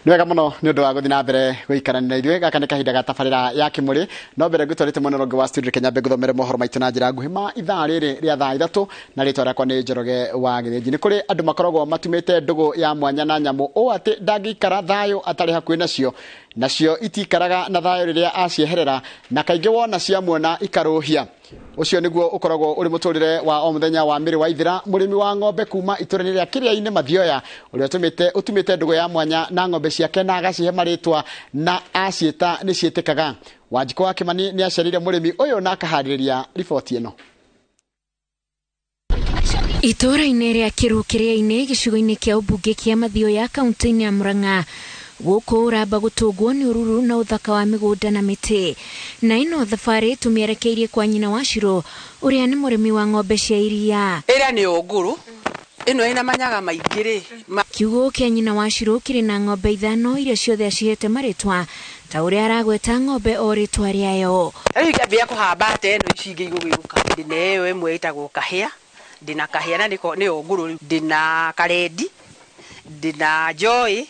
Nĩ wega mũno nĩ ũndũ wa gũthiĩ na mbere gũikarania na ithuĩ. Gaka nĩ kahinda ga tabarĩra ya Kĩmũrĩ. No mbere ngũtwarĩte mwena ũrĩa ũngĩ wa studio, reke nyambe ngũthomere mohoro maitũ na njĩra nguhĩ ma ithaa rĩrĩ rĩa thaa 3, na rĩtwa rĩakwa nĩ Njoroge wa Gĩthĩnji. Nĩ kũrĩ andũ makoragwo matumĩte ndũgũ ya mwanya na nyamũ ũũ atĩ ndangĩikara thayũ atarĩ hakuhĩ nacio, nacio itikaraga na thayũ rĩrĩa acieherera, na kaingĩ wona ciamuona ikarũhia. Ũcio nĩguo ũkoragwo ũrĩ mũtũrĩre wa o mũthenya wa Mĩrĩ Waithĩra, mũrĩmi wa ng'ombe kuma itũra-inĩ rĩa Kĩrĩa-inĩ Mathioya, ũrĩa ũtumĩte ndũgũ ya mwanya na ng'ombe ciake na agacihe marĩtwa na aciĩta nĩ ciĩtĩkaga. Wanjikũ wa Kĩmani nĩ acerire mũrĩmi ũyũ na akaharĩrĩria riboti ĩno. Itũũra-inĩ rĩa Kĩru Kĩrĩa-inĩ gĩcigo-inĩ kĩa ũmbunge kĩa Mathioya kaunti-inĩ ya Murang'a, gũkũ ũramba gũtũngwo nĩ ũruru na ũthaka wa mĩgũnda na mĩtĩ. Na ĩno thabarĩ tũmĩerekeirie kwa nyina wa Shiro ũrĩa nĩ mũrĩmi wa ng'ombe cia iria. Ĩrĩa nĩ ũngũrũ ĩno ĩna manyaga maingĩ rĩ. Kiugũ kĩa nyina wa Shiro kĩrĩ na ng'ombe 5 iria ciothe acihete marĩtwa ta ũrĩa aragweta ng'ombe o rĩtwa rĩayo. Rĩu ingĩambia kũhamba ta ĩno ici ingĩ igũgĩũka, ndĩna ĩyo ĩmwe ĩtagwo kahĩa, ndĩna kahĩa na nĩko nĩyo ngũrũ rĩu, ndĩna karendi, ndĩna joy,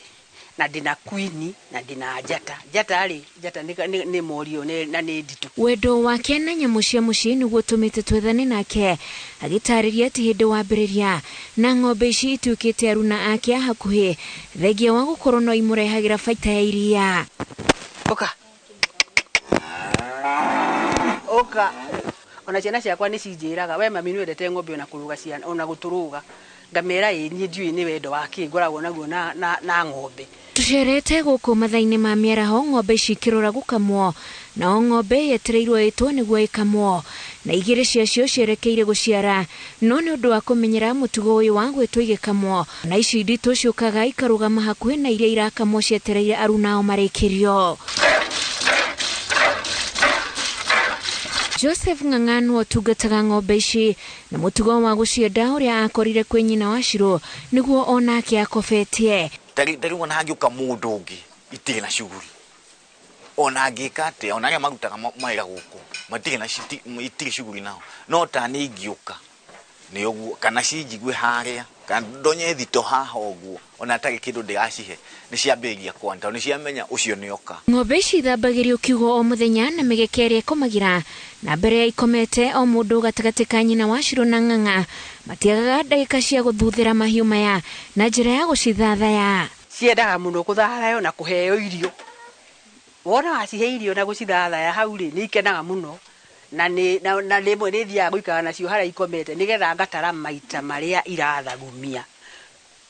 na ndĩna queen, na ndĩna njata. Njata rĩ, njata nĩ mori ĩyo na nĩ nditũ. Wendo wake na nyamũ cia mũciĩ nĩguo ũtũmĩte twethane nake, agĩtarĩria atĩ hĩndĩ wambĩrĩria na ng'ombe ici ituĩkĩte aruna ake a hakuhĩ, thengia wa gũkorwo no imũrehagĩra baita ya iria. Ũka. Ũka. Ona ciana ciakwa nĩ cinjĩraga, we mami nĩ wendete ng'ombe ona kũrũga ciana, ona gũtũrũga. Ngamera ĩ niĩ ndiũĩ nĩ wendo wa kĩ ngoragwo naguo na ng'ombe. Tũcerete gũkũ mathaa-inĩ ma mĩaraho ng'ombe ici ikĩrora gũkamwo, nao ng'ombe yetereirwo ĩtwo nĩguo ĩkamwo, na 2 ciacio cierekeire gũciara, no nĩ ũndũ wa kũmenyera mũtugo ũyũ wa gwĩtwo igĩkamwo, na ici nditũ ciũkaga ikarũgama hakuhĩ na iria irakamwo cietereire arunao marĩkĩrio. Joseph Ng'ang'anwo ũtungataga ng'ombe ici na mũtugo wa gũcienda ũrĩa akorire kwĩ nyina wa Shiro nĩguo onake akobetie. Tarĩu ona hangĩũka mũndũ ũngĩ itirĩ na shughuli, ona angĩka atĩa, ona arĩa marutaga mawĩra gũkũ matirĩ na itirĩ shughuli nao, no ta niĩ ingĩũka nĩ ũguo, kana cinjigue harĩa, kana ndonye thito haha ũguo, ona atarĩ kĩndũ ndĩracihe, nĩ ciambĩrĩria kwana, tondũ nĩ ciamenya ũcio nĩ oka. Ng'ombe ici ithambagĩrio kiugũ o mũthenya na mĩgeke ĩrĩa ĩkomagĩra, na mbere ya ikomete o mũndũ gatagatĩ ka nyina wa Shiro na Ng'ang'a matiagaga ndagĩka cia gũthuthĩra mahiũ maya na njĩra ya gũcithathaya. Ciendaga mũno kũthathayo na kũheo irio. Wona wacihe irio na gũcithathaya hau rĩ, nĩ ikenaga mũno. Na rĩmwe nĩ thiaga gũikara nacio harĩa ikomete nĩgetha ngatara maita marĩa irathagumia,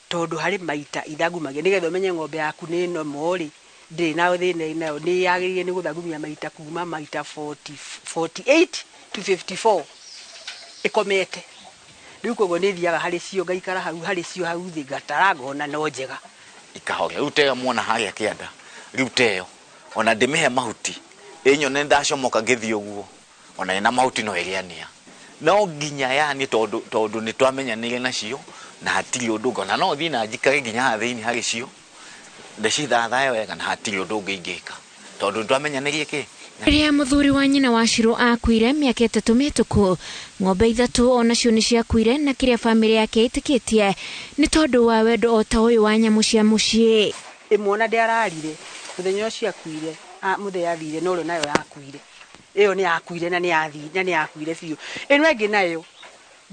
tondũ harĩ maita ithagumagia nĩgetha ũmenye ng'ombe yaku nĩ nomo rĩ, ndĩrĩ na thĩna nayo, nĩ yagĩrĩire nĩ gũthagumia maita kuma maita 48 to 54 ĩkomete. Rĩu koguo nĩ thiaga harĩ cio ngaikara hau harĩ cio hau thĩ ngatara ngona no njega. Ikahoria. Rĩu teyo muona harĩa kĩanda, rĩu teyo ona ndĩmĩhe mahuti ĩnyone ndacomoka ngĩthiĩ ũguo, ona ĩna mahuti no ĩrĩania. No nginya yani tondũ nĩ twamenyanire nacio na hatirĩ ũndũ ũngĩ, ona no thiĩ na njikare nginya haha thĩinĩ harĩ cio ndĩcithathae wega na hatirĩ ũndũ ũngĩ ingĩka tondũ nĩ twamenyanĩrie kĩ. Rĩrĩa mũthuri wa nyina wa Shiro akuire mĩaka 3 mĩhĩtũku, ng'ombe 3 onacio nĩ ciakuire, na kĩrĩa bamĩrĩ yake ĩtĩkĩtie nĩ tondũ wa wendo o ta ũyũ wa nyamũ cia mũciĩ. Ĩmwe ona ndĩararire mũthenya ũcio akuire, mũthenya athire, no ũrĩa nayo yakuire. Ĩyo nĩ yakuire na nĩ yathire, na nĩ yakuire biũ. Ĩno ĩngĩ nayo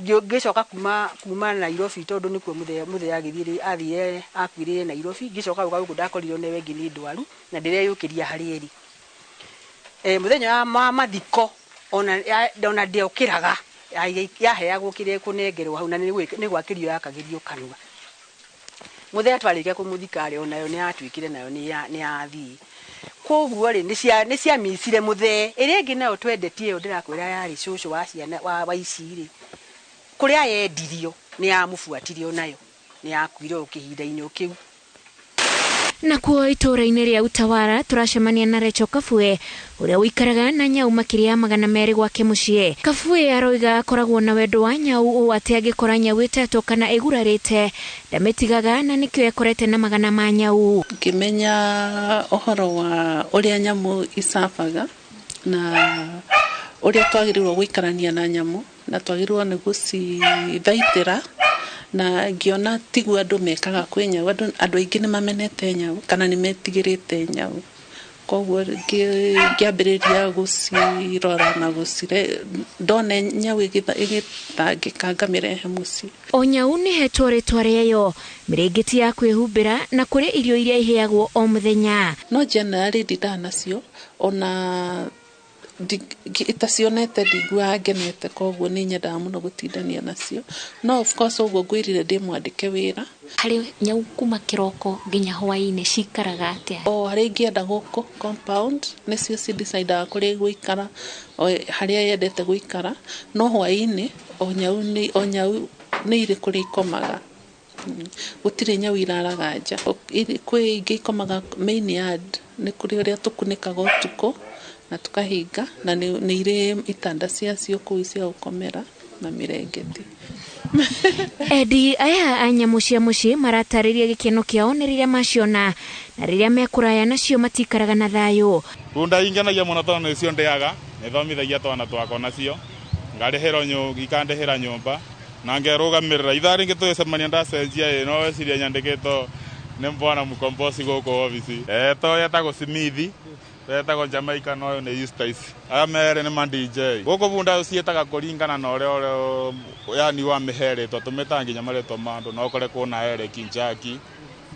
ngĩcoka kuma Nairobi tondũ nĩkuo mũthee agĩthiĩ, athire akuire Nairobi, ngĩcoka gũka gũkũ ndakorirwo nĩwe ĩngĩ nĩ ndwaru na ndĩreyũkĩria harĩa ĩrĩ. Mũthenya wa mathiko ona ndĩokĩraga, yaheagwo kĩrĩa ĩkũnengerwo hau na nĩ gwakĩrio yakagĩrio kanua. Mũthee twarĩkia kũmũthika rĩ, onayo nĩ yatuĩkire nayo nĩ yathiĩ. Koguo rĩ, nĩ ciamicire mũthee. Ĩrĩa ĩngĩ nayo twendetie ĩyo ndĩrakwĩra yarĩ cũcũ wa ciana, wa ici rĩ, kũrĩa yendirio nĩ yamũbuatire onayo, nĩ yakuire o kĩhinda-inĩ o kĩu. Nakuo itũũra-inĩ rĩa Utawala tũracemania na Rachel Kabue ũrĩa ũikaraga na nyau makĩria ya 200 gwake mũciĩ. Kabue aroiga akoragwo na wendo wa nyau ũũ atĩ angĩkora nyau ĩtetwo kana ĩgurarĩte ndamĩtigaga, na nĩkĩo ekorete na magana ma nyau. Ngĩmenya ũhoro wa ũrĩa nyamũ icabaga na ũrĩa twagĩrĩirwo gũikarania na nyamũ na twagĩrĩirwo nĩ gũcithaitĩra Na ngĩona tiguo andũ mekaga kwĩ nyau, andũ aingĩ nĩ mamenete nyau kana nĩ metigĩrĩte nyau. Koguo ngĩambĩrĩria gũcirora na gũcire, ndona nyau ĩgĩtangĩka ngamĩrehe mũciĩ. O nyau nĩ hetwo rĩtwa rĩayo, mĩrĩngĩti ya kwĩhumbĩra na kũrĩa irio iria iheagwo o mũthenya. No generally ndindaga nacio, ona itacionete ndiguaga ngenete, koguo nĩ nyendaga mũno gũtindania nacio. No of course ũguo ngwĩrire ndĩ mwandĩke wĩra. Harĩ nyau kuma kĩroko nginya hwaĩ-inĩ cikaraga atĩa? O harĩa ingĩenda gũkũ compound nĩcio ci decidaga kũrĩa igũikara, o harĩa yendete gũikara. No hwaĩ-inĩ o nyau nĩ irĩ kũrĩa ikomaga. Gũtirĩ nyau iraraga nja. Kwĩ ingĩ ikomaga main yard, nĩ kũrĩ ũrĩa tũkunĩkaga ũtukũ na tukahinga, na nĩ irĩ itanda ciacio kũu cia gũkomera na mĩrengeti. Endi aya a nyamũ cia mũciĩ maratarĩria gĩkeno kĩao nĩ rĩrĩa maciona, na rĩrĩa mekũraya nacio matikaraga na thayũ. Bunda ingenagia mũno tondũ nĩcio ndĩaga, nĩthomithagia twana twakwa nacio, ngarĩhĩrwo ikandĩhĩra nyũmba na ngerũgamĩrĩra. Ithaa rĩngĩ tũgĩcemania ndacenjia ĩ, no weciria nyandĩkĩtwo nĩ mbwana mũkomboci gũkũ obici. To yetagwo Simithi, etagwo Jamaica, no ũyũ nĩ Eustace. Aya merĩ nĩ ma DJ. Gũkũ bunda ciĩtaga kũringana na ũrĩa yani wamĩhe rĩtwa, tũmĩtaga nginya marĩtwa ma andũ. No ũkore kwĩna Eric Njaki,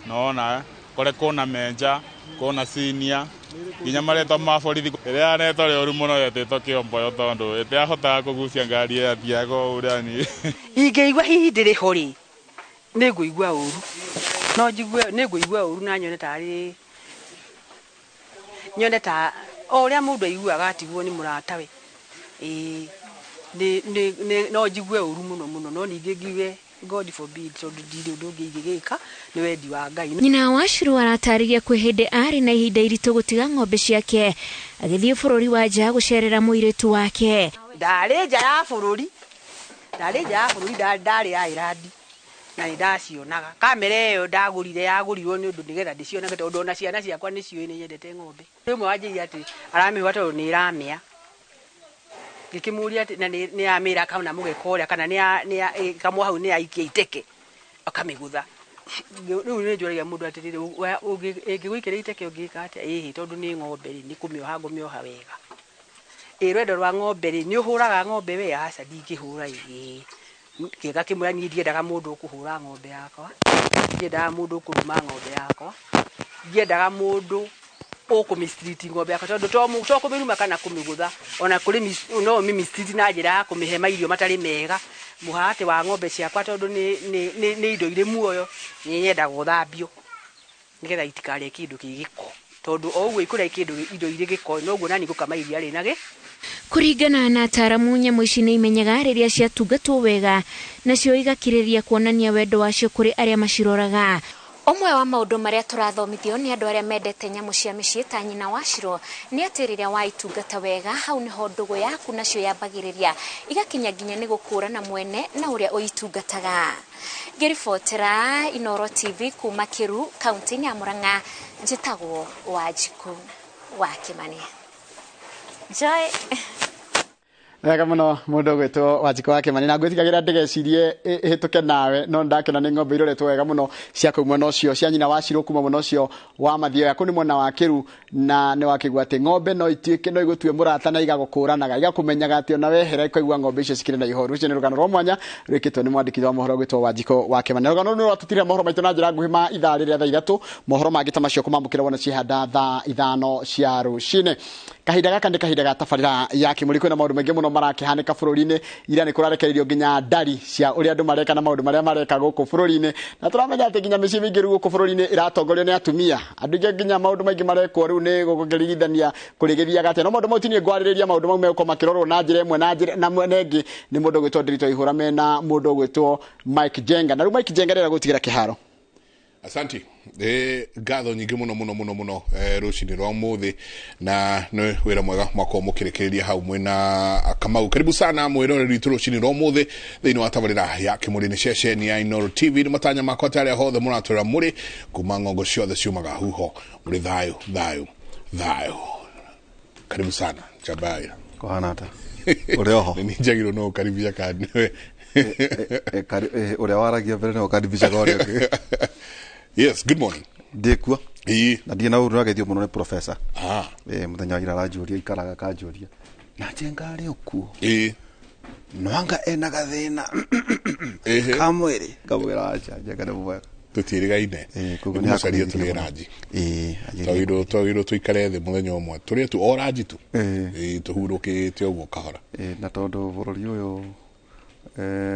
nona kore kwĩna Menja, kwĩna Senior, nginya marĩtwa ma borithi. Ĩrĩa yanetwo rĩũru mũno yetĩtwo Kĩomboyo tondũ ĩtiahotaga kũgucia ngari ĩyathiaga ũũ yani. Ingĩigua hihi ndĩrĩ ho rĩ, nĩ ngũigua ũru. No njigue nĩ ngũigua ũru na nyone tarĩ nyone ta o ũrĩa mũndũ aiguaga atigwo nĩ mũratawe. Ĩĩ nĩ no njigue ũru mũno mũno, no ningĩ ngiuge God forbid, tondũ ndirĩ ũndũ ũngĩ ingĩgĩka, nĩ wendi wa Ngai. Nyina wa Shiru aratarĩria kwĩ hĩndĩ arĩ na ihinda iritũ gũtiga ng'ombe ciake agĩthiĩ bũrũri wa nja gũcerera mũirĩtu wake. Ndarĩ nja ya bũrũri, ndarĩ Ireland na nĩ ndacionaga. Kamera ĩyo ndagũrire yagũrirwo nĩ ũndũ nĩgetha ndĩcionage, tondũ ona ciana ciakwa nĩ ciũĩ nĩ nyendete ng'ombe. Rĩmwe wanjĩrire atĩ aramĩhũra tondũ nĩ ĩramĩa. Ngĩkĩmũria atĩ na nĩ yamĩra kana mũgeka ũrĩa, kana nĩ kamwe hau nĩ yaikia iteke akamĩgũtha. Rĩu nĩ njũragia mũndũ atĩrĩrĩ, ĩngĩgũikĩria iteke ũngĩka atĩa? Ĩhĩ, tondũ nĩ ng'ombe rĩ, nĩ kũmĩoha ngũmĩoha wega. Ĩ rwendo rwa ng'ombe rĩ, nĩ ũhũraga ng'ombe we? Aca, ndingĩhũra. Ĩ ngĩgakĩmwĩra niĩ ndiendaga mũndũ ũkũhũra ng'ombe yakwa, ndiendaga mũndũ ũkũruma ng'ombe yakwa, ndiendaga mũndũ ũkũmistreat ng'ombe yakwa, tondũ to kũmĩruma kana kũmĩgũtha, ona kũrĩ no ũmĩmistreat na njĩra ya kũmĩhe mairio matarĩ mega. Mũharatĩ wa ng'ombe ciakwa tondũ nĩ indo irĩ muoyo, nĩ nyendaga ũthambio nĩgetha itikarĩe kĩndũ kĩ gĩko, tondũ o ũguo ikũrĩa kĩndũ indo irĩ gĩko noguo nani ngũkama iria rĩna gĩ. Kũringana na ataaramu, nyamũ ici nĩ imenyaga rĩrĩa ciatungatwo wega, nacio igakirĩrĩria kuonania wendo wacio kũrĩ arĩa maciroraga. Ũmwe wa maũndũ marĩa tũrathomithio nĩ andũ arĩa mendete nyamũ cia mĩciĩ ta nyina wa Shiro nĩ atĩ rĩrĩa waitungata wega, hau nĩho ndũgũ yaku nacio yambagĩrĩria igakinya nginya nĩ gũkũrana mwene na ũrĩa ũitungataga. Ngĩribotera Inooro TV kuma Kĩru, kaunti-inĩ ya Murang'a, njĩtagwo Wanjikũ wa Kĩmani. Joy. Wega mũno mũndũ ũgwĩtwo Wanjikũ wa Kĩmani, na ngwĩtigagĩra ndĩgecirie ĩhĩtũke nawe, no ndakena nĩ ng'ombe iroretwo wega mũno cia kũu mwena ũcio cia nyina wa Shiro kuma mwena ũcio wa Mathioya, kũu nĩ mwena wa Kĩru, na nĩ wakĩigua atĩ ng'ombe no ituĩke no igũtue mũrata na igagũkũranaga, igakũmenyaga atĩ ona wehera ikaigua ng'ombe icio cikĩrĩ na ihoru. Ũcio nĩ rũgano rwa mwanya rwĩkĩtwo nĩ mwandĩki wa mohoro ũgwĩtwo Wanjikũ wa Kĩmani. Rũgano rũrũ nĩ rwatũtirĩra mohoro maitũ na njĩra nguhĩ ma ithaa rĩrĩa thaa 3, mohoro mangĩ ta macio kũmamũkĩra wona ciehanda thaa 5 cia rũcinĩ. Kahinda gaka nĩ kahinda ga tabarĩra ya Kĩmũrĩ, kwĩna maũndũ maingĩ mũno marakĩhanĩka bũrũri-inĩ. Ira nĩ kũrarekereirio nginya ndari cia ũrĩa andũ mareka na maũndũ marĩa mareka gũkũ bũrũri-inĩ, na tũramenya atĩ nginya mĩciĩ mĩingĩ rĩu gũkũ bũrũri-inĩ ĩratongorio nĩ atumia. Andũ aingĩ nginya maũndũ maingĩ marekwo rĩu nĩ gũkĩringithania kũrĩgĩthiaga atĩa, no maũndũ mau ti niĩ ngwarĩrĩria, maũndũ mau megũkorwo makĩrorwo na njĩra ĩmwe na njĩra na mwena ĩngĩ nĩ mũndũ ũgwĩtwo Ndiritu Waihũra mena mũndũ ũgwĩtwo Mike Jenga. Na rĩu Mike Jenga rĩrĩa gũtigĩra kĩharo. Asante. Ngatho nyingĩ mũno mũno mũno mũno rũcinĩ rwa ũmũthĩ, na nĩ wĩra mwega mwakorwo mũkĩrekereria hau mwĩna Kamau. Karibu sana mwĩroreri witũ rũcinĩ rwa ũmũthĩ thĩinĩ wa tabarĩra ya Kĩmũrĩ nĩ ceceni ya Inooro TV. Nĩ matanya makwa atĩ arĩa hothe mũratwĩra mũrĩ kuma ng'ongo ciothe ciumaga huho mũrĩ thayũ thayũ thayũ. Karibu sana Chabaira. Kũhana ata? Ũrĩ oho? Nĩ njagĩrĩirwo no ũkaribia kandi nĩwe. Ũrĩa waragia mbere nĩwe ũkaribishaga ũrĩa ũngĩ. Yes, good morning. Ndĩkuo. Ĩĩ. Na ndirĩ na ũru nĩwageithio mũno nĩ professor. Ah. Mũthenya wa ira aranjũria, ikaraga akanjũria na Njenga arĩ okuo. Ĩĩ. Nwanga ena gathĩna Ĩhĩ. ka mwĩrĩ, ngamwĩra aca, Njenga nĩ mwega. Tũtiĩrĩgaine. Koguo nĩ Nĩkũmũcaria hakũgeithia tũrĩe mũno. ranji. Ĩĩ, anjĩrĩrie. Twagĩrĩirwo tũikare thĩ mũthenya ũmwe tũrĩe tu o ranji tu. Ĩĩ. Ĩĩ, tũhurũkĩte ũguo kahora. Ĩĩ, na tondũ bũrũri ũyũ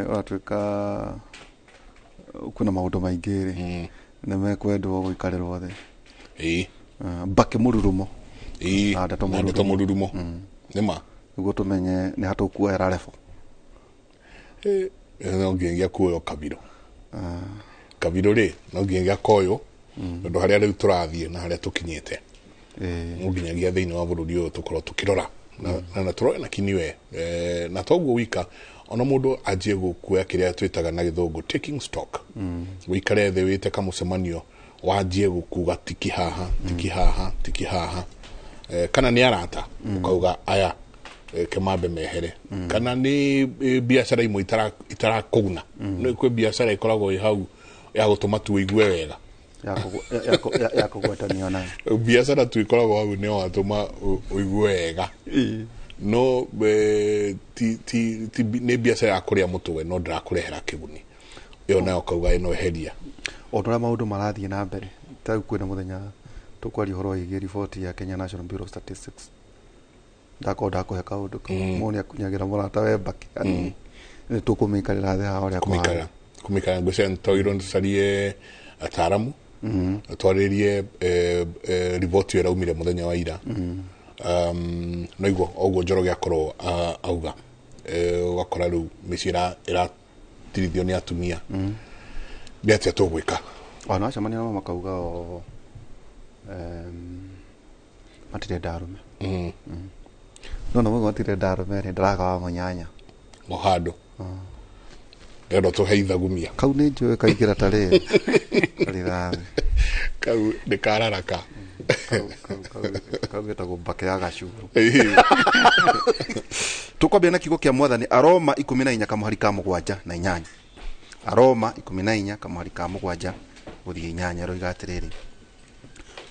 ũratuĩka kwĩna maũndũ maingĩ rĩ, nĩ mekwendwo gũikarĩrwo thĩ. Ĩĩ. Mbakĩ mũrurumo. Ĩĩ. Na ndeto Na ndeto mũrurumo. mũrurumo. Nĩ ma. Nĩguo tũmenye nĩ ha tũkuoera level. No nginyagia kuoywo kabirũ. Kabirũ rĩ, no nginyagia koywo tondũ harĩa rĩu tũrathiĩ na harĩa tũkinyĩte, no nginyagia thĩinĩ wa bũrũri ũyũ tũkorwo tũkĩrora na tũrore na kinyi we. Na toguo wika, ona mũndũ anjie gũkuoya kĩrĩa twĩtaga na gĩthũngũ taking stock, wĩikare thĩ wĩte kamũcemanio, wanjie gũkuga tiki haha, tiki haha, tiki haha. Kana nĩ arata ũkauga aya, kemambe mehere, kana nĩ biacara imwe itarakũguna. Nĩ kwĩ biacara ĩkoragwo ĩ hau ya gũtũma tu ũigue wega. Ya kũgwatanio nayo. Biacara tu ĩkoragwo hau nĩ watũma ũigue wega, no ti nĩ biacara ya kũrĩa mũtwe no ndĩrakũrehera kĩguni, ĩyo nayo ũkauga ĩno eheria. O ta ũrĩa maũndũ marathiĩ na mbere, ta rĩu kwĩna mũthenya tũkwaria ũhoro wĩgiĩ riboti ya Kenya National Bureau of Statistics, ndakorwo ndakũhe kaũndũ kau, mũndũ nĩ akunyagĩra mũrata we mbakĩ hanini, nĩ tũkũmĩikarĩra thĩ haha ũrĩa kũmĩikara kũhana. Kũmĩikara ngwĩciria nĩtwagĩrĩirwo nĩtũcarie ataaramu, twarĩrie riboti ĩyo ĩraumire mũthenya wa ira. No iguo oguo Njoroge akorwo auga. Ũgakora rĩu mĩciĩ ĩratirithio nĩ atumia, nĩ atĩa tũgwĩka? Ona wacemania nao makauga o matirenda arũme. No na matirenda arũme rĩ, ndaraga wa mũnyanya. O handũ ndĩrenda tũhe ithagumia. Kau nĩ njũĩ kaingĩra ta rĩrĩ rithathi. Kau nĩ kararaka. Kau getagwo mbakĩ ya gacuru. Tũkwambia na kiugo kĩa mwathani, Aroma 14 kamũhari ka 7 na 8. Aroma 14 kamũhari ka 7 gũthiĩ 8 roiga atĩrĩrĩ,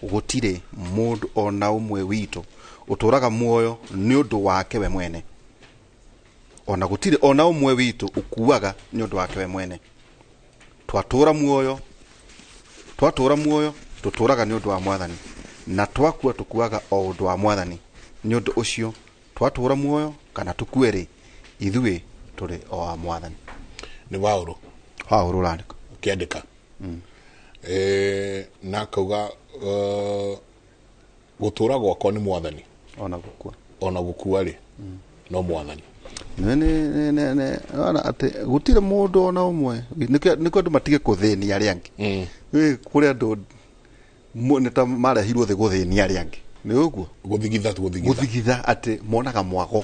gũtirĩ mũndũ ona ũmwe witũ ũtũraga muoyo nĩ ũndũ wake we mwene, ona gũtirĩ ona ũmwe witũ ũkuaga nĩ ũndũ wake we mwene. Twatũra muoyo tũtũraga nĩ ũndũ wa mwathani, na twakua tũkuaga o ũndũ wa mwathani. Nĩ ũndũ ũcio twatũra muoyo kana tũkue rĩ, ithuĩ tũrĩ o a mwathani. Nĩ Paũlũ. Paũlũ ũrandĩka. Ũkĩandĩka. Na akauga gũtũra gwakwa nĩ mwathani. Ona gũkua. Ona gũkua rĩ, no mwathani. Nĩ ona atĩ gũtirĩ mũndũ ona ũmwe, nĩkĩo andũ matige kũthĩnia arĩa angĩ. Kũrĩ andũ nĩ ta marehirwo thĩ gũthĩnia arĩa angĩ, nĩ ũguo. Gũthigitha tu, gũthigitha. Gũthigitha, atĩ monaga mwago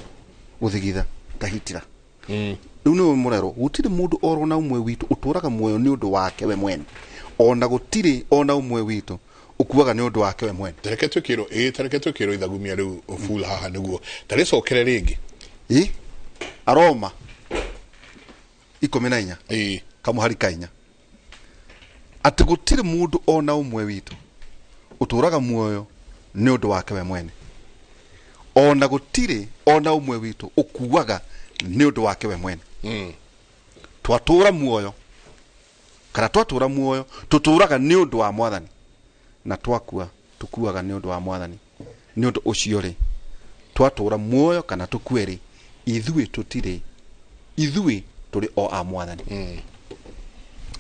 gũthigitha ta Hitler. Rĩu nĩwe mũrerwo gũtirĩ mũndũ oro na ũmwe witũ ũtũraga muoyo nĩ ũndũ wake we mwene, ona gũtirĩ ona ũmwe witũ ũkuaga nĩ ũndũ wake we mwene. Tareke twĩkĩrwo, ĩĩ, tareke twĩkĩrwo ithagumia rĩu full haha nĩguo tarĩcokere rĩngĩ. Ĩ Aroma 14 Ĩĩ. kamũhari ka 4, atĩ gũtirĩ mũndũ ona ũmwe witũ ũtũraga muoyo nĩ ũndũ wake we mwene, ona gũtirĩ ona ũmwe witũ ũkuaga nĩ ũndũ wake we mwene. Twatũra muoyo kana twatũra muoyo tũtũraga nĩ ũndũ wa mwathani, na twakua tũkuaga nĩ ũndũ wa mwathani. Nĩ ũndũ ũcio rĩ, twatũra muoyo kana tũkue rĩ, ithuĩ tũtirĩ, ithuĩ tũrĩ o a mwathani.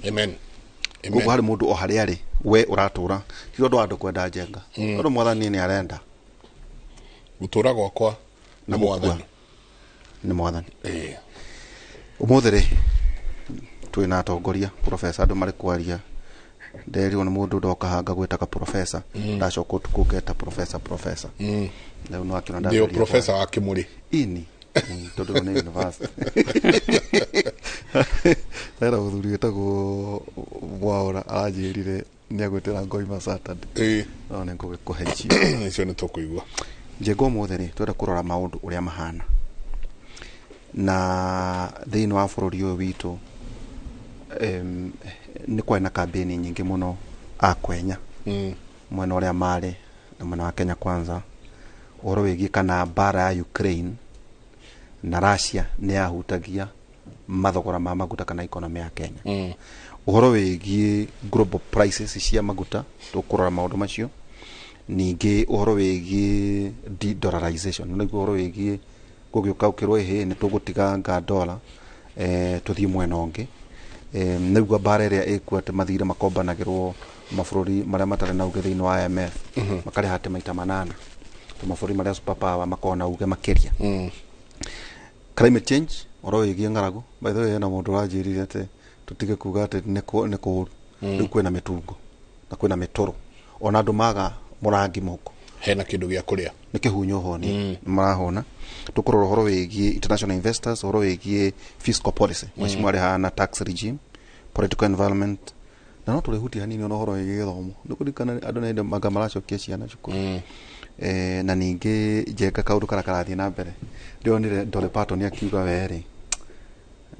Amen. Koguo harĩ mũndũ o harĩa arĩ we ũratũra ti tondũ wa andũ kwenda Njenga, tondũ mwathani nĩ arenda. Gũtũra gwakwa nĩ Na gũkua. mwathani. Nĩ mwathani. Ĩĩ. Ũmũthĩ rĩ, twĩna atongoria professor, andũ marĩ kwaria, nderirwo nĩ mũndũ ndoka hanga gwĩtaga professor, ndacoka ũtukũ ngeta professor, professor. Rĩu no akĩona Ndio ndambĩrĩria. Professor wa Kimuri. Ini tondũ ĩno nĩ university. Hena mũthuri wĩtagwo Mwaũra aranjĩrire nĩ agwĩtĩra ngoima Saturday. Ĩĩ. No nĩ ngũgĩkũhe icio. Icio nĩ tũkũigua. Njenga, ũmũthĩ rĩ, twenda kũrora maũndũ ũrĩa mahana. Na thĩinĩ wa bũrũri ũyũ witũ nĩ kwarĩ na kambĩni nyingĩ mũno akwenya mwena ũrĩa marĩ na mwena wa Kenya Kwanza ũhoro wĩgiĩ kana mbara ya Ukraine na Russia nĩ yahutagia mathogora ma maguta kana economy ya Kenya. Ũhoro wĩgiĩ global prices cia maguta tũkũrora maũndũ macio. Ningĩ ũhoro wĩgiĩ de-dollarization, nĩguo ũhoro wĩgiĩ gũgĩũka ũkĩrwo ĩhĩ nĩ tũgũtiga nga dollar tũthiĩ mwena ũngĩ. Nĩguo mbara ĩrĩa ĩkuo atĩ mathirĩ makombanagĩrwo mabũrũri marĩa matarĩ na uge thĩinĩ wa IMF makarĩha atĩ maita 8 to mabũrũri marĩa super power makoragwo na uge makĩria. Climate change ũhoro wĩgiĩ ng'aragu, by the way hena mũndũ ũranjĩrire atĩ tũtige kuga atĩ nĩ kũũru, rĩu kwĩna mĩtungo na kwĩna mĩtũrũ ona andũ maga mũrangi mũhuko hena kĩndũ gĩa kũrĩa nĩ kĩhunyo honi nĩ marahũna. Tũkũrora ũhoro wĩgiĩ international investors, ũhoro wĩgiĩ fiscal policy, mheshimiwa arĩ haha na tax regime, political environment, na no tũrĩhutia hanini ona ũhoro wĩgiĩ gĩthomo nĩ kũririkana andũ nĩ hĩndĩ manga maracokia ciana cukuru. Na ningĩ Njenga kaũndũ karĩa karathiĩ na mbere ndĩronire Dolly Parton akiuga werĩ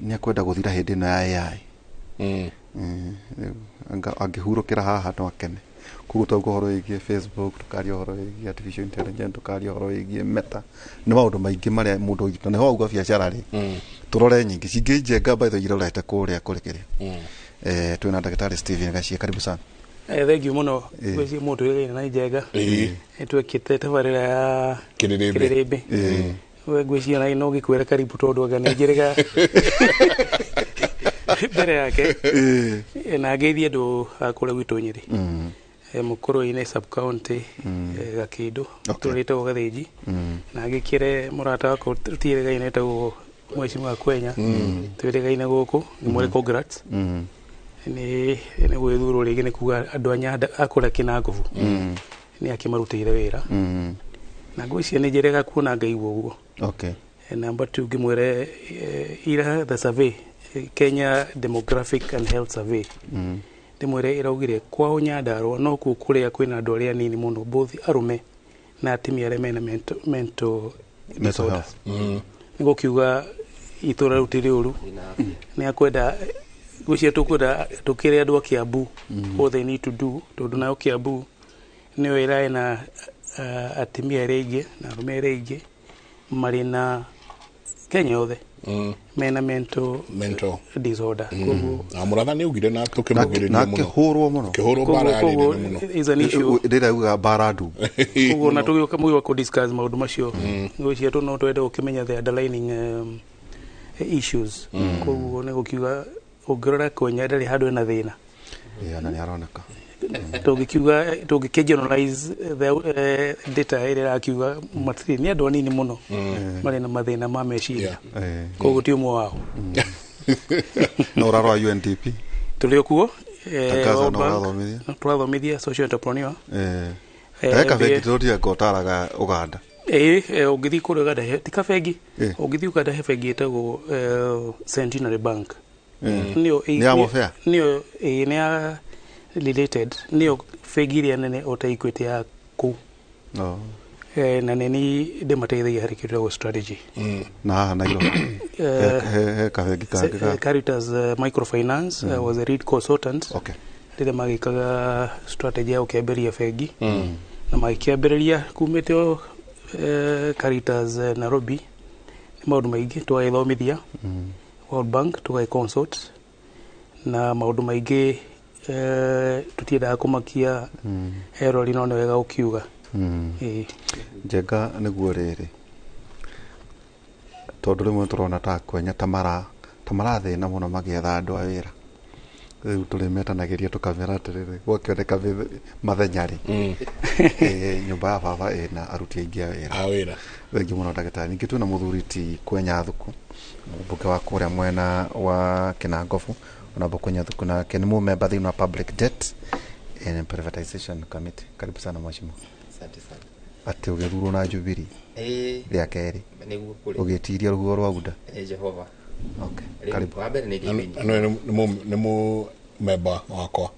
nĩ akwenda gũthira hĩndĩ ĩno ya AI. Angĩhurũkĩra haha no akene. Koguo twauga ũhoro wĩgiĩ Facebook, tũkaria ũhoro wĩgiĩ artificial intelligence, tũkaria ũhoro wĩgiĩ Meta, nĩ maũndũ maingĩ marĩa mũndũ ũngĩ na nĩho wauga biacara rĩ tũrore nyingĩ cingĩ Njenga by the way irorete kũrĩa kũrĩ kĩrĩa. Twĩna ndagĩtarĩ Steven Gachie, karibu sana. Thank you mũno gwĩciria mũndũ wĩgaine na Njenga nĩtwekĩte tabarĩra ya Kĩrĩrĩmbĩ. We ngwĩciria na no ngĩkwĩra karibu tondũ anga nĩ njĩrĩga mbere yake na ngeithie andũ a kũrĩa gwitũ Nyĩrĩ Mũkũrũ-inĩ sub county Gakĩndũ tũrĩtagwo Gathĩnji na ngĩkĩre mũrata wakwa tũtiĩrĩgaine etagwo Mheshimiwa Kwenya twĩrĩgaine gũkũ ngĩmwĩre congrats nĩ gwĩthurwo rĩngĩ nĩ kuga andũ a Nyanda a kũrĩa Kĩnangobu nĩ akĩmarutĩire wĩra na ngwĩciria nĩ njĩrĩga kuona ngaigua ũguo. Okay. Number 2 ngĩmwĩre ira the survey Kenya Demographic and Health Survey ndĩmwĩre ĩraugire kwao Nyandarũa no kuo kũrĩa kwĩna andũ arĩa anini mũno both arũme na atumia arĩa mena mental disorder. Nĩ gũkiuga itũra rĩu ti rĩũru nĩ akwenda gwĩciria tũkwenda tũkĩre andũ a Kiambu what they need to do tondũ nayo Kiambu nĩyo ĩrarĩ na atumia arĩa aingĩ na arũme arĩa aingĩ marĩ na Kenya yothe mena mental disorder. Koguo na mũratha nĩ augire na tũkĩmugĩrĩria mũno na kĩhũrwo mũno kĩhũrwo mbara yarĩ nene mũno is an issue ndĩrauga mbara ndu. Koguo na tũgĩũka mũgĩũka kũ discuss maũndũ macio ngwĩciria tũ no twende gũkĩmenya the underlining issues. Koguo nĩ gũkiuga ũngĩrora Kwenya ndarĩ handũ ena thĩna. Na nĩ aroneka tũngĩkiuga tũngĩkĩ generalize the data ĩrĩa ĩrakiuga matirĩ nĩ andũ anini mũno marĩ na mathĩna ma meciria koguo ti ũmwe wao. No ũrarora UNDP tũrĩ o kuo tũrathomithia social entrepreneur he kabengi tũrotire ngotaraga Uganda. Ũngĩthiĩ kũrĩa Uganda ti kabengi, ũngĩthiĩ Uganda he bengi ĩtagwo Centenary Bank nĩyo nĩ ya related nĩyo bengi ĩrĩa nene o ta Equity ya kũu na nĩ ndĩmateithagia harĩ kĩndũ gĩtagwo strategy. Na haha Nairobi he kabengi kangĩ Caritas Microfinance was a lead consultant rĩrĩa magĩkaga strategy ya gũkĩambĩrĩria bengi na magĩkĩambĩrĩria kumĩte o Caritas Nairobi nĩ maũndũ maingĩ tũgagĩthomithia World Bank tũgagĩ consult na maũndũ maingĩ tũtiendaga kũmakia erori no nĩ wega gũkiuga. Njenga nĩguo rĩrĩ tondũ rĩmwe tũrona ta Kwenya ta marathĩna mũno magĩetha andũ a wĩra rĩu tũrĩmetanagĩria tũkamera atĩrĩrĩ gwakĩoneka mathenya rĩ nyũmba ya baba ĩna aruti aingĩ a wĩra. Thengiũ mũno ndagĩtarĩ. Ningĩ twĩna mũthuri ti Kwenya Thuku mũmbunge wa kũrĩa mwena wa Kĩnangobu ona Kwenya Thuku nake nĩ mũmemba thĩinĩ wa Public Debt and Privatization Committee. Karibu sana mheshimiwa. Asante sana. Atĩ ũgĩthurwo na Jubilee rĩa kerĩ ũgĩtiria rũhuho rwa Uda Jehova. Okay. Karibu. Wa mbere nĩ mũmemba wakwa.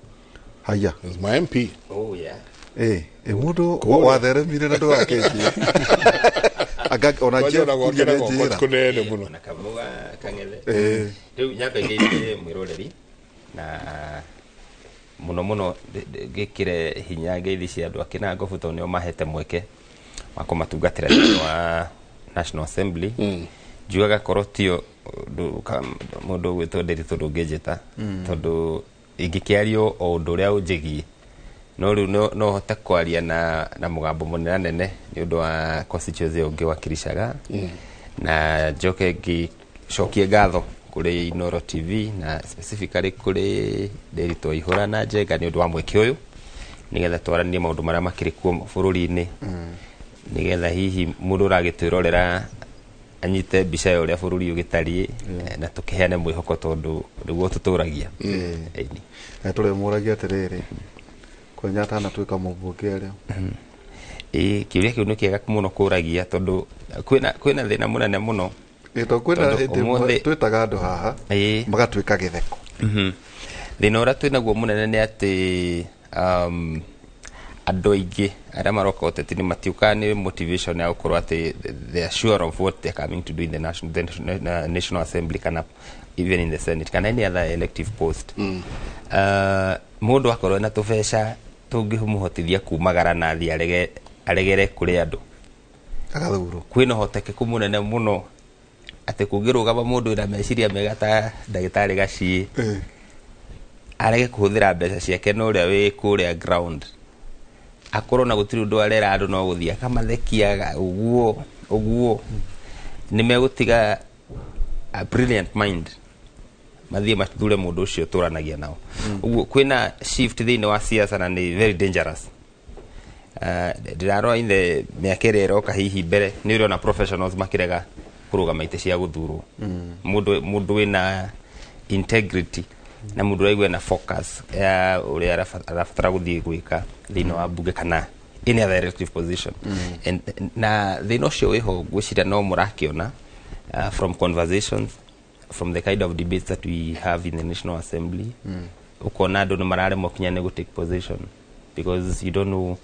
Haya. Is my MP. Oh yeah. Mũndũ watheremire na ndũgakĩnjie. Anga ona Kwanja Jeff ona Kuria gwake na nĩ guoko njĩra. ti kũnene mũno. Na Kamau Kang'ethe. Eh. Rĩu nyambe ngeithie mwĩroreri na mũno mũno ngĩkĩre hinya ngeithi cia andũ a Kĩnangobu tondũ nĩo mahete mweke wa kũmatungatĩra thĩinĩ wa National Assembly. Njugaga korwo tio mũndũ ũgwĩtwo Ndĩritũ ndũngĩnjĩta, tondũ ingĩkĩario o ũndũ ũrĩa ũnjĩgiĩ, no rĩu no hote kwaria na mũgambo mũnenanene nĩ ũndũ wa constituency ĩyo ngĩwakilishaga, na njoke ngĩcokie ngatho kũrĩ Inooro TV na specifically kũrĩ Ndĩritũ Ihũra na Njenga nĩ ũndũ wa mweke ũyũ, nĩgetha twaranie maũndũ marĩa makĩrĩ kuo bũrũri-inĩ, nĩgetha hihi mũndũ ũragĩtwĩrorera anyite mbica ya ũrĩa bũrũri ũgĩtariĩ, na tũkĩheane mwĩhoko tondũ nĩguo tũtũragia. Ĩni. Na tũrĩmũragia atĩrĩrĩ, kwenya atanatuĩka mũmbunge rĩ? Ĩĩ, kĩũria kĩu nĩ kĩega mũno kũragia tondũ kwĩna thĩna mũnene mũno. Ĩ, to kwĩna Tondũ hĩndĩ ĩmwe twĩtaga andũ haha magatuĩka gĩtheko. Thĩna ũrĩa twĩnaguo mũnene nĩ atĩ andũ aingĩ arĩa maroka ũteti-inĩ matiũkaga nĩ motivation ya gũkorwo atĩ they are sure of what they are coming to do in the National Assembly kana even in the Senate kana any other elective post. Mũndũ akorwo ena tũbeca tũngĩmũhotithia kumagara na athiĩ aregere kũrĩ andũ, agathurwo. Kwĩna ũhotekeku mũnene mũno atĩ kũngĩrũgama mũndũ wĩna meciria mega ta ndagĩtarĩ Gaciĩ, arege kũhũthĩra mbeca ciake na ũrĩa wĩ kũrĩa ground akorwo na gũtirĩ ũndũ arera andũ, no gũthiĩ akamathekia ũguo ũguo, nĩ megũtiga a brilliant mind mathiĩ mathure mũndũ ũcio tũranagia nao. Ũguo kwĩna shift thĩinĩ wa siasa na nĩ very dangerous. Ndĩrarora in the mĩaka ĩrĩa ĩroka hihi mbere nĩ ũrĩona professionals makĩrega kũrũgama itĩ cia gũthurwo. Mũndũ wĩna integrity na mũndũ ũraigua ena focus ya ũrĩa arabatara gũthiĩ gwĩka thĩinĩ wa bunge kana any other elective position. And, na thĩna ũcio wĩho, ngwĩciria no mũrakĩona from conversations, from the kind of debates that we have in the National Assembly, ukona andũ nĩ mararemwo kinya nĩ gũ take position because you don't know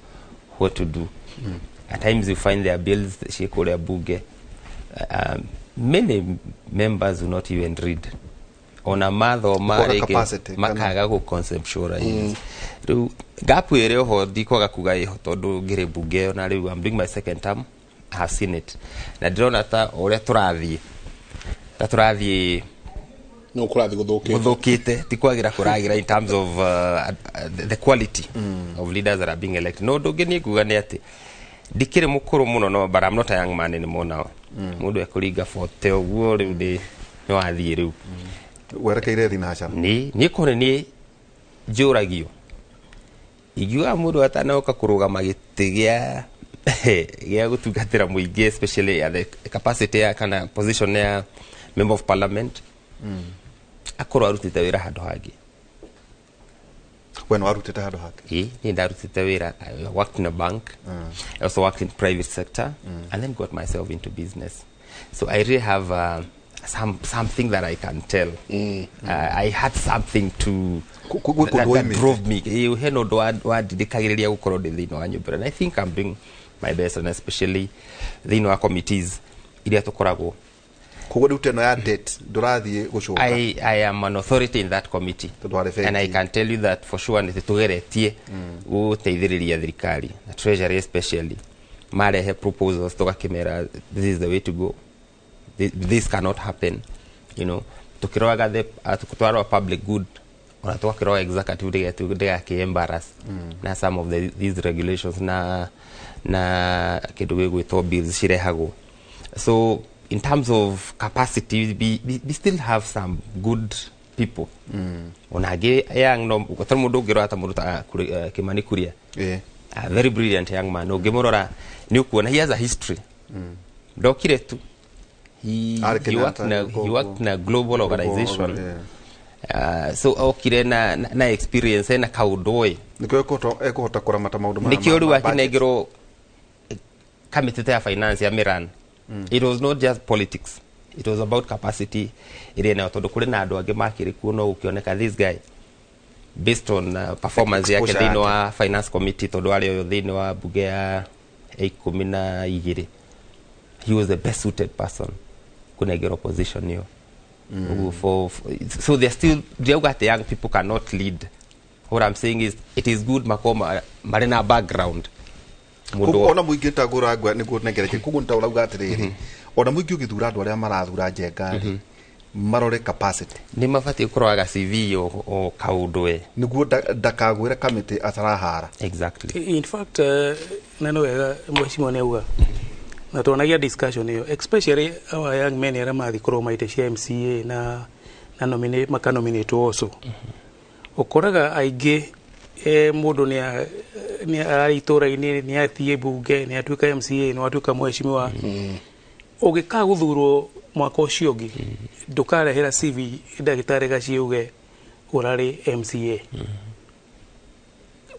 what to do. At times you find there are bills ciĩ kũrĩa bunge, many members will not even read, ona mathoma Kwaga rĩngĩ capacity, makaga gũ conceptualize. Rĩu gap ĩrĩ oho, ndikwaga kuga ĩho tondũ ngĩrĩ bunge ĩyo na rĩu I'm doing my second term, I have seen it na ndĩrona ta o ũrĩa tũrathiĩ ta tũrathiĩ no kũrathiĩ gũthũkĩte. Gũthũkĩte, ti kwagĩra kũragĩra in terms of the quality of leaders that are being elected. No ũndũ ũngĩ niĩ nguga nĩ atĩ ndikĩrĩ mũkũrũ mũno, no but I'm not a young man anymore now. Mũndũ ekũringa 40 ũguo rĩu nĩ wathiĩ rĩu. Werekeire thinacara. Niĩ kore niĩ njũragio ingiuga mũndũ atanoka kũrũgama gĩtĩ gĩa gũtungatĩra mũingĩ, especially at the capacity ya kana position ya member of parliament, akorwo arutĩte wĩra handũ hangĩ. We nĩ warutĩte handũ hangĩ? Ĩ, niĩ ndarutĩte wĩra. I worked in a bank. I also worked in private sector and then got myself into business, so I really have something that I can tell. I had something to Gwĩ that, kũndũ that waimĩte. drove me. Ĩ, hena ũndũ wandindĩkagĩrĩria gũkorwo ndĩ thĩinĩ wa nyũmba, and I think I'm doing my best, and especially thĩinĩ wa committees iria tũkoragwo. Koguo rĩu teno ya debt ndũrathiĩ gũcoka? I am an authority in that committee. Tondũ warĩ bengi. And I can tell you that for sure nĩ tũgeretie gũteithĩrĩria thirikari na treasury, especially marehe proposals tũgakĩmera this is the way to go. This cannot happen. Tũkĩroraga the twarora public good, ona tũgakĩrora executive ndĩgakĩ embarrass na some of these regulations na kĩndũ gĩgwĩtwo bills cirehagwo. So in terms of capacity, we still have some good people, ona angĩ young, no gũtarĩ mũndũ ũngĩrora ta mũndũ ta Kimani Kuria, a very brilliant young man. Ũngĩmũrora nĩ ũkuona he has a history, ndokire tu. Arĩ He worked Kenyatta, in a, he worked in a global organization. So okire na experience ena kaũndũ ĩ. Nĩkĩo ekũhota kũramata maũndũ maya Nĩkĩo rĩu ma budget. akinengerwo kamĩtĩ ta ya finance ya Miran. It was not just politics, it was about capacity ĩrĩa nayo, tondũ kũrĩ na andũ angĩ makĩrĩ kuo, no gũkĩoneka this guy based on performance yake Exposure thĩinĩ yake. wa finance committee, tondũ arĩ ũyũ thĩinĩ wa bunge ya 12. He was the best suited person kunengerwo position ĩyo. Ũguo so they are still, ndiauga atĩ young people cannot lead. What I'm saying is it is good makorwo marĩ na background. Koguo ona mũingĩ tagũra nĩguo nengereke, koguo nĩ ta ũrauga atĩrĩrĩ, ona mũingĩ ũgĩthura andũ arĩa marathura Njenga rĩ, marore capacity. Nĩ mabatiĩ kũroraga CV o kaũndũ we. Nĩguo ndakagwĩre kamĩtĩ atarahara. Exactly. In fact, na nĩ wega mheshimiwa nĩ auga na tuonagia discussion ĩyo, especially our young men arĩa mathiĩ kũrũgama itĩ cia MCA na nominate, makanominate also. Ũkoraga aingĩ mũndũ nĩ ararĩ itũra-inĩ, nĩ athiĩ bunge, nĩ atuĩka MCA, nĩ watuĩka mheshimiwa. Ũgĩkaga gũthurwo mwaka ũcio ũngĩ, ndũkarehera CV ndagĩtarĩ gaciuge ũrarĩ MCA.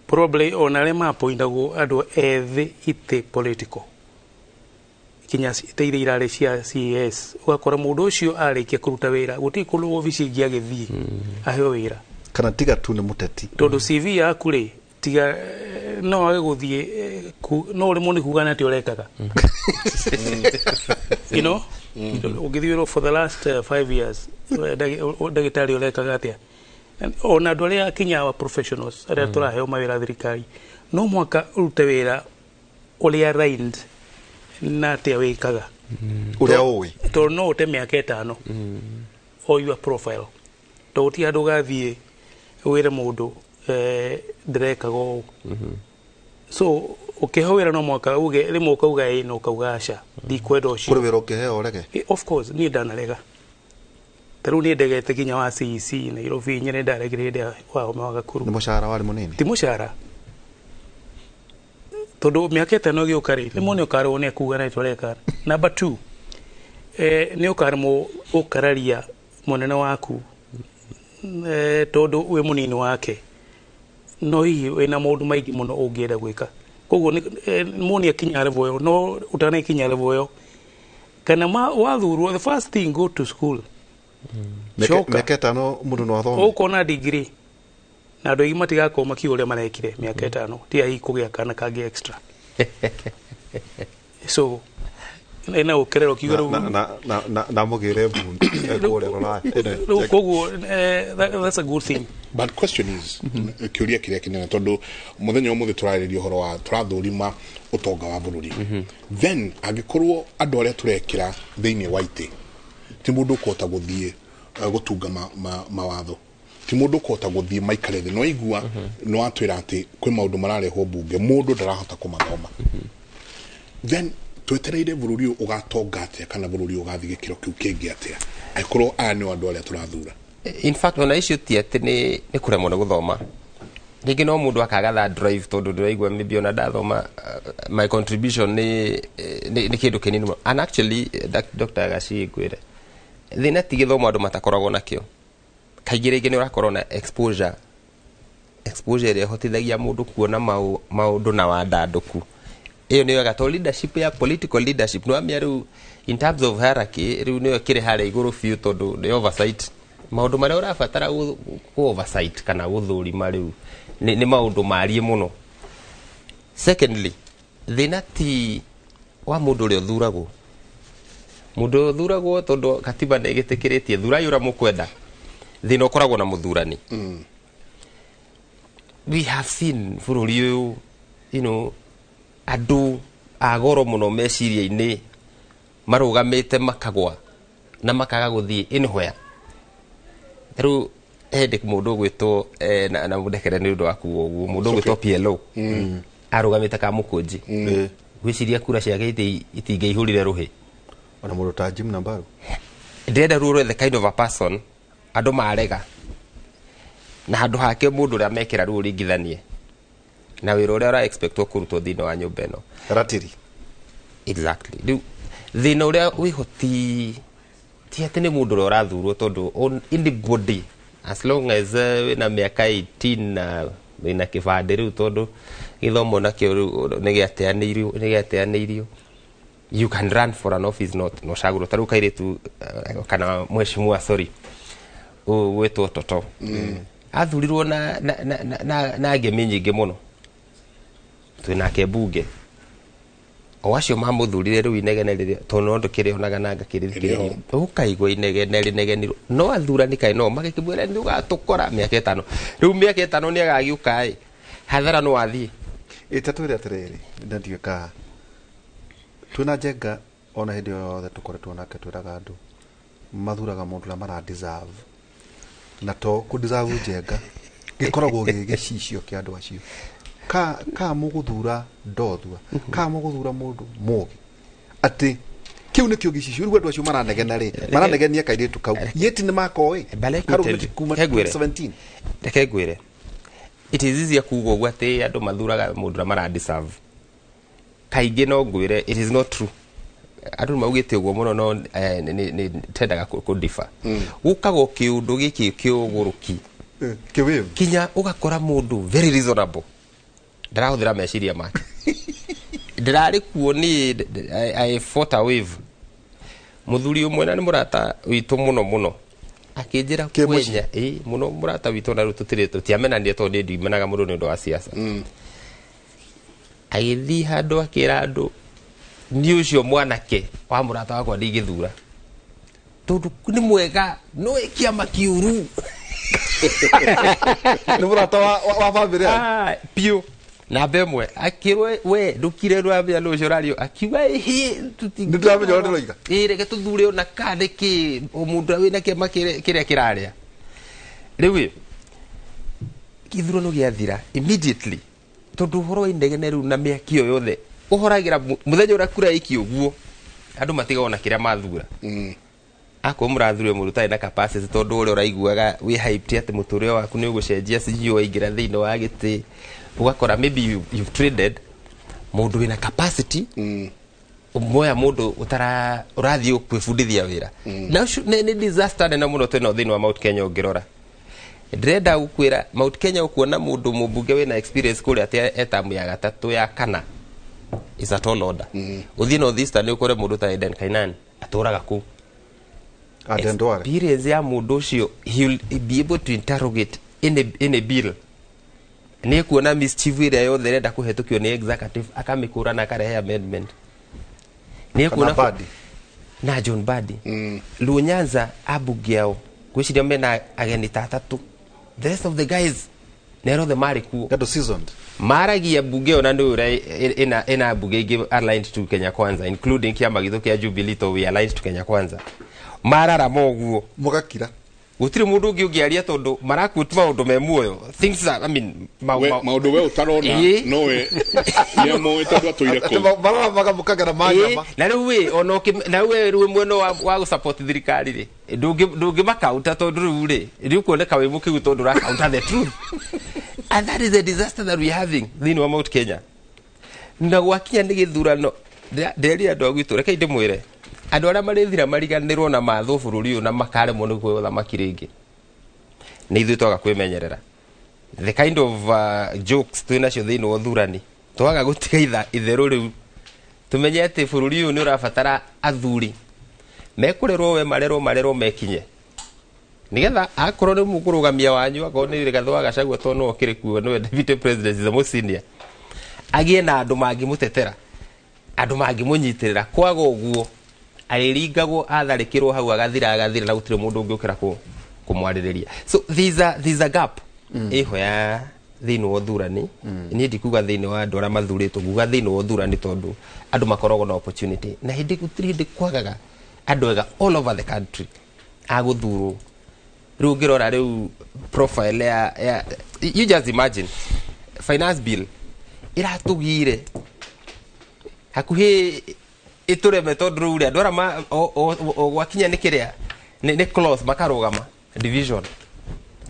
Probably ona arĩa mapoindagwo andũ ethĩ itĩ political kinya ite iria irarĩ cia CAS, ũgakora mũndũ ũcio arĩkia kũruta wĩra gũtirĩ kũndũ obici ĩngĩ agĩthiĩ aheo wĩra. Kana tiga tu nĩ mũteti. Tondũ CV yaku rĩ, tiga no wage gũthiĩ no ũremwo nĩ kuga atĩ ũrekaga ũngĩthiĩ for the last 5 years, ndagĩtarĩ ũrekaga atĩa? Ona andũ arĩa kinya wa professionals arĩa tũraheo mawĩra thirikari, no mwaka ũrute wĩra ũrĩa aligned na atĩa wĩkaga. Ũrĩa ũĩ. Tondũ no ũte mĩaka 5 o your profile, tondũ gũtirĩ handũ ũgathiĩ wĩre mũndũ ndĩrekaga ũũ. So ũkĩheo wĩra no mwaka uge rĩmwe ũkauga ĩ na ũkauga aca, ndikwenda ũcio. Kũrĩ wĩra ũngĩheo ũrege? Of course, niĩ ndanarega. Ta rĩu niĩ ndegete nginya wa CEC Nairobi, nyene ndaregire hĩndĩ ya wa wa Gakuru. Nĩ mũcara warĩ mũnini? Ti mũcara, tondũ mĩaka 5 ĩgĩũka rĩ, rĩmwe nĩ ũkarĩwo nĩ akuga na tũreka. Number two, nĩ ũkaremwo gũkararia mũnene waku, tondũ wĩ mũnini wake, no hihi wĩna maũndũ maingĩ mũno ũngĩenda gwĩka. Koguo mũndũ akinya level ĩyo, no ũtanakinya level ĩyo kana wathurwo, the first thing, go to school. Coka. Mĩaka 5 mũndũ no athome. Ũkona degree na andũ aingĩ matigakorwo makiuga ũrĩa marekire mĩaka 5, tiga hihi kũgĩa kana kangĩ extra. So ena gũkererwo kiuga rĩu. Na mũgĩre mbundu kũrĩa rũraya. Rĩu koguo that's a good thing. But question is, kĩũria kĩrĩa kĩnene, tondũ mũthenya ũmũthĩ tũrarĩria ũhoro wa tũrathũrima ũtonga wa bũrũri, then angĩkorwo andũ arĩa tũrekĩra thĩinĩ wa itĩ ti mũndũ ũkũhota gũthiĩ gũtunga mawatho, ti mũndũ ũkũhota gũthiĩ maikare thĩ, no igua nĩ watwĩra atĩ kwĩ maũndũ mararehwo mbunge mũndũ ndarahota kũmathoma, then twetereire bũrũri ũyũ ũgatonga atĩa, kana bũrũri ũyũ ũgathiĩ gĩkĩro kĩu kĩngĩ atĩa, angĩkorwo aya nĩo andũ arĩa tũrathura? In fact, ona icio ti atĩ nĩ kũremwo nĩ gũthoma. Rĩngĩ no mũndũ akaga that drive, tondũ ndĩraigua maybe ona ndathoma, my contribution nĩ kĩndũ kĩnini mũno. And actually, Dr. Gaci, ngwĩre thĩna ti gĩthomo andũ matakoragwo nakĩo. Kaingĩ rĩngĩ nĩ ũrakorwo na exposure ĩrĩa ĩhotithagia mũndũ kuona maũndũ na wandandũku. Ĩyo nĩyo wega, tondũ leadership ya political leadership nĩ wamenya rĩu in terms of hierarchy, rĩu nĩyo ĩkĩrĩ harĩa igũrũ biũ, tondũ nĩ oversight. Maũndũ marĩa ũrabatara kũ oversight kana gũthũrima rĩu nĩ maũndũ mariĩ mũno. Secondly, thĩna ti wa mũndũ ũrĩa ũthuragwo. Mũndũ ũrĩa ũthuragwo, tondũ katiba nĩ ĩgĩtĩkĩrĩtie thurai ũrĩa mũkwenda, thĩna ũkoragwo na mũthurani. We have seen bũrũri ũyũ, andũ a goro mũno meciria-inĩ marũgamĩte makagwa na makaga gũthiĩ anywhere. Rĩu hĩndĩ mũndũ ũgwĩtwo na mũndekere nĩ ũndũ wa kuga ũguo, mũndũ ũgwĩtwo PLO arũgamĩte Kamũkũnji, gwĩciria kura ciake itingĩihũrire rũhĩ. Ona mũndũ ta Jim Nambaru. Ndĩrenda rũrũ the kind of a person andũ marega na handũ hake mũndũ ũrĩa mekĩra rĩu ũringithanie na wĩra ũrĩa ũra expectwo kũrutwo thĩinĩ wa nyũmba ĩno. Ratiri. Exactly. Rĩu thĩna ũrĩa wĩho ti atĩ nĩ mũndũ ũrĩa ũrathurwo, tondũ on anybody, as long as wĩna mĩaka 18 na wĩna kĩbandĩ rĩu, tondũ gĩthomo nakĩo rĩu nĩ gĩateanĩirio, you can run for an office, not no cagũrwo. Ta rĩu kairĩtu kana mheshimiwa, sorry, gwĩtwo Toto athurirwo na ngemi nyingĩ mũno, twĩnake mbunge. O acio mamũthurire rĩu inegene rĩrĩa tondũ no ndũkĩrĩonaga na ngakĩrĩthikĩrĩria ũkaigua inegene rĩnegenirwo no athurani kaĩ no magĩkĩmwĩra nĩ ũgatũkora mĩaka ĩtano rĩu mĩaka ĩtano nĩ agagĩũka ĩ hathara no athiĩ. Ĩta twĩre atĩrĩrĩ, na ndiũĩ ka twĩna Njenga ona hĩndĩ yothe tũkoretwo nake twĩraga andũ mathuraga mũndũ ũrĩa mara deserve, na to kũ deserve Njenga gĩkoragwo gĩ gĩcicio kĩa andũ acio ka mũgũthura ndothua ka mũgũthura mũndũ mũgĩ atĩ kĩu nĩkĩo gĩcicio. Rĩu andũ acio maranegena rĩ, maranegenia kairĩtu kau yeti nĩ makoĩ karũmĩte kuma 2017. Reke ngwĩre, it is easier kuga ũguo atĩ andũ mathuraga mũndũ ũrĩa mara deserve. Kaingĩ no ngwĩre it is not true. Andũ maugĩte ũguo mũno no nĩ tendaga kũ differ. Gũkagwo kĩũndũ gĩkĩ kĩũgũrũki kĩwĩvu kinya ũgakora mũndũ very reasonable ndarahũthĩra meciria make. Ndĩrarĩ kuo niĩ, I fought a wave. Mũthuri ũmwe na nĩ mũrata witũ mũno mũno akĩnjĩra kwenya ĩ mũno mũrata witũ na rĩu tũtirĩ tũtiamenanire tondũ niĩ ndimenaga mũndũ nĩ ũndũ wa siasa. Agĩthiĩ handũ akĩra andũ niĩ ũcio mwanake wa mũrata wakwa ndingĩthura tondũ nĩ mwega no ĩ kĩama kĩũru. Nĩ mũrata wa bamĩrĩ yanyu? Biũ namba ĩmwe akĩrwo we ndũkire rwambia nũ ũcio ũrario akiuga ĩhĩ. Nĩ ndĩramenya ũrĩa ndĩroiga. Ĩ reke tũthure ona ka nĩkĩ o mũndũ ũrĩa wĩna kĩama kĩrĩa kĩrarĩa. Rĩu ĩ gĩthurano gĩathira immediately tondũ ũhoro wa inegene rĩu na mĩaki ĩyo yothe ũhoragĩra mũthenya ũrĩa kura ĩikio ũguo andũ matigagwo na kĩrĩa mathura. Akorwo mũrathurire mũndũ ũtarĩ na capacity tondũ ũrĩa ũraiguaga wĩ hyped atĩ mũtũrĩre waku nĩ ũgũcenjia sijui waingĩra thĩinĩ wa gĩtĩ ũgakora maybe you've traded mũndũ wĩna capacity moya mũndũ ũtara ũrathiĩ kwĩbundithia wĩra na ũcio nĩ disaster nene mũno twĩnayo thĩinĩ wa Mount Kenya. Ũngĩrora ndĩrenda gũkwĩra Mount Kenya ũkuona mũndũ mũmbunge wĩna experience kũrĩa atĩ etamu ya gatatũ ya kana is a tall order. Ũthiĩ North Eastern ũkore mũndũ ta Eden Kainan atũraga kũu. Experience ya mũndũ ũcio, he will be able to interrogate any bill. Nĩ kuona mischief ĩrĩa yothe ĩrenda kũhetũkio nĩ executive akamĩkũra na akarehe amendment. Nĩ kuona na John Mbadi. Luo Nyanza ambunge ao ngwĩciria mena ageni ta atatũ. The rest of the guys nĩ arĩa othe marĩ kuo. Andũ seasoned. Maragia mbunge ĩyo na nĩ ũrĩa ĩna mbunge ingĩ aligned to Kenya Kwanza including kĩama gitũ kĩa Jubilee to we aligned to Kenya Kwanza. Mararama ũguo mũgakira. Gũtirĩ mũndũ ũngĩ ũngĩaria tondũ maraquote maũndũ me muoyo. Things are, I mean, maũndũ we ũtarona no we nĩ moĩ tondũ atũire kũu. Mararamaga mũkagera manyama. Na rĩu ĩ ona na we rĩu mwena wa gũsupport thirikari rĩ ndũngĩmakaunta tondũ rĩu rĩ rĩu kuoneka wĩ mũkĩgu tondũ ũrakaunta the truth. And that is a disaster that we are having thĩinĩ wa Mount Kenya. Na gwakinya nĩ gĩthurano ndĩrerire andũ a gwitũ rekei ndĩmwĩre andũ arĩa marĩthira mariganĩrwo na mathwo bũrũri ũyũ na makaremwo nĩ kũheo ũthamaki rĩngĩ nĩ ithuĩ twaga kwĩmenyerera. The kind of jokes twĩ nacio thĩinĩ wa ũthurani twaga gũtiga itherũ rĩu tũmenye atĩ bũrũri ũyũ nĩ ũrabatara athuri mekũrerwo we marerwo mekinye nĩgetha akorwo nĩ mũkũrũgamia wanyu akorwo nĩ Rigathĩ wa Gachagua tondũ no okĩrĩ kuo nĩwe deputy president is the most senior agĩe na andũ mangĩmũtetera andũ mangĩmũnyitĩrĩra kwaga ũguo arĩringagwo atharĩkĩrwo hau agathira na gũtirĩ mũndũ ũngĩũkĩra kũmwarĩrĩria. So there's a gap ĩho ya thĩinĩ wa ũthurani. Niĩ ndikuga thĩinĩ wa andũ arĩa mathurĩtwo, nguga thĩinĩ wa ũthurani tondũ andũ makoragwo na opportunity na hĩndĩ gũtirĩ hĩndĩ kwagaga andũ ega all over the country a gũthurwo. Rĩu ũngĩrora rĩu profile ya you just imagine finance bill ĩratũgire hakuhĩ ĩtũreme tondũ rĩu rĩ andũ arĩa gwakinya nĩ kĩrĩa nĩ clause makarũgama division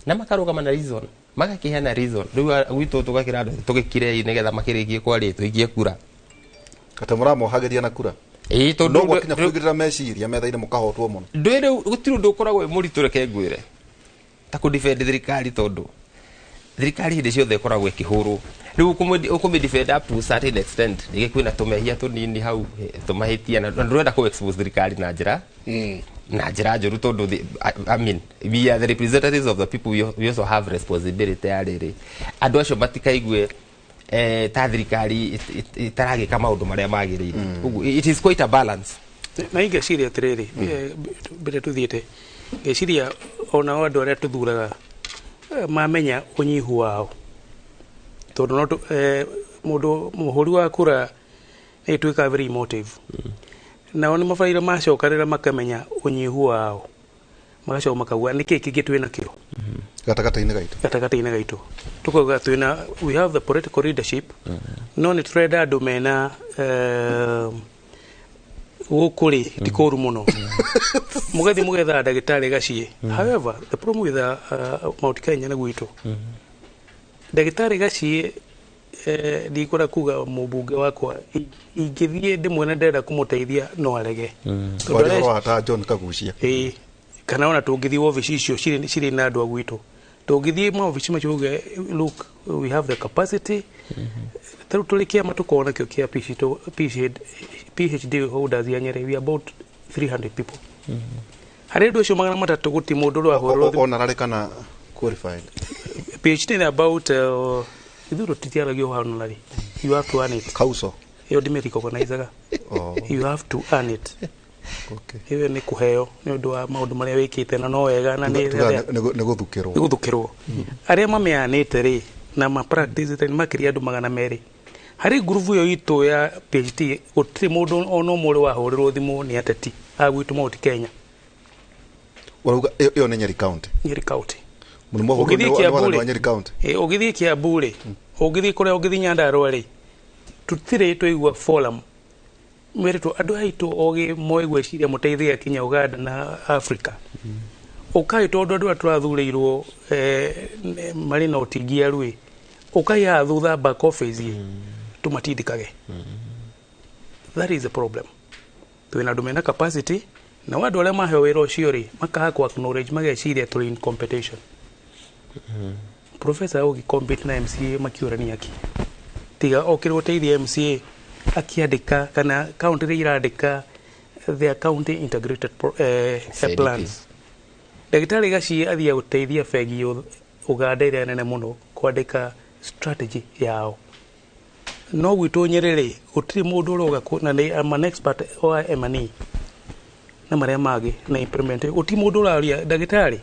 na makarũgama na reason magakĩheana reason. Rĩu gwitũ tũgakĩra andũ tũgĩkirei nĩgetha makĩrĩkie kwaria tũikie kura atĩ mũramohagĩria na kura. Ĩĩ tondũ no gwakinya kũigĩrĩra meciria metha-inĩ mũkahotwo mũno. Ndũĩ rĩu gũtirĩ ũndũ ũkoragwo wĩ mũritũ reke ngwĩre ta kũ defend thirikari tondũ thirikari hĩndĩ ciothe ĩkoragwo ĩkĩhũrwo. Rĩu ũkũmĩ defend up to a certain extent rĩngĩ kwĩna tũmehia tũnini hau tũmahĩtia na ndũrenda kũ expose thirikari na njĩra na njĩra njũru tondũ I mean we are the representatives of the people, we also have responsibility ya rĩrĩ andũ acio matikaigue ta thirikari itaragika maundu maria magirire. Uguo it is quite a balance. Na ingeciria atiriri, mbere tuthiite ngeciria ona andũ arĩa tũthuraga mamenya ũnyihu wao, tondũ no mũndũ mũhũri wa kura nĩ ĩtuĩkaga very emotive. Nao nĩ mabataire macokanĩrĩra makamenya ũnyihu wao, magacoka makauga nĩkĩ kĩngĩ twĩ nakĩo gatagatĩ-inĩ gaitũ. Gatagatĩ-inĩ gaitũ tukauga twĩna, we have the political leadership, no nĩ tũrenda andũ mena gũkũ rĩ ti kũru mũno, mũgathiĩ mũgetha ndagĩtarĩ gaciĩ. However, the problem with Mount Kenya nĩ gwitũ ndagĩtarĩ gaciĩ, ndikũra kuga mũmbunge wakwa ingĩthiĩ ndĩmuone ndĩrenda kũmũteithia no arege. Tondũ Kwaria ũhoro wa ta John Kagucia. Ĩĩ, kana ona tũngĩthiĩ wabici icio cirĩ na andũ a gwitũ, tũngĩthiĩ mawabici macio uge, "Look, we have the capacity." Tarĩu tũrĩ kĩama tũkoragwo nakĩo kĩa PhD holders ya Nyerĩ, we are about 300 people. Harĩ andũ acio 300 gũtirĩ mũndũ ũrahũrwo thimũ. Honorary kana qualified? PhD ni about ithuĩ tũtitiaragio honorary, you have to earn it. Kauso. Ĩyo ndĩmĩrecognizaga. Oh. You have to earn it. Ĩyo nĩ kũheo nĩ ũndũ wa maũndũ marĩa wĩkĩte na no wega na nĩ Tuga nĩ gũthukĩrwo. Nĩ gũthukĩrwo. Arĩa mameanĩte rĩ na ma practice nĩ makĩria andũ 200. Harĩ ngurubu ĩyo itũ ya PhD gũtirĩ mũndũ ona ũmwe ũrĩ wahũrĩrwo thimũ nĩ ateti a gwitũ Mount Kenya. Ũrauga ĩyo nĩ Nyeri County? Nyeri County. Mũrimũ wa Ũngĩthiĩ nĩ Kiambu wathani wa rĩ, Nyeri County. Ũngĩthiĩ Kiambu rĩ, ũngĩthiĩ kũrĩa ũngĩthiĩ Nyandarua rĩ, tũtirĩ twaigua forum merĩtwo andũ aitũ ogĩ moĩ gwĩciria mũteithie kinya Uganda na Africa. Ũkai tondũ andũ arĩa tũrathurĩirwo marĩ na ũtingiaru ĩ, ũkai haha thutha back office ĩ, tũmatindĩkage. That is the problem. Twĩna andũ mena capacity na andũ arĩa maheo wĩra ũcio rĩ makaga ku acknowledge, mageciria tũrĩ in competition. Professor ũgĩ compete na MCA makiũrania ki tiga okĩrĩ gũteithia MCA akiandĩka kana county rĩ irandĩka their county integrated CDP. plans. Ndagĩtarĩ Gaciĩ athiaga gũteithia bengi Uganda ĩrĩa nene mũno kwandĩka strategy yao, no gwitũ Nyĩrĩ rĩ gũtirĩ mũndũ ũroga na nĩ I'm an expert wa M&E na marĩa mangĩ na implement, gũtirĩ mũndũ ũraria ndagĩtarĩ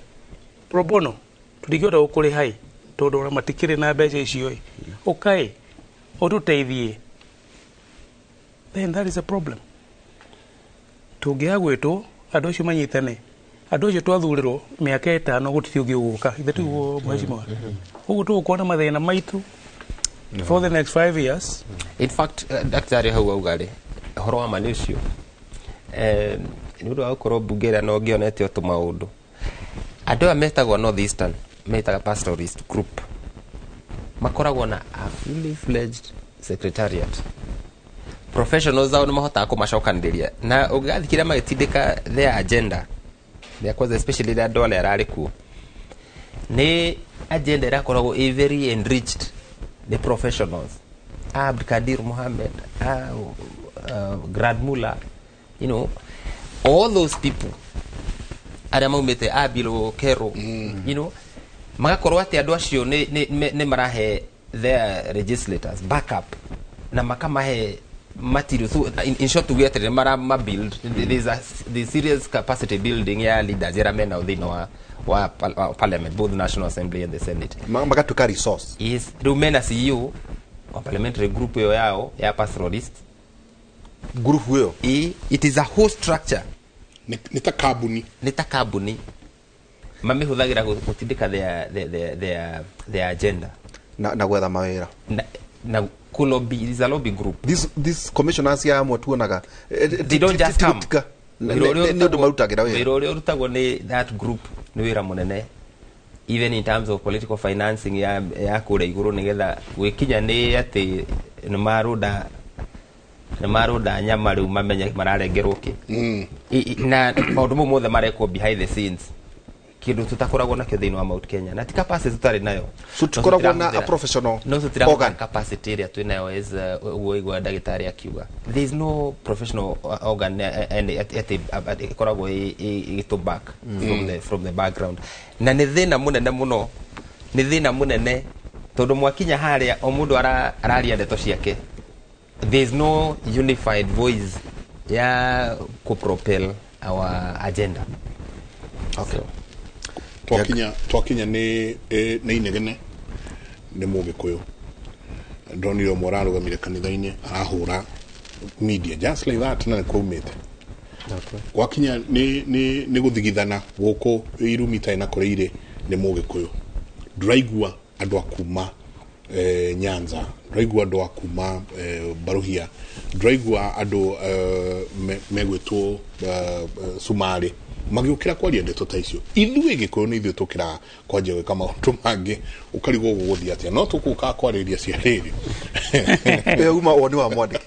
pro bono tũtingĩhota gũkũrĩha ĩ tondũ ona matikĩrĩ na mbeca icio ĩ, ũkai ũtũteithie. Then that is a problem. Tũngĩaga gwĩtwo andũ acio manyitane, andũ acio twathurĩrwo mĩaka 5 gũtirĩ ũngĩ ũgũka, ithe tiguo mheshimiwa? Ũguo tũgũkorwo na mathĩna maitũ for the next 5 years. In fact, daktari hau auga rĩ ũhoro wa ma nĩ ũcio, nĩ ũndũ wa gũkorwo mbunge ĩrĩa no ngĩonete o tũmaũndũ andũ aya metagwo North Eastern, metaga pastoralist group, makoragwo na a fully fledged secretariat, professionals ao nĩ mahotaga kũmacokanĩrĩria na ũngĩgathikĩrĩria magĩtindĩka their agenda ya kwanza, especially rĩrĩa andũ arĩa ararĩ kuo, nĩ agenda ĩrakoragwo ĩ very enriched nĩ professionals, Abdikadir Mohamed, Grad Muller, all those people arĩa maumĩte Abilo Kero, magakorwo atĩ andũ acio nĩ marahe their legislators backup na makamahe material. So in short tuge atĩ nĩ mara build, there's a the serious capacity building ya leaders ĩrĩa menao thĩinĩ wa parliament, both National Assembly and the Senate. Magatuĩka resource. Yes, rĩu mena CEO wa parliamentary group ĩyo yao ya pastoralist. Group ĩyo? It is a whole structure. Nĩ ta kambuni. Nĩ ta kambuni mamĩhũthagĩra gũtindĩka their agenda. Na gwetha mawĩra. Na kulobby, is a lobby group. This commissioners ya amwe tuonaga They don't just come. Nĩ ũndũ marutagĩra wĩra. Wĩra ũrĩa ũrutagwo nĩ that group nĩ wĩra mũnene, even in terms of political financing ya kũrĩa igũrũ, nĩgetha gwĩkinya nĩ atĩ nĩ marũnda nyama rĩu mamenye mararengerwo kĩ. Na maũndũ mau mothe marekwo behind the scenes, kĩndũ tũtakoragwo nakĩo thĩinĩ wa Mount Kenya na ti capacity tũtarĩ nayo. So tũkoragwo na a professional no tũtirahũthĩra organ. Capacity ĩrĩa twĩ nayo as ũguo igua ndagĩtarĩ akiuga there is no professional organ atĩ ĩkoragwo ĩgĩtũ back from the background, na nĩ thĩna mũnene mũno, nĩ thĩna mũnene. Tondu mwakinya haria o mundu araria ndeto ciake, there is no unified voice ya ku propel our agenda. Okay. Twakinya nĩ inegene nĩ Mũgĩkũyũ, ndonire ũmwe ũrarũgamire kanitha-inĩ arahũra media just like that, na nĩ kwaumĩte. Gwakinya nĩ gũthigithana gũkũ irumi itarĩ na kũrĩa irĩ nĩ Mũgĩkũyũ. Ndũraigua andũ a kuma Nyanza, ndũraigua andũ a kuma Baruhia, ndũraigua andũ megwĩtwo Sumarĩ magĩũkĩra kwaria ndeto ta icio. Ithuĩ Gĩkũyũ nĩ ithuĩ tũkĩraga kwanjia gwĩka maũndũ mangĩ, ũkarigwo gũgũthiĩ atĩa, no tũkũka kwarĩria cia rĩrĩ. Ĩyo uma woni wa mwandĩki.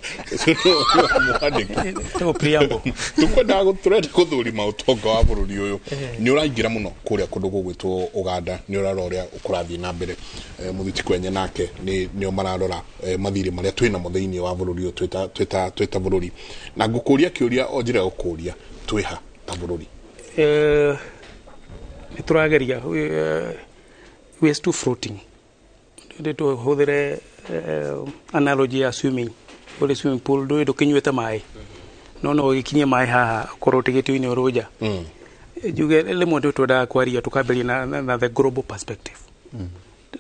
Mwandĩki. Ĩtagwo preamble. Tukwendaga, tũrenda gũthũrima ũtonga wa bũrũri ũyũ. Nĩ ũraingĩra mũno kũrĩa kũndũ gũgwĩtwo Ũganda, nĩ ũrarora ũrĩa kũrathiĩ na mbere. Mũthiti kwenye nake nĩo mararora mathirĩ marĩa twĩnamo thĩinĩ wa bũrũri ũyũ twĩta bũrũri. Na ngũkũria kĩũria o njĩra ya gũkũria, twĩha ta bũrũri? Nĩ tũrageria, we are still floating. Nĩ tũhũthĩre analogy ya swimming. Ũrĩ swimming pool, ndũĩ ndũkĩnyuĩte maĩ, no ũgĩkinyie maĩ haha ũkorwo ũtigĩtio-inĩ ũrũnja. Njuge rĩmwe nĩ twendaga kwaria tũkambĩrĩria na the global perspective.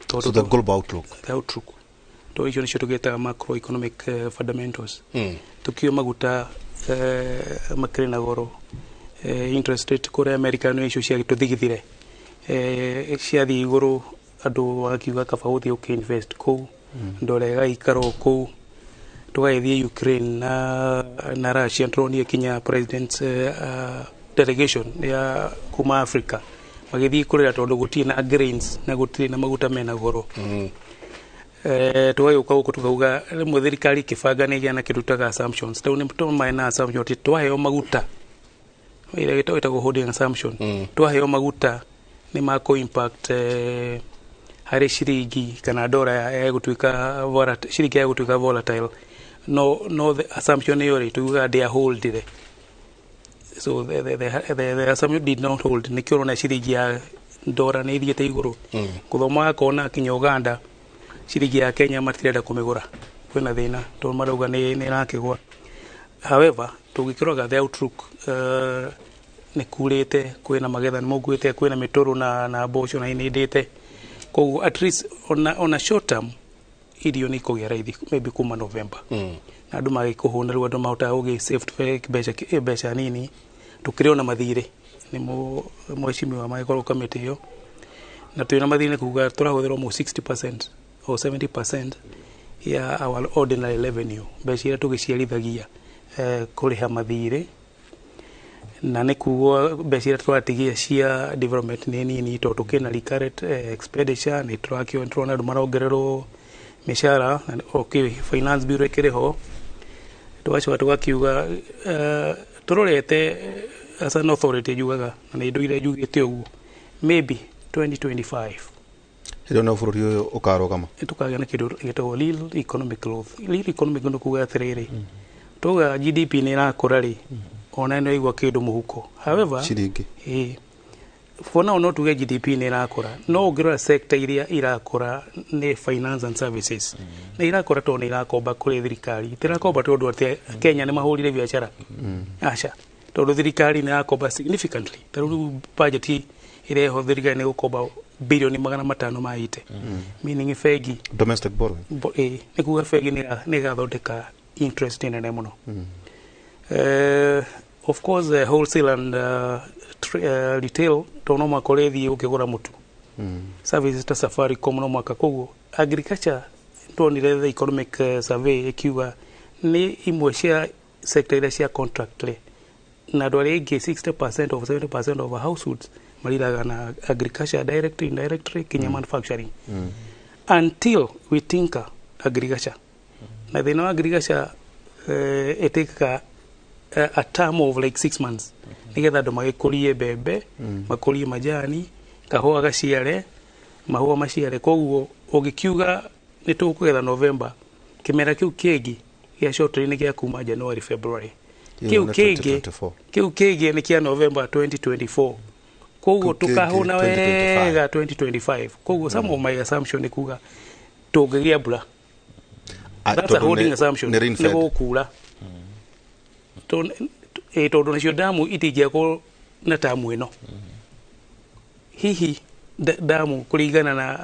Tondũ So the global outlook. The outlook, tondũ icio nĩcio tũgĩtaga macroeconomic fundamentals. Tukiuga maguta makĩrĩ na goro, interest rate kũrĩa America nĩ icio ciagĩtũthigithire, ciathiĩ igũrũ, andũ magakiuga kaba gũthiĩ ũkĩ-invest kũu, ndora ĩgaikara o kũu. Tũgagĩthiĩ Ukraine na Russia, tũronire kinya president delegation ya kuma Africa magĩthiĩ kũrĩra tondũ gũtirĩ na grains na gũtirĩ na maguta mena goro. Tũgagĩũka gũkũ tũkauga rĩmwe thirikari ĩkĩbanga nĩ ĩgĩa na kĩndũ taga assumptions. Rĩu nĩ tũmaĩ na assumption atĩ twaheo maguta, ĩrĩa ĩtagwo holding assumption, twaheo maguta nĩ makũ impact harĩ ciringi kana ndora ya gũtuĩka ciringi ya gũtuĩka volatile. No the assumption ĩyo rĩ, tuugaga ndĩa holdire. So the assumption did not hold. Nĩkĩo ũrona ciringi ya ndora nĩ ithiĩte igũrũ. Gũthoma gakona kinya Uganda ciringi ya Kenya matirenda kũmĩgũra, kwĩna thĩna tondũ marauga nĩ ĩrakĩgwa. However, tũngĩkĩroga the outlook, nĩ kurĩte, kwĩna magetha nĩ mokuĩte, kwĩna mĩtũrũ na mboco na inĩndĩte, koguo at least ona short term irio nĩ ikũgĩa raithi maybe kuma November, na andũ magĩkũhũna. Rĩu andũ mahotaga gũgĩ save mbeca nini. Tũkĩrĩ ona mathirĩ nĩ mheshimiwa magĩkorwo kamĩtĩ ĩyo na twĩna mathirĩ, nĩ kuga tũrahũthĩra almost 60% or 70% ya our ordinary revenue, mbeca iria tũgĩciarithagia, kũrĩha mathirĩ, na nĩ kuga mbeca iria tũratigia cia development nĩ nini, tondũ tũkĩna recurrent expenditure. Nĩ tũrakĩona, tũrona andũ marongererwo mĩcara na okay, finance bureau ĩkĩrĩ ho. Tũgacoka tũgakiuga tũrorete as an authority, njugaga na nĩ ndũire njugĩte ũguo, maybe 2025 Hĩndĩ ĩyo no bũrũri ũyũ ũkarũgama. Tũkagĩa na kĩndũ gĩtagwo real economic growth. Real economic growth nĩ kuga atĩrĩrĩ, tuga GDP nĩ ĩrakũra rĩ, ona nĩ waigua kĩndũ mũhuko. However, ciringi. Ĩĩ, for now no tuge GDP nĩ ĩrakũra, no ũngĩrora sector iria irakũra nĩ finance and services, na irakũra tondũ nĩ irakomba kũrĩ thirikari, itirakomba tondũ atĩ Kenya nĩ mahũrire biacara, aca, tondũ thirikari nĩ irakomba significantly. Ta rĩu budget ĩreho, thirikari nĩ gũkomba bilioni 500 ma ite, meaning bengi Domestic borrowing. Ĩĩ, nĩ kuga bengi nĩ ĩgathondeka interest nene mũno. Of course, wholesale and retail, tondũ no mũhaka ũrĩthiĩ ũkĩgũra mũtu, services ta Safaricom no mwaka. Koguo agriculture, tuonire the economic survey ĩkiuga nĩ imwe cia sector iria cia contract rĩ, na andũ arĩa aingĩ, 60% of 70% of our households mariraga na agriculture directly, indirectly, kinya manufacturing, until we tinker agriculture. Na thĩna wa agriculture, ĩtĩkaga a term of like 6 months nigetha andũ magĩkũrie mbembe, makũrie majani, kahũa gaciare, mahũa maciare. Koguo ũngĩkiuga nĩ tũkũgetha November, kĩmera kĩu kĩngĩ gĩa short nĩ gĩa kuma January, February. Ĩyo Kĩu nĩ kĩngĩ 2024. Kĩu kĩngĩ nĩ kĩa November 2024. Koguo Kĩngĩ tukahũna 2025. wega 2025. Koguo some of my assumption nĩ kuga tũngĩgĩa mbura, that's a tondũ holding assumption, nĩ rain nĩ fed. gũkura. Tondũ nacio damu itingĩakwo na tamu ĩno, hihi damu kũringana na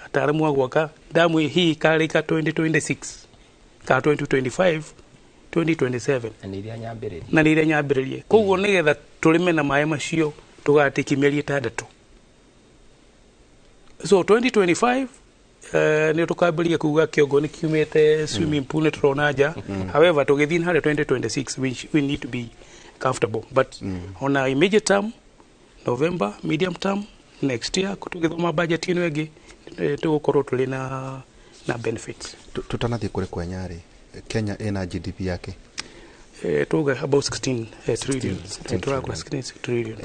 ataaramu a gwaka damu hihi karĩka 2026 ka 2025, 2027. Na nĩ iria nyambĩrĩrie. Na nĩ iria nyambĩrĩrie. Koguo nĩgetha tũrĩme na maĩ macio tũgatĩki mĩeri 6. So 2025 nĩ tũkambĩrĩria kuga kĩongo nĩ kiumĩte swimming pool, nĩ tũrona nja. However, tũgĩthiĩ harĩa 2026, we need to be comfortable, but on a immediate term, November, medium term, next year, tũgĩthoma budget ĩno ĩngĩ, tũgũkorwo tũrĩ na benefits. Tutanathiĩ kũrĩ kwenya rĩ, Kenya ĩna GDP yake? Tuga about 16 trillion. 16 Tũrakora 16 trillion.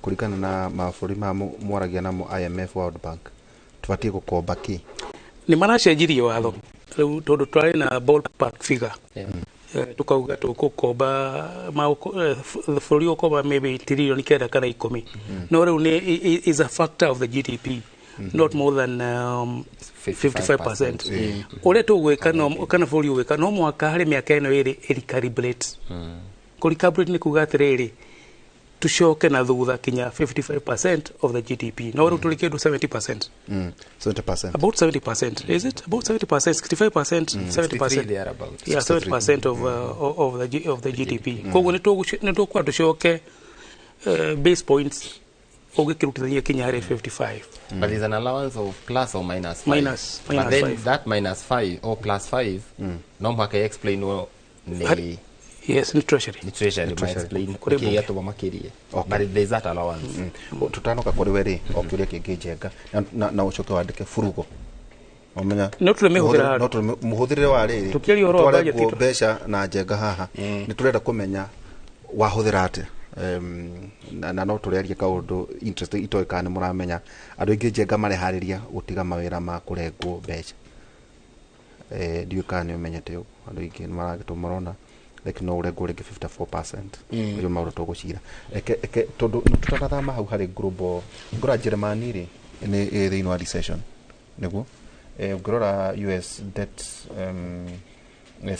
Kũringana na mabũrũri ma mwaragia namo, IMF, World Bank, tũbatiĩ gũkomba kĩ? Nĩ maracenjirie watho rĩu, tondũ twarĩ na ballpark figure. Tukauga tũgũkomba bũrũri ũkomba maybe 9 trillion kana 10, no rĩu nĩ is a factor of the GDP, not more than 55%. Ũrĩa tũgwĩka no kana bũrũri ũgwĩka no mũhaka harĩ mĩaka ĩno ĩrĩ ĩrecalibrate. Kũrecalibrate nĩ kuga atĩrĩrĩ, tucoke na thutha kinya 55% of the GDP, no rĩu tũrĩ kĩndũ 70%. 70%. About 70%, is it about 70%, 65%, 70%? 63 thereabout. Yeah, 70% of the GDP. Koguo nĩ tũkwa tũcoke base points ũgĩkĩrutithania kinya harĩ 55. But there's an allowance of plus or minus 5. Minus But then five. that minus 5 or plus 5, no mũhaka explain wo nĩ Yes, nĩ treasury. Nĩ treasury ma Treasury. explain Kũrĩ kĩ mbunge. gĩatũma makĩrie. Okay. But there's that allowance. Tutanoka kũrĩ we rĩ, o kĩũria kĩngĩ njenga na ũcoke wandĩke furugo ũmenya. No tũrĩmĩhũthĩra handũ. No mũhũthĩrĩre wa rĩrĩ. Tũkĩaria ũhoro wa budget twarengwo mbeca na njenga haha, nĩ tũrenda kũmenya wahũthĩra atĩa. Na no tũrĩarie kaũndũ interesting itoĩ kana nĩ mũramenya, andũ aingĩ njenga mareharĩria gũtiga mawĩra ma kũrengwo mbeca. Ndiũĩ kana nĩ ũmenyete ũguo, andũ aingĩ nĩ maragĩtwo marona like no ũrengwo rĩngĩ 54%. Ũcio maũndũ tũgũcira eke tondũ nĩ tũtanathama hau harĩ global ngora Germany rĩ, nĩ ĩ thĩinĩ wa recession nĩguo. Ũngĩrora US debt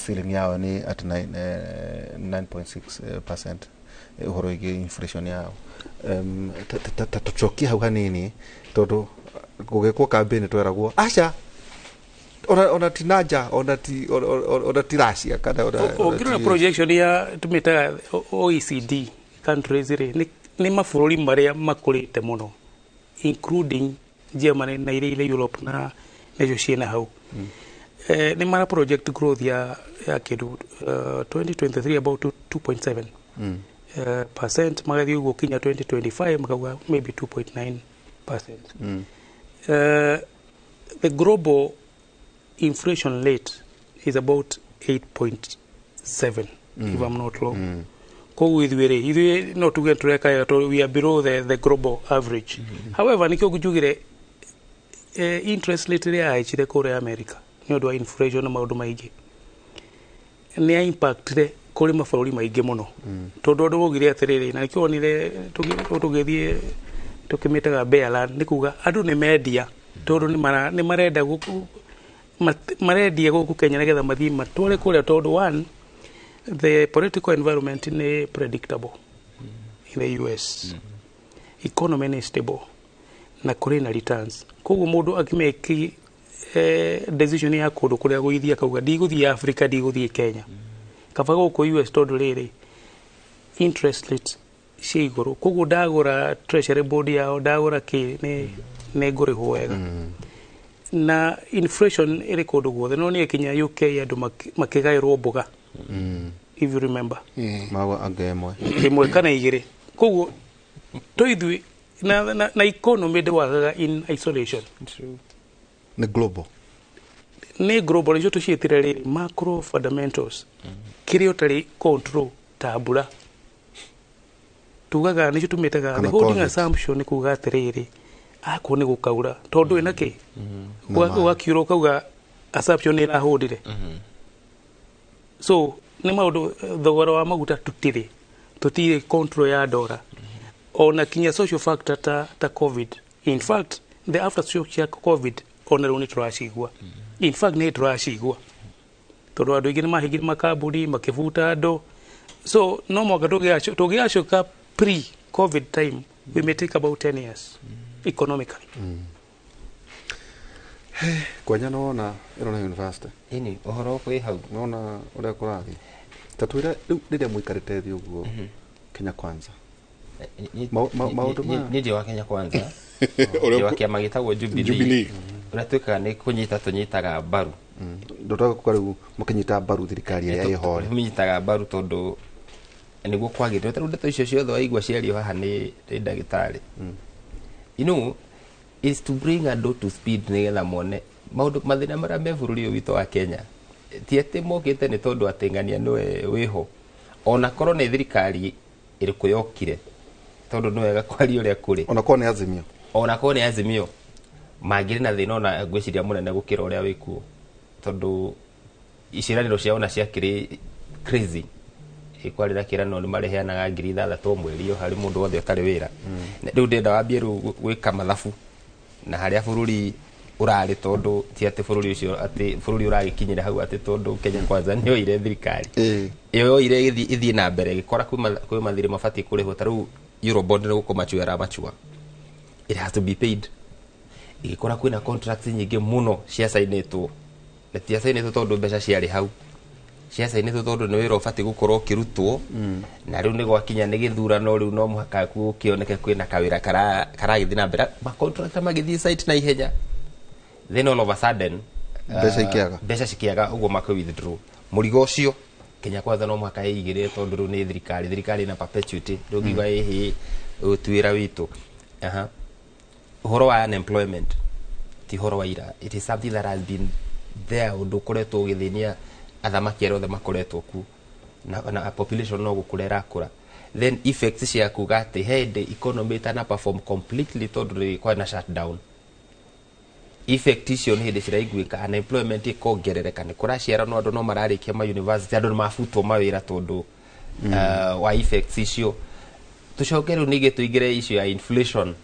ceiling yao nĩ at 9.6%, ũhoro wĩgiĩ inflation yao. Ta tũcokie hau hanini, tondũ gũgĩkwo campaign tweragwo aca ona ti nanja, ona ti Russia kana ona Ũngĩrora ti projection ya tũmĩtaga OECD countries rĩ, nĩ mabũrũri marĩa makũrĩte mũno, including Germany na iria irĩ Europe na nacio ciĩna hau, nĩ mara project growth ya kĩndũ 2023 about 2.7 percent, magathiĩ ũguo kinya 2025 makauga maybe 2.9%. The global inflation rate is about 8.7, if I'm not wrong. Koguo ithuĩ rĩ, ithuĩ no tuge tũreka wega tondũ we are below the global average. However, nĩkĩo njugire interest rate ĩrĩa yahaicire kũrĩa America nĩ ũndũ wa inflation na maũndũ maingĩ nĩ ya impactire kũrĩ mabũrũri maingĩ mũno, tondũ andũ maugire atĩrĩrĩ, na nĩkĩo wonire tũgĩthiĩ tũkĩmĩtaga bear run, nĩ kuga andũ nĩ mendia tondũ nĩ marenda gũkũ marendia gũkũ Kenya nĩgetha mathiĩ matware kũrĩa, tondũ one, the political environment nĩ predictable in the US, economy nĩ stable na kũrĩ na returns. Koguo mũndũ akĩmeki decision ya kũndũ kũrĩa gũithia, akauga ndigũthiĩ Africa, ndigũthiĩ Kenya, kaba gũkũ US, tondũ rĩrĩ interest rate cia igũrũ. Koguo ndagũra treasury board yao, ndagũra kĩ, nĩ ngũrĩhwo wega. Na inflation ĩrĩ kũndũ guothe, no nĩ kinya UK andũ makĩgaĩrwo mboga, if you remember. Magwa anga ĩmwe. Ĩmwe kana igĩrĩ. Koguo to ithuĩ na economy ndĩwagaga in isolation. Nĩ global. Nĩ global. Icio tũciĩtire rĩrĩ macro fundamentals, kĩrĩa ũtarĩ control ta mbura tugaga nĩcio tũmĩtaga Kana the holding COVID. assumption. Nĩ kuga atĩrĩrĩ, akorwo nĩ gũkaura tondũ ĩna kĩ Na maĩ. Ũgakiura ũkauga assumption nĩ ĩrahũndire. So nĩ maũndũ, thogora wa maguta tũtirĩ control ya ndora. Ona kinya social factor ta COVID. In fact, the aftershock cia COVID ona rĩu nĩ tũracigua. In fact, nĩ tũracigua tondũ andũ aingĩ nĩ mahingire makambuni, makĩbuta andũ. So no mwaka tũgĩacoka pre COVID time, we may take about 10 years economically. Kwenya nona ĩno nĩ university. Ĩni ũhoro wĩ hau. Nona ũrĩa kũrathiĩ, ta twĩre rĩu rĩrĩa mũikarĩte thĩ ũguo Kenya Kwanza, maũndũ maya. Niĩ ndĩ wa Kenya Kwanza. Ũrĩa ndĩ wa kĩama gĩtagwo Jubilee. Jubilee. Ũrĩa twĩkaga nĩ kũnyita, tũnyitaga mbaru. Ndotaga kuga rĩu mũkĩnyita mbaru thirikari ĩrĩa ĩho rĩ. Tũmĩnyitaga mbaru tondũ nĩguo kwagĩrĩire. Tarĩu ndeto icio ciothe waigua ciario haha nĩ ndagĩtarĩ, is to bring andũ to speed nĩgetha mone maũndũ mathĩna marĩa me bũrũri ũyũ witũ wa Kenya. Ti atĩ mokĩte nĩ tondũ atĩ ng'ania nĩwe wĩho, ona korwo nĩ thirikari ĩrĩkũ yokire, tondũ nĩ wega kwaria ũrĩa kũrĩ. Ona korwo nĩ Azimio. Ona korwo nĩ Azimio, mangĩrĩ na thĩna ona ngwĩciria mũnene gũkĩra ũrĩa wĩkuo, tondũ iciranĩro ciao ona ciakĩrĩ crazy. Kwarĩ na kĩĩranĩro nĩ mareheanaga 6,000 o mweri o harĩ mũndũ wothe ũtarĩ wĩra. Rĩu ndĩrenda wambie rĩu gwĩka mathabu na harĩa bũrũri ũrarĩ, tondũ ti atĩ bũrũri ũcio, atĩ bũrũri ũragĩkinyĩra hau atĩ tondũ Kenya Kwanza nĩ yoire thirikari. Ĩyo yoire ĩthiĩ na mbere, ĩgĩkora kwĩ mathirĩ mabatiĩ kũrĩhwo. Ta rĩu Eurobond nĩ gũkũ matua ĩramachua, it has to be paid. Ĩgĩkora kwĩna contracts nyingĩ mũno ciacainĩtwo, na tiacainĩtwo tondũ mbeca ciarĩ hau, ciacainĩtwo tondũ nĩ wĩra ũbatiĩ gũkorwo ũkĩrutwo. Na rĩu nĩ gwakinya nĩ gĩthurano, rĩu no mũhaka gũkĩoneke kwĩna kawĩra karagĩthiĩ na mbere, macontractor magĩthiĩ site na ihenya, then all of a sudden Mbeca ikĩaga. Mbeca cikĩaga, ũguo makĩ withdraw mũrigo ũcio. Kenya Kwanza no mũhaka ĩigĩrĩre, tondũ rĩu nĩ thirikari ĩna perpetuity, ndũngiuga ĩhĩ, ũyũ ti wĩra witũ. Aha. Ũhoro wa unemployment ti ũhoro wa ira, it is something that has been there, ũndũ ũkoretwo ũgĩthĩnia athamaki arĩa othe makoretwo ku na population no gũkũra ĩrakũra. Then effects cia kuga atĩ he hĩndĩ economy ĩtana perform completely tondũ rĩ kwarĩ na shutdown, effect icio nĩ hĩndĩ ciraiguĩka, unemployment ĩkongerereka, nĩ kũraciaranwo, andũ no mararĩkia ma university, andũ nĩ mabutwo mawĩra tondũ wa effects icio. Tũcoke rĩu ningĩ tũingĩre issue ya inflation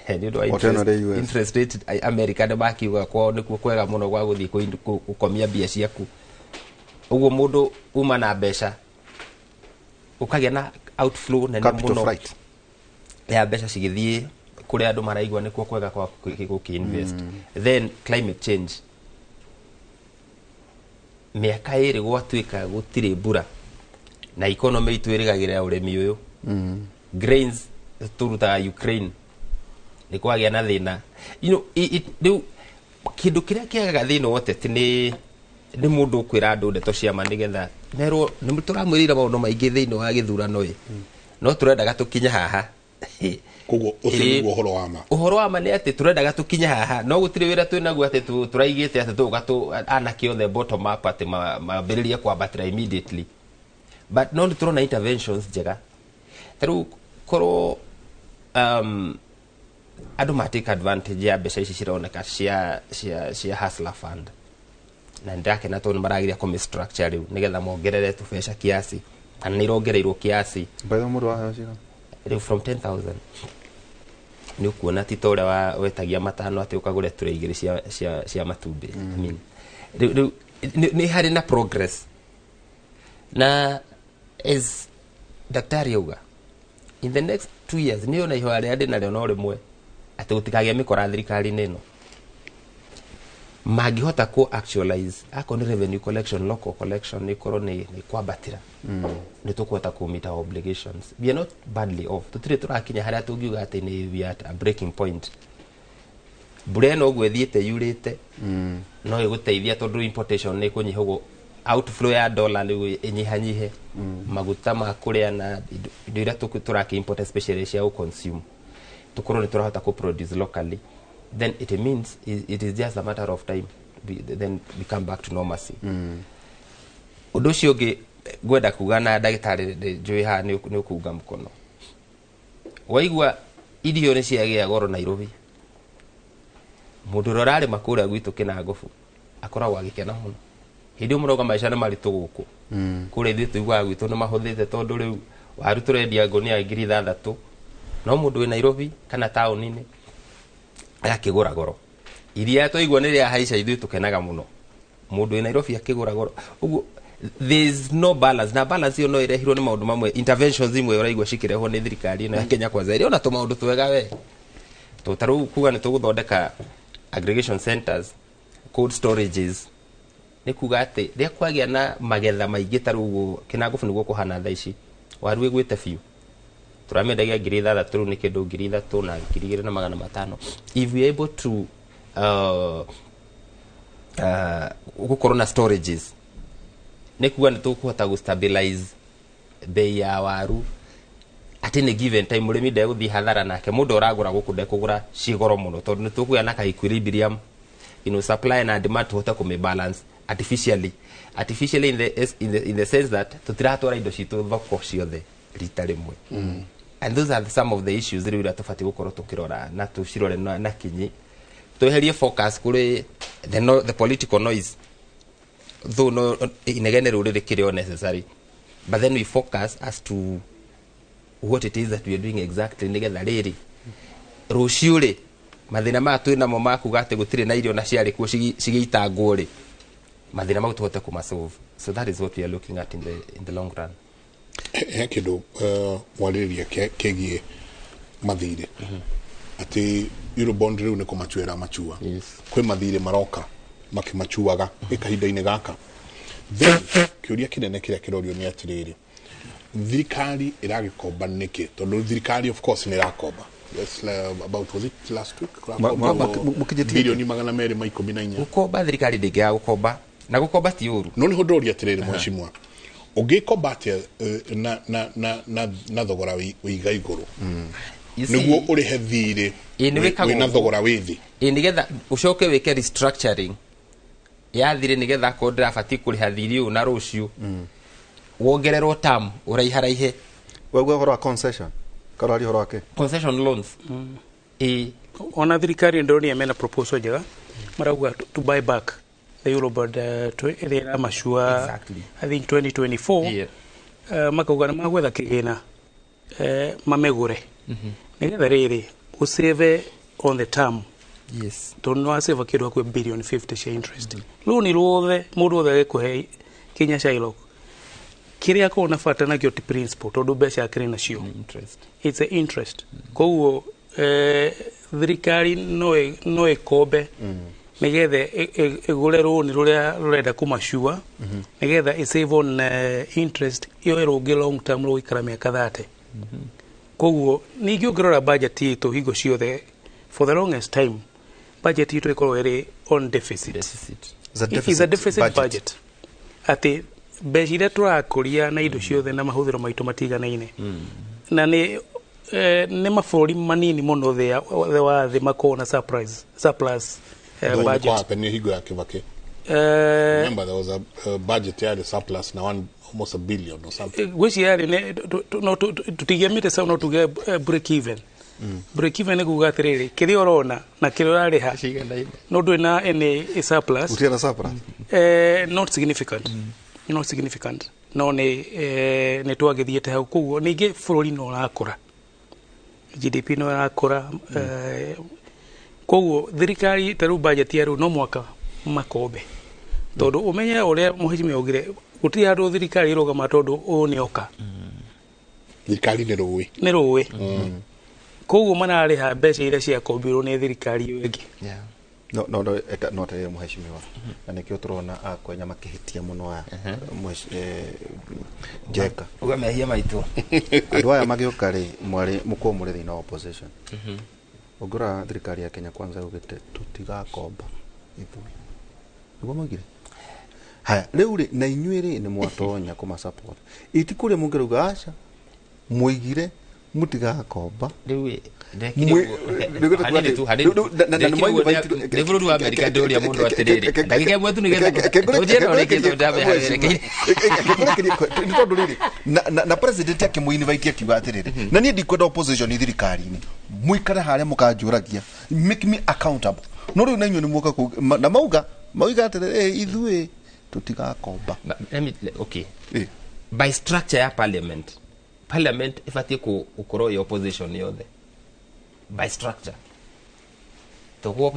nĩ ũndũ wa O tena interest, rĩ US. Interest rate America nĩ makiuga kwao nĩkuo kwega mũno gwa gũthiĩ gũkomia mbia ciaku. Ũguo mũndũ uma na mbeca ũkagĩa na outflow nene Capital mũno flight. ya mbeca cigĩthiĩ kũrĩa andũ maraigua nĩkuo kwega kwa gũkĩ-invest. Then climate change, mĩaka 2 gwatuĩka gũtirĩ mbura, na economy itũ ĩrĩgagĩrĩra ũrĩmi ũyũ. Grains tũrutaga Ukraine, nĩ kwagĩa na thĩna. Rĩu kĩndũ kĩrĩa kĩagaga thĩinĩ wa ũteti nĩ mũndũ ũkwĩra andũ ndeto cia ma nĩgetha merwo nĩ tũramwĩrĩire maũndũ maingĩ thĩinĩ wa gĩthurano ĩ, no tũrendaga tũkinye haha. Koguo ũcio nĩguo ũhoro wa ma. Ũhoro wa ma nĩ atĩ tũrendaga tũkinye haha, no gũtirĩ wĩra twĩnaguo atĩ tũraigĩte atĩ tũgũka tũ anake othe bottom up atĩ mambĩrĩrie kwambatĩra immediately, but no nĩ tũrona interventions njega. Ta rĩu korwo andũ ma take advantage ya mbeca ici cironeka cia Hustler Fund, na nĩndĩrakena tondũ nĩ marageria kũmĩ structure rĩu nĩgetha mongerere tũbeca kiasi, kana nĩ irongereirwo kiasi. By the way, mũndũ waheo cigana? Rĩu from 10,000 nĩ ũkuona ti ta ũrĩa wetagia 5 atĩ ũkagũre tray 2 cia matumbĩ. I mean, rĩu nĩ harĩ na progress, na as daktari auga, in the next 2 years nĩ ona ihoya rĩrĩa ndĩnarĩo no rĩmwe, atĩ gũtikagĩa mĩkora thirikari-inĩ ĩno mangĩhota ku actualize akorwo nĩ revenue collection, local collection nĩ ĩkorwo nĩ kwambatĩra, nĩ tũkũhota kũ meet our obligations. We are not badly off, tũtirĩ tũrakinya harĩa tũngiuga atĩ nĩ we are at a breaking point. Mbura ĩno ũguo ĩthiĩte yurĩte no ĩgũteithia tondũ importation nĩ ĩkũnyiha, ũguo outflow ya dollar rĩu ĩnyihanyihe, maguta ma kũrĩa na indo iria tũrakĩ import, especially cia gũ consume, tũkorwo nĩ tũrahota kũ produce locally. Then it means it is just a matter of time, then we come back to normalcy. Ũndũ ũcio ũngĩ ngwenda kuga na ndagĩtarĩ njũĩ haha nĩ ũkunga mũkono, waigua irio nĩ ciagĩa goro Nairobi, mũndũ ũrĩa ũrarĩma kũrĩa gwitũ Kĩnangobu akoragwo agĩkena mũno. Hĩndĩ ĩyo mũrauga maica nĩ maritũ gũkũ, kũrĩa ithuĩ tũiguaga gwitũ nĩ mahũthĩte, tondũ rĩu waru tũrendia ngũnia 6,000. No mũndũ wĩ Nairobi kana taũni-inĩ agakĩgũra goro. Iria twaigua nĩ rĩahaica, ithuĩ tũkenaga mũno. Mũndũ wĩ Nairobi akĩgũra goro ũguo, there is no balance. Na balance ĩyo no ĩrehirwo nĩ maũndũ mamwe, interventions imwe ũraigua cikĩrehwo nĩ thirikari ĩno ya Kenya Kwanza, ĩrĩ ona tũmaũndũ twega we. To ta rĩu kuga nĩ tũgũthondeka aggregation centers, cold storages, nĩ kuga atĩ rĩrĩa kwagĩa na magetha maingĩ ta rĩu ũguo Kĩnangobu nĩguo kũhana thaa ici, waru ĩgwĩte biũ, tũramĩendagia 6,000, rĩu nĩ kĩndũ 3,000 na 2,500. If we are able to gũkorwo na storages, nĩ kuga nĩ tũkũhota gũ stabilize bei ya waru at any given time. Mũrĩmi ndegũthiĩ hathara, nake mũndũ ũragũra gũkũ ndekũgũra ci goro mũno, tondũ nĩ tũkũgĩa na ka equilibrium, supply na demand, tũhote kũmĩ balance artificially in the sense that tũtiratwara indo citũ thoko ciothe rita rĩmwe. And those are some of the issues rĩu iria tũbatiĩ gũkorwo tũkĩrora na tũcirore na kinyi, tweherie focus kũrĩ the, no, the political noise, though no inegene rũrĩrĩ rĩkĩrĩ o necessary, but then we focus as to what it is that we are doing exactly, nĩgetha rĩrĩ rũciũ rĩ, mathĩna maya twĩ namo ma kuga atĩ gũtirĩ na irio na ciarĩ kuo cigĩitangwo rĩ, mathĩna mau tũhote kũmasolve. So that is what we are looking at in the long run. He kĩndũ mwarĩrĩria kĩgiĩ mathirĩ, atĩ Eurobond rĩu nĩ kũmacuĩra machua. Kwĩ mathirĩ maroka makĩmacuaga ĩ kahinda-inĩ gaka. Then kĩũria kĩnene kĩrĩa kĩrorio nĩ atĩrĩrĩ, thirikari ĩragĩkomba nĩkĩ? Tondũ thirikari of course nĩ ĩrakomba. Yes, about, was it last week? Mũkinyĩtie- Bilioni 214. Gũkomba, thirikari ndĩngĩaga gũkomba, na gũkomba ti ũru. No nĩ ndũria atĩrĩrĩ, mheshimiwa, ũngĩkomba atĩa na thogora wĩiga igũrũ You see, nĩguo ũrĩhe thirĩ Ĩ, nĩ wĩkagwo wĩna ũguo. thogora wĩ thĩ? Ĩ, nĩgetha ũcoke wĩke restructuring ya thirĩ, nĩgetha akorwo ndĩrabatiĩ kũrĩha thirĩ ũyũ na rũciũ, wongererwo term ũraiharaihe. Waigua ũhoro wa concession, karwaria ũhoro wake. Concession loans, ĩ. Ona thirikari ndĩronire mena proposal njega, marauga to buy back the Eurobond ĩrĩa ĩramacua. I think 2024. Makauga nĩ magwetha kĩgĩna mamĩgũre, nĩgetha rĩrĩ ũsave on the term, tondũ nĩ wasave kĩndũ hakuhĩ billion 50 cia interest. Rũni ruothe mũndũ wothe agĩkũhe kinya Shylock, kĩrĩa akorwo na bata nakĩo ti principal, tondũ mbeca akĩrĩ nacio. Interest. It's a interest. Koguo thirikari no ĩkombe nĩgetha ĩgũre rũni rũrĩa rũrenda kũmacua, nĩgetha ĩsave on interest ĩyo ĩrũngĩ long term, rũgũikara mĩaka 30. Koguo ningĩ ũngĩrora budget itũ hingo ciothe, for the longest time budget itũ ĩkoragwo ĩrĩ on deficit. Deficit. It's a It is a deficit budget. Budget, atĩ mbeca iria tũrakũria na indo ciothe na mahũthĩro maitũ matiganaine, na nĩ mabũrũri manini mũno thĩ wa thĩ makoragwo na surplus budget. Kwahapenire hingo ya Kibaki. Remember there was a budget yarĩ surplus na one almost a billion or something. Ngwĩciria yarĩ no tũtingĩamĩte sawa, no tuge break even. Break even nĩ kuga atĩrĩrĩ, kĩrĩa ũrona na kĩrĩa ũrarĩha, no ndũrĩ na any surplus. Gũtirĩ na surplus. Not significant, not significant, no nĩ nĩ twagĩthiĩte hau. Koguo ningĩ bũrũri no ũrakũra, GDP no ĩrakũra, koguo thirikari ta rĩu budget ya rĩu no mwaka makombe, tondũ ũmenye ũrĩa mũhecimiwa augire, gũtirĩ handũ thirikari ĩrũgama tondũ ũyũ nĩ oka. Thirikari nĩ rũĩ. Nĩ rũĩ. Koguo mararĩha mbeca iria ciakombirwo nĩ thirikari ĩyo ĩngĩ. No eka no atarĩ mũhecimiwa, na nĩkĩo tũrona akwenya makĩhĩtia mũno aya. Njeka. Uga mehia maitũ. Andũ aya magĩũka rĩ, mwarĩ mũkorwo mũrĩ thĩinĩ wa opposition. Ũngĩrora thirikari ya Kenya Kwanza yugĩte tũtigakomba ithuĩ, nĩguo maugire. Haya, rĩu rĩ, na inyuĩ rĩ, nĩ mwatonya kũma support iti kũrĩa mũngĩrauga aca mũigire mũtigakomba. Rĩu hanini tu, hanini tu. Nĩ bũrũri wa Amerika ndũria mũndũ atĩrĩrĩ, ndagĩka ĩmwe tu nĩgetha tũnjĩre ũrĩkĩ tondũ ndamĩharĩrĩkĩire. Nĩ tondũ rĩrĩ na president akĩmũinvite akiuga atĩrĩrĩ, na niĩ ndikwenda opposition thirikari-inĩ, mũikare harĩa mũkanjũragia, make me accountable. No rĩu na inyuĩ nĩ muoka na mauga atĩrĩrĩ, "Eh, ithuĩ tũtigakomba." Okay, by structure ya parliament Parliament ĩbatiĩ gũkorwo ĩ opposition yothe by structure,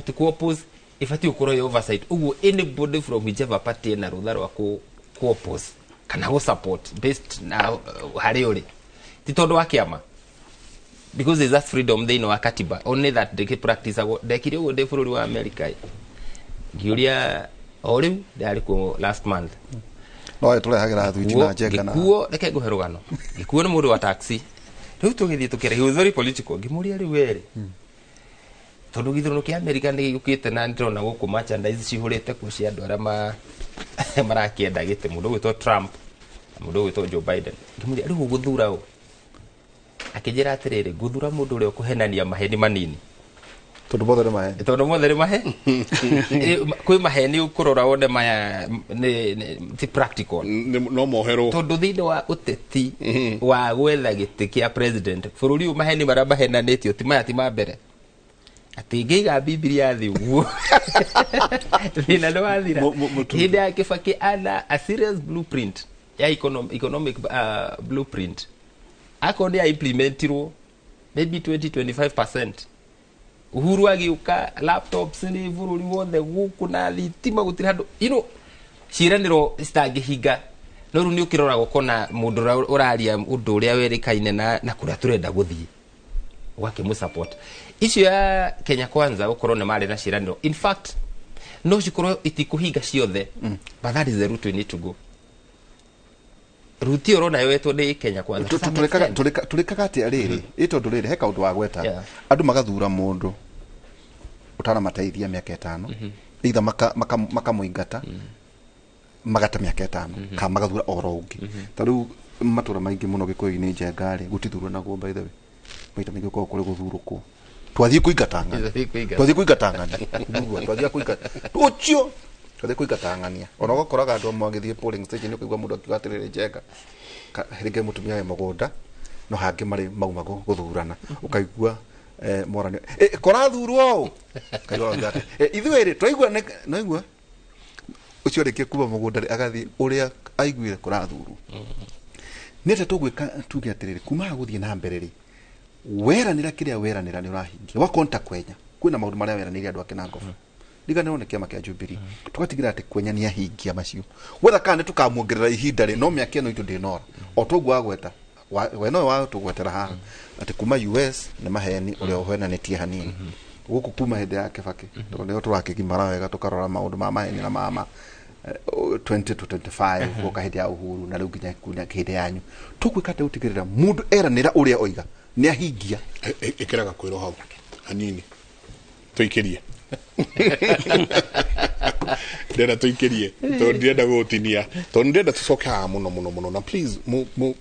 ti ku oppose, ĩbatiĩ gũkorwo ĩ oversight. Ũguo anybody from whichever party ena rũtha rwa ku oppose kana gũ support based na harĩa ũrĩ, ti tondũ wa kĩama, because there's that freedom thĩinĩ wa katiba, only that ndĩkĩ practice-agwo. Ndekire ũguo ndĩ bũrũri wa America, ngiũria o rĩu ndarĩ kuo last month. No tũrehagĩra thwiti na njenga na Ngĩkuo, reke ngũhe rũgano. Ngĩkuo nĩ mũndũ wa taxi, rĩu tũgĩthiĩ tũkĩra, he was very political. Ngĩmũria, rĩu werĩ, tondũ gĩthurano kĩa America nĩ gĩũkĩte na ndĩrona gũkũ merchandise cihũrĩte kuo cia andũ arĩa marakĩenda gĩtĩ, mũndũ ũgwĩtwo Trump na mũndũ ũgwĩtwo Joe Biden. Ngĩmũria, rĩu ũgũthura ũ? Akĩnjĩra atĩrĩrĩ, ngũthura mũndũ ũrĩa ũkũhenania maheni manini. Tondũ mothe nĩ maheni. Tondũ mothe nĩ mahe kwĩ maheni ũkũrora wone maya ti practical. No moherwo. Tondũ thĩinĩ wa ũteti wa gwetha gĩtĩ kĩa president bũrũri ũyũ, maheni marĩa mahenanĩtio ti maya, ti ma mbere, atĩ ngĩiga Bibilia thĩ ũguo thĩna nĩ wathira. Hĩndĩ ya Kĩbakĩ ana a serious blueprint ya economic blueprint, akorwo nĩ ya implementirwo maybe 20-25%. Uhuru agĩũka, laptops nĩ bũrũri wothe gũkũ na thitima gũtirĩ handũ, ciĩranĩro citangĩhinga. No rĩu nĩ ũkĩroraga ũkona mũndũ ũrĩa ũraria ũndũ ũrĩa werĩkaine na kũrĩa tũrenda gũthiĩ, ũgakĩmũ support. Icio ya Kenya Kwanza gũkorwo nĩ marĩ na ciĩranĩro, in fact no cikorwo itikũhinga ciothe, but that is the route we need to go. Route ĩyo ũrona yoetwo nĩ Kenya Kwanza. To some extent. Tũrĩkaga atĩa rĩrĩ ĩ tondũ rĩrĩ he kaũndũ wa gweta andũ magathura mũndũ ũtanamateithia mĩaka 5, either makamũingata magate mĩaka 5, kana magathura oro ũngĩ. Ta rĩu matũra maingĩ mũno Gĩkũyũ-inĩ, Njenga rĩ, gũtithuranagwo by the way, maita maingĩ gũkoragwo kũrĩ gũthurũkwo. Twathiĩ kũingata ng'ania. Twathiĩ kũingata. Twathiĩ kũingata ng'ania. Ndiguo, twathiĩ kũingata ũcio, twathiĩ kũingata ng'ania. Ona ũgakoraga andũ amwe magĩthiĩ polling station, ũkaigua mũndũ akiuga atĩrĩrĩ, Njenga, rĩngĩ mũtumia wĩ mũgũnda no hangĩ marĩ mauma gũthurana, ũkaigua moranio, kũrathurwo ũũ. Ũkaigua akiuga atĩ, ithuĩ rĩ twaigua naigua ũcio rĩngĩ kuma mũgũnda rĩ agathiĩ ũrĩa aiguire kũrathurwo. Nĩ atĩa tũgwĩka tuge atĩrĩrĩ, kuma haha gũthiĩ na mbere rĩ, weranĩra kĩrĩa weranĩra nĩ ũrahingia? Wakorwo nĩ ta Kwenya, kwĩna maũndũ marĩa weranĩire andũ ake na ngobu riganĩrwo nĩ kĩama kĩa Jubilee, tũgatigĩrĩra atĩ Kwenya nĩ ahingia macio wetha kana nĩ tũkamuongerera ihinda rĩ, no mĩaka ĩno itũ ndĩnora o toguo wagweta we nowe watũgwetera haha atĩ kuma US nĩ maheni ũrĩa ũhenanĩtie hanini gũkũ kuma hĩndĩ ya Kĩbakĩ, tondũ nĩho tũrakĩgimara wega tũkarora maũndũ ma maheni na mama 20 to 25 gũka hĩndĩ ya Uhuru na rĩu nginya kuna hĩndĩ yanyu. Tũgwĩka atĩa gũtigĩrĩra mũndũ eranĩra ũrĩa oiga nĩ ahingia? Ĩkĩraga kwĩrwo hau hanini tũikĩrie, ndĩrenda tũikĩrie tondũ ndirenda gũgũtinia, tondũ ndĩrenda tũcoke haha mũno mũno mũno. Na please tondũ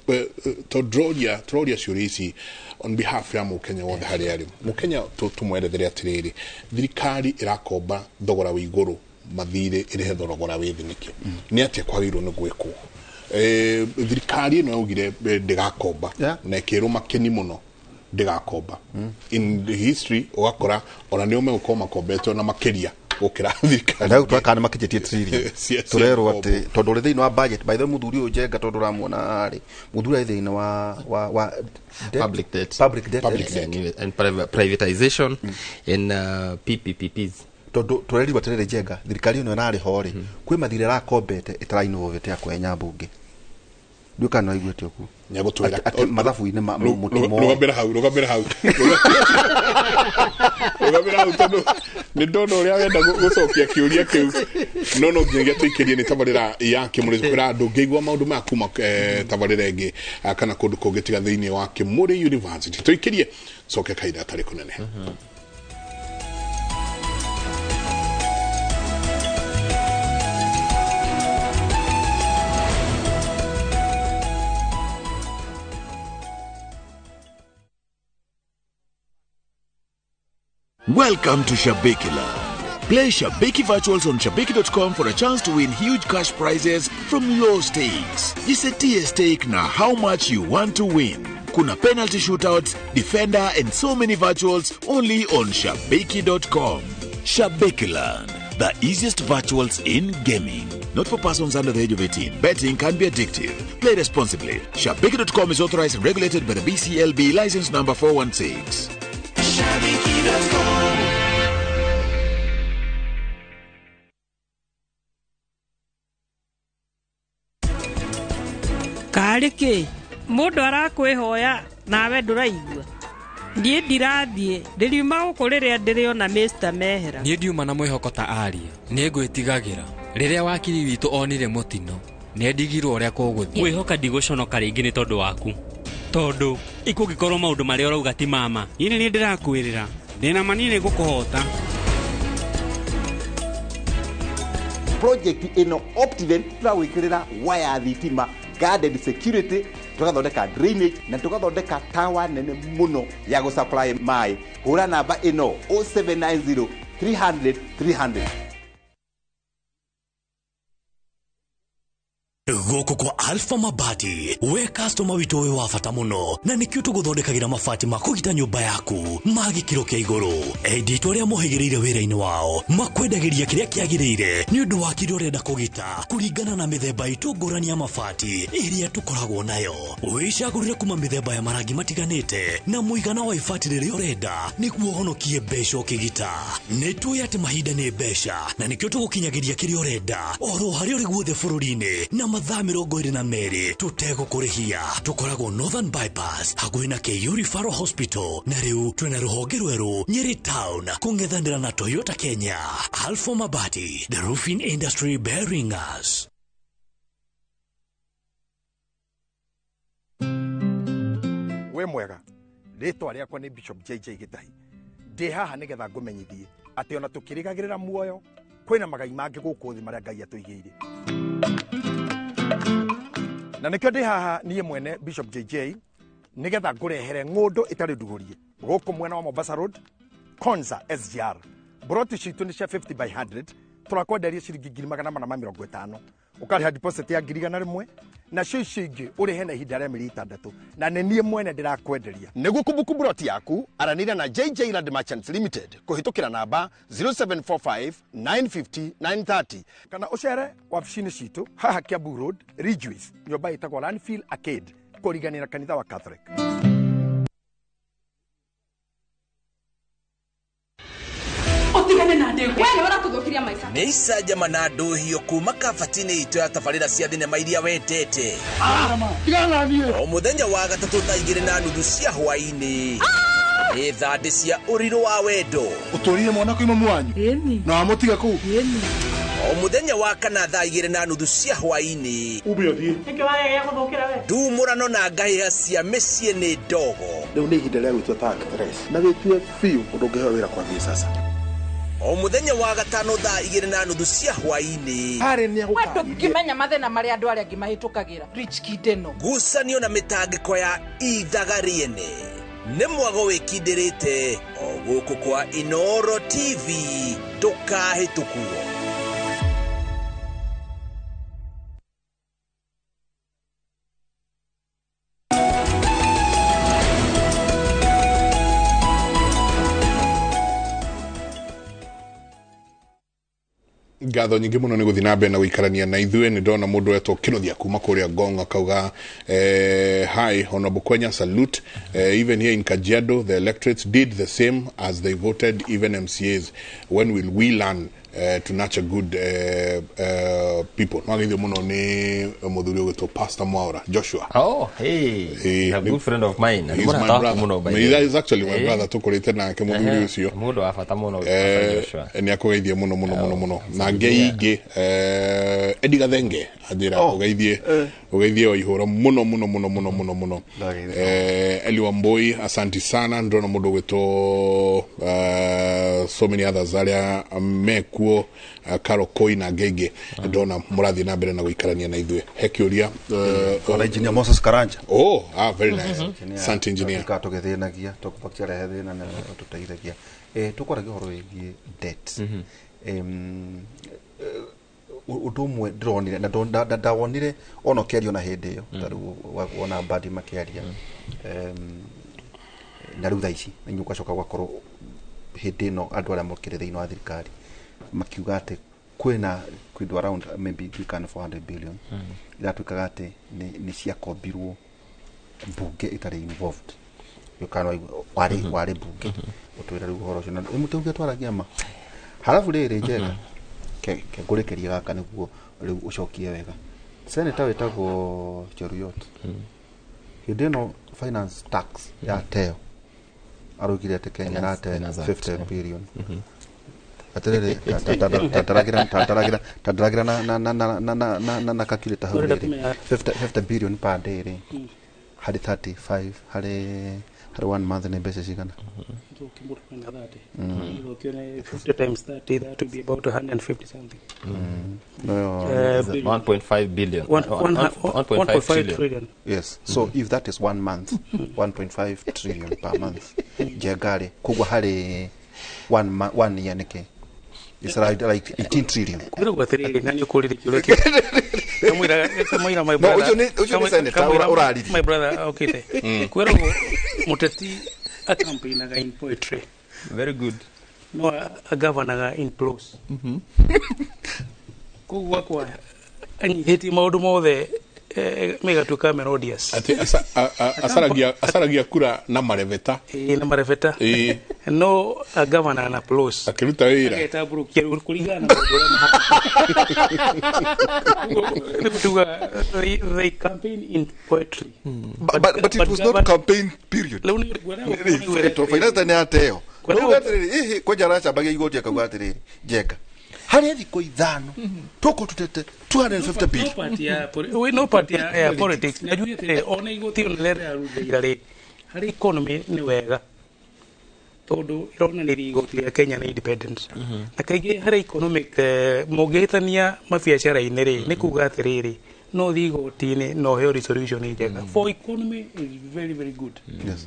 tũroria ciũria ici on behalf ya mũkenya wothe harĩa arĩ. Mũkenya tũmwerethere atĩrĩrĩ, thirikari ĩrakomba thogora wĩ igũrũ, mathirĩ ĩrĩhe thogora wĩ thĩ nĩkĩ? Nĩ atĩa kwagĩrĩirwo nĩ gwĩkwo? Thirikari ĩno yaugire ndĩgakomba na ĩkĩrwo makeni mũno ndĩgakomba. In the history ũgakora ona nĩo megũkorwo makombete ona makĩria gũkĩra thirikari. Rĩu twakana makĩnjĩtie trillion. Cia Tũrerwo ngombo. atĩ tondũ ũrĩ thĩinĩ wa budget, by the way, mũthuri ũyũ Njenga, tondũ ũramuona rĩ, mũthuri arĩ thĩinĩ wa debt? Public debt. Public debt. Public debt. And privatization in PPPs. Tondũ tũrerirwo atĩrĩrĩ, Njenga, thirikari ĩno ĩrarĩ ho rĩ, kwĩ mathirĩ ĩrakombete ĩtarainũvĩte ya kwenya mbunge. Ndiũĩ kana nĩwaiguĩte ũguo. Nĩegũtwĩra. Atĩ mathabu-inĩ mũtimo. Rũgamĩra hau, rũgamĩra hau, rũgamĩra hau, tondũ nĩ ndona ũrĩa wenda gũcokia kĩũria kĩu, no nginyagia tũikĩrie. Nĩ tabarĩra ya Kĩmũrĩ. Kwĩra andũ ngĩigua maũndũ maya kuma tabarĩra ĩngĩ kana kũndũ kũngĩ tiga thĩinĩ wa Kĩmũrĩ University. Tũikĩrie coke kahinda gatarĩ kũnene. Welcome to Shabiki Land. Play Shabiki Virtuals on Shabiki.com for a chance to win huge cash prizes from low stakes. Jisetie stake na how much you want to win. Kuna penalty shootouts, defender and so many virtuals only on Shabiki.com. Shabiki Land, the easiest virtuals in gaming. Not for persons under the age of 18. Betting can be addictive. Play responsibly. Shabiki.com is authorized and regulated by the BCLB, license number 416. Shabiki.com. Karĩ kĩ mũndũ arakwĩhoya nawe ndũraigua. Niĩ ndirathiĩ, ndĩriuma gũkũ rĩrĩa ndĩrĩona Mr. Mehera. Niĩ ndiuma na mwĩhoko ta aria, nĩ ngwĩtigagĩra. Rĩrĩa wakiri witũ onire mũtino, nĩendigirwo ũrĩa kũgũthiĩ. Ngwĩhoka ndigũconoka rĩngĩ nĩ tondũ waku. Tondũ ikũngĩkorwo maũndũ marĩa ũrauga ti mama. Niĩ nĩ ndĩrakwĩrĩra, ndĩna ma niĩ nĩngũkũhota. Project ĩno Optiven tũragwĩkĩrĩra waya thitima, guarded security, tugathondeka drainage na tugathondeka tower nene muno ya gũsupply maĩ. Hũra namba ĩno 0790 300 300. Gũkũ kwa Alpha Mabati, we customer witũ wĩ wa bata mũno, na nĩkĩo tũgũthondekagĩra mabati ma kũgita nyũmba yaku ma gĩkĩro kĩa igũrũ. Endia itũ arĩa mohĩgĩrĩire wĩra-inĩ wao makwendagĩria kĩrĩa kĩagĩrĩire nĩ ũndũ wa kĩrĩa ũrenda kũgita kũringana na mĩthemba itũ ngũrani ya mabati ĩrĩa tũkoragwo nayo. Wĩcagũrĩre kuma mĩthemba ya marangi matiganĩte na mũigana wa ibati rĩrĩa ũrenda nĩguo ũhonokie mbeca ũkĩgita. Nĩ tũĩ atĩ mahinda nĩ mbeca na nĩkĩo tũgũkinyagĩria kĩrĩa ũrenda oro harĩa ũrĩ guothe bũrũri-inĩ na mathaa 22 tũtegũkũrĩhia. Tũkoragwo Northern Bypass hakuhĩ na KU Referral Hospital, na rĩu twĩna rũhonge rwerũ Nyeri Town kũng'ethanĩra na Toyota Kenya. Alpha Mabati, the roofing industry bearing us. Wĩ mwega, rĩtwa rĩakwa nĩ Bishop JJ Gĩtahi. Ndĩ haha nĩgetha ngũmenyithie atĩ ona tũkĩrĩgagĩrĩra muoyo kwĩna magai mangĩ gũkũ thĩ marĩa Ngai atũigĩire. Na nĩkĩo ndĩ haha niĩ mwene Bishop JJ nĩgetha ngũrehere ng'ũndũ ĩtarĩ ndugũrie gũkũ mwena wa Mombasa Road, Konza SGR. Broti citũ nĩ cia 50 by 100, tũrakwenderia ciringi 450,000. Ũkarĩha deposit ya 100,000 nacio icio ingĩ ũrĩhe na ihinda rĩa mĩeri 6, na nĩ niĩ mwene ndĩrakwenderia. Nĩguo kũbuku broti yaku, aranĩria na JJ Land Merchants Limited kũhĩtũkĩra namba 0745 950 930 kana ũcere wabici-inĩ citũ haha Kiambu Road, Ridgeways, nyũmba ĩtagwo Landfill Arcade kũriganĩra kanitha wa Catholic. Nĩ icanjama na ndũhio kuma kabati-inĩ itũ ya tabarĩra cia thinema iria wendete. O mũthenya wa gatatũ thaa 2:30 cia hwaĩ-inĩ nĩ thandĩ cia ũrirũ wa wendo. Ũtũrire mwana kwĩ mamu wanyu na wamũtiga kũu. O mũthenya wa kana thaa 2:30 cia hwaĩ-inĩ ndumũrano na ngahĩha cia mĩciĩ nĩ ndogo. Rĩu nĩ ihinda rĩa gwĩtua ta actress na wĩtue biũ ũndũ ũngĩheo wĩra kwambia sasa. O mũthenya wa gatano thaa 2:30 cia hwaĩ-inĩ ndũngĩmenya mathĩna marĩa andũ arĩa angĩ mahĩtũkagĩra. Rich Kid ĩno ngucanio na mĩtangĩko ya ithaga rĩene nĩ mwago wĩkindĩrĩte o gũkũ kwa Inoro TV ndũkahĩtũkwo. Ngatho nyingĩ mũno nĩ gũthiĩ na mbere na gũikarania na ithuĩ. Nĩ ndona mũndũ wetwo Kĩnuthia kuma kũrĩa Ngong akauga hi Honorable Kwenya, salute. Even here in Kajiado the electorates did the same as they voted even MCAs. When will we learn to nurture good people? No agithio mũno nĩ mũthuri ũgwĩtwo Pastor Mwaura Joshua. Oh, hey, a good friend of mine. He's my brother. He is actually my brother. Tũkũrĩte nake mũthuri ũcio. Mũndũ wa bata mũno Pastor Joshua. Nĩ akũgeithie mũno mũno mũno mũno. Na ngei ingĩ Eddie Gathenge anjĩra ũgeithie ũgeithie wa ihũra mũno mũno mũno mũno mũno mũno. Eli Wamboi, asanti sana. Ndona mũndũ ũgwĩtwo so many others arĩa mekuo Karo Koi na ngenge ndona mũrathiĩ na mbere na gũikarania na ithuĩ. He kĩũria ona engineer Moses Karanja. Oh, very nice. Asante engineer. Tũgĩthĩnagia tũkũbakiarehe thĩna na tũteithagia. Tũkwaragia ũhoro wĩgiĩ debt. Ũndũ ũmwe ndĩronire na ndawonire ona ũkĩario na hĩndĩ ĩyo ta rĩu wona Mbadi makĩaria na rĩu thaa ici na inyuĩ ũgacoka ũgakorwo hĩndĩ ĩno andũ arĩa mokĩrĩ thĩinĩ wa thirikari makiuga atĩ Kwĩna kĩndũ around maybe ndiũĩ 400 billion iratuĩkaga atĩ nĩ ciakombirwo mbunge ĩtarĩ involved. Kana warĩ warĩ mbunge ũtwĩre rĩu ũhoro ũcio na mũtĩ twaragia ma. Halafu rĩrĩ, Njenga, ke ngũrĩkĩrie gaka nĩguo rĩu ũcokie wega. Senator wĩtagwo Cheruiyot, hĩndĩ ĩno finance tax yateo, araugire atĩ Kenya ĩrate 50 billion. Atĩrĩrĩ, tandaragĩra na calculator hau. Rĩrĩ, 50 billion per day rĩ, harĩ 35, harĩ one month nĩ mbeca cigana? 50 times 30, that would be about 150 something. No, 1.5 billion. 1.5 trillion. Yes. So if that is one month, 1.5 trillion per month. Jegari, koguo harĩ one year nĩkĩ? It's like 18 trillion. Kwĩragwo atĩrĩrĩ, na nĩ ũkũrĩrĩ kĩũria kĩu. Kamũira my brother. Ũcio nĩ senator ũraririe. My brother okĩte. Kwĩragwo mũteti acampaignaga in poetry. Very good. No agavanaga in prose. Koguo akwa anyihĩtie maũndũ mothe megatuĩka melodious. Atĩ acaragia kura na marebeta. Ĩĩ, na marebeta. No agavana na prose. Akĩruta wĩra. Agetambũrũkia kũringana na maũndũ ũrĩa mahana. Tuga they campaign in poetry. But it was not campaign period. Finance nĩ ateo. Rĩu atĩrĩrĩ, ĩhĩ kwanja aracambagia igoti akauga atĩrĩrĩ, Njenga, harĩ thikũ 5 tũkũ tutete 250 billion. No part ya politics. Na njuge atĩrĩrĩ, ona igoti ona rĩrĩa rĩrarutĩra rĩ, harĩ economy nĩ wega tondũ ironanĩria igoti rĩa Kenya nĩ independent. Na kaingĩ harĩ economic mũngĩhĩtania mabiacara-inĩ rĩ, nĩ kuga atĩrĩrĩ, no thiĩ igoti-inĩ na ũheo resolution njega. For economy is very very good. Yes.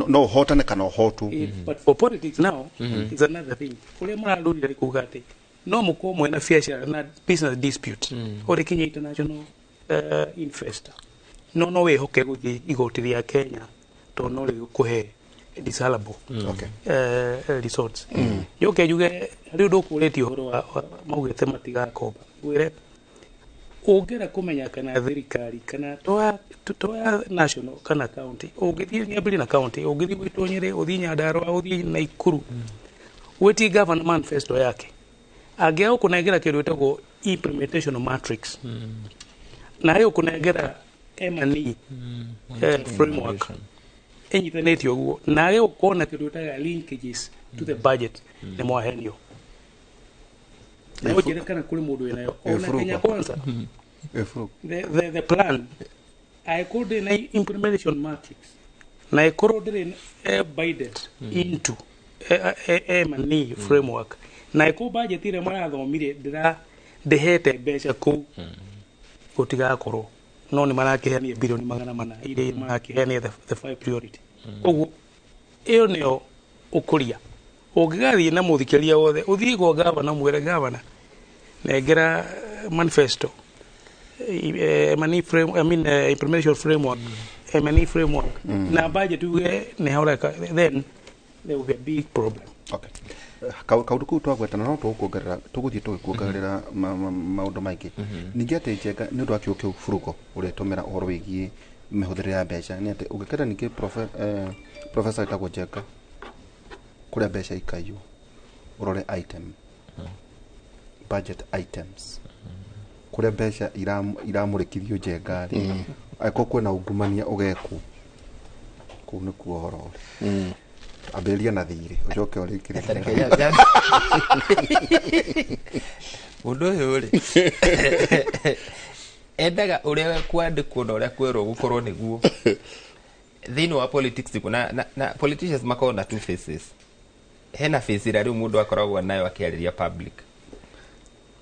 No ũhotane kana ũhotwo. But for politics now is another thing. Ũrĩa mararurire nĩ kuga atĩ no mũkorwo mwena biacara na business dispute ũrĩ Kenya international investor, no wĩhoke gũthiĩ igoti rĩa Kenya tondũ no rĩgũkũhe disallowable results. Njoke njuge harĩ ũndũ ũkũrĩtie ũhoro wa maugĩte matigakomba. Ngwĩre ũngĩenda kũmenya kana thirikari kana toya national kana county, ũngĩthiĩ nyambĩrĩrie na county, ũngĩthiĩ gwitũ Nyĩrĩ, ũthiĩ Nyandarũa, ũthiĩ Naikuru, wĩtie governor manifesto yake, angĩaga gũkũnengera kĩndũ gĩtagwo implementation matrix na agĩgũkũnengera M&E framework ĩnyitanĩte ũguo, na agĩgũkona kĩndũ gĩtaga linkages to the budget, nĩ mwahenio. Na ũnjĩre kana kũrĩ mũndũ wĩnayo ona Kenya Kwanza. The plan angĩkorwo ndĩrĩ na implementation matrix na ĩkorwo ndĩrĩ embedded into M&E framework na ĩkorwo budget ĩrĩa marathomire ndĩhete mbeca kũu, gũtigakorwo no nĩ marakĩheania bilioni 400 iria marakĩheania the 5 priority. Koguo ĩyo nĩyo ũkũria. Ũngĩgathiĩ na mũthikĩria wothe ũthiĩ kwa gavana mwĩre gavana nengera manifesto, M&E frame, I mean implementation framework, M&E framework na budget uge nĩ haureka, then there will be a big problem. Okay. Kaũndũ kau twagwetana no tũgũkuongerera, tũgũthiĩ tũgĩkuongerera maũndũ maingĩ. Ningĩ atĩ Njenga, nĩ ũndũ wa kiugo kĩu buruko ũrĩtũmĩra ũhoro wĩgiĩ mĩhũthĩre ya mbeca, nĩ atĩ ũngĩkenda ningĩ professor wĩtagwo Njenga, kũrĩa mbeca ikaiywo ũrore item, budget items, kũrĩa mbeca iramũrĩkithio Njenga rĩ, angĩkorwo kwĩna ungumania ũgekwo kũu nĩkuo ũhoro ũrĩ. Ambĩrĩria na thirĩ ũcoke ũrĩkĩrĩrie. Mũndũ ũyũ rĩ endaga ũrĩa kwandĩkwo na ũrĩa kwĩrwo gũkorwo nĩguo. Thĩinĩ wa politics na politicians makoragwo na two faces. Hena face ĩrĩa rĩu mũndũ akoragwo nayo akĩarĩria public,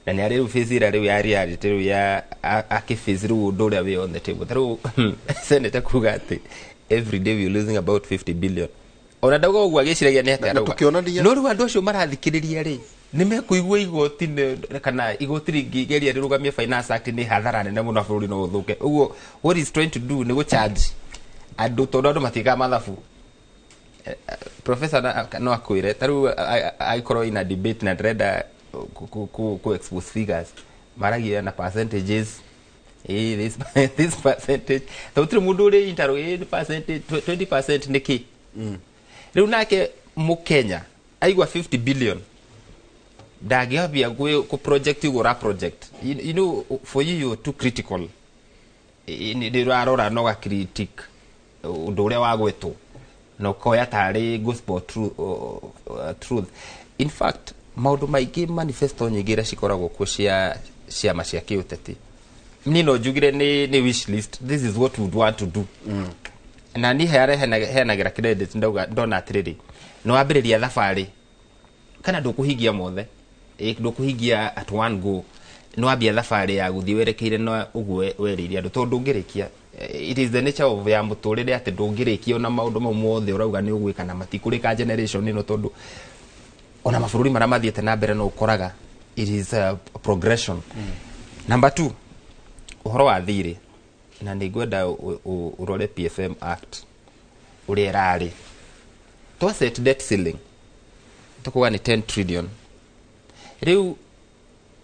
na nĩ arĩ rĩu face ĩrĩa rĩu ya reality rĩu ya akĩface rĩu ũndũ ũrĩa wĩ on the table. Ta rĩu senator kuga atĩ every day we are losing about 50 billion. Ona ndauga ũguo agĩciragia nĩ atĩa arauga. No rĩu andũ acio marathikĩrĩria rĩ, nĩ mekũigua igoti kana igoti rĩngĩgeria rĩrũgamie Finance Act nĩ hathara nene mũno bũrũri no ũthũke. Ũguo what is trying to do nĩ gũcharge andũ tondũ andũ matiĩkaga mathabu. Professor no akwĩre ta rĩu angĩkorwo ina debate na ndĩrenda ku expose figures maragia na percentages, this percentage to tiri mundu uri interrogate percentage 20% niki. Riu nake mukenya aigua 50 billion ndangĩambia ku project igũra project. You know, for you you're too critical. Nĩ ũrarora no ga critic ũndũ ũrĩa wagwetwo na ũkoya tarĩ gospel truth. In fact, maũndũ maingĩ, manifesto nyingĩ iria cikoragwo kuo cia ciama cia kĩũteti, niĩ no njugire nĩ wish list, this is what we would want to do. Na niĩ heanagĩra credit ndauga ndona atĩrĩrĩ, nĩ wambĩrĩria thabarĩ kana ndũkũhingia mothe, ndũkũhingia at one go, nĩ wambia thabarĩ ya gũthiĩ werekeire na ũguo werĩire andũ, tondũ ndũngĩrĩkia. It is the nature of ya mũtũrĩre atĩ ndũngĩrĩkia ona maũndũ mau mothe ũrauga nĩ ũgwĩka na matikũrĩka generation ĩno, tondũ ona mabũrũri marĩa mathiĩte na mbere no ũkoraga it is a progression. Number two, ũhoro wa thirĩ, na nĩ ngwenda ũrore PFM Act ũrĩa ĩrarĩ. Twa set debt ceiling tũkuga nĩ 10 trillion. Rĩu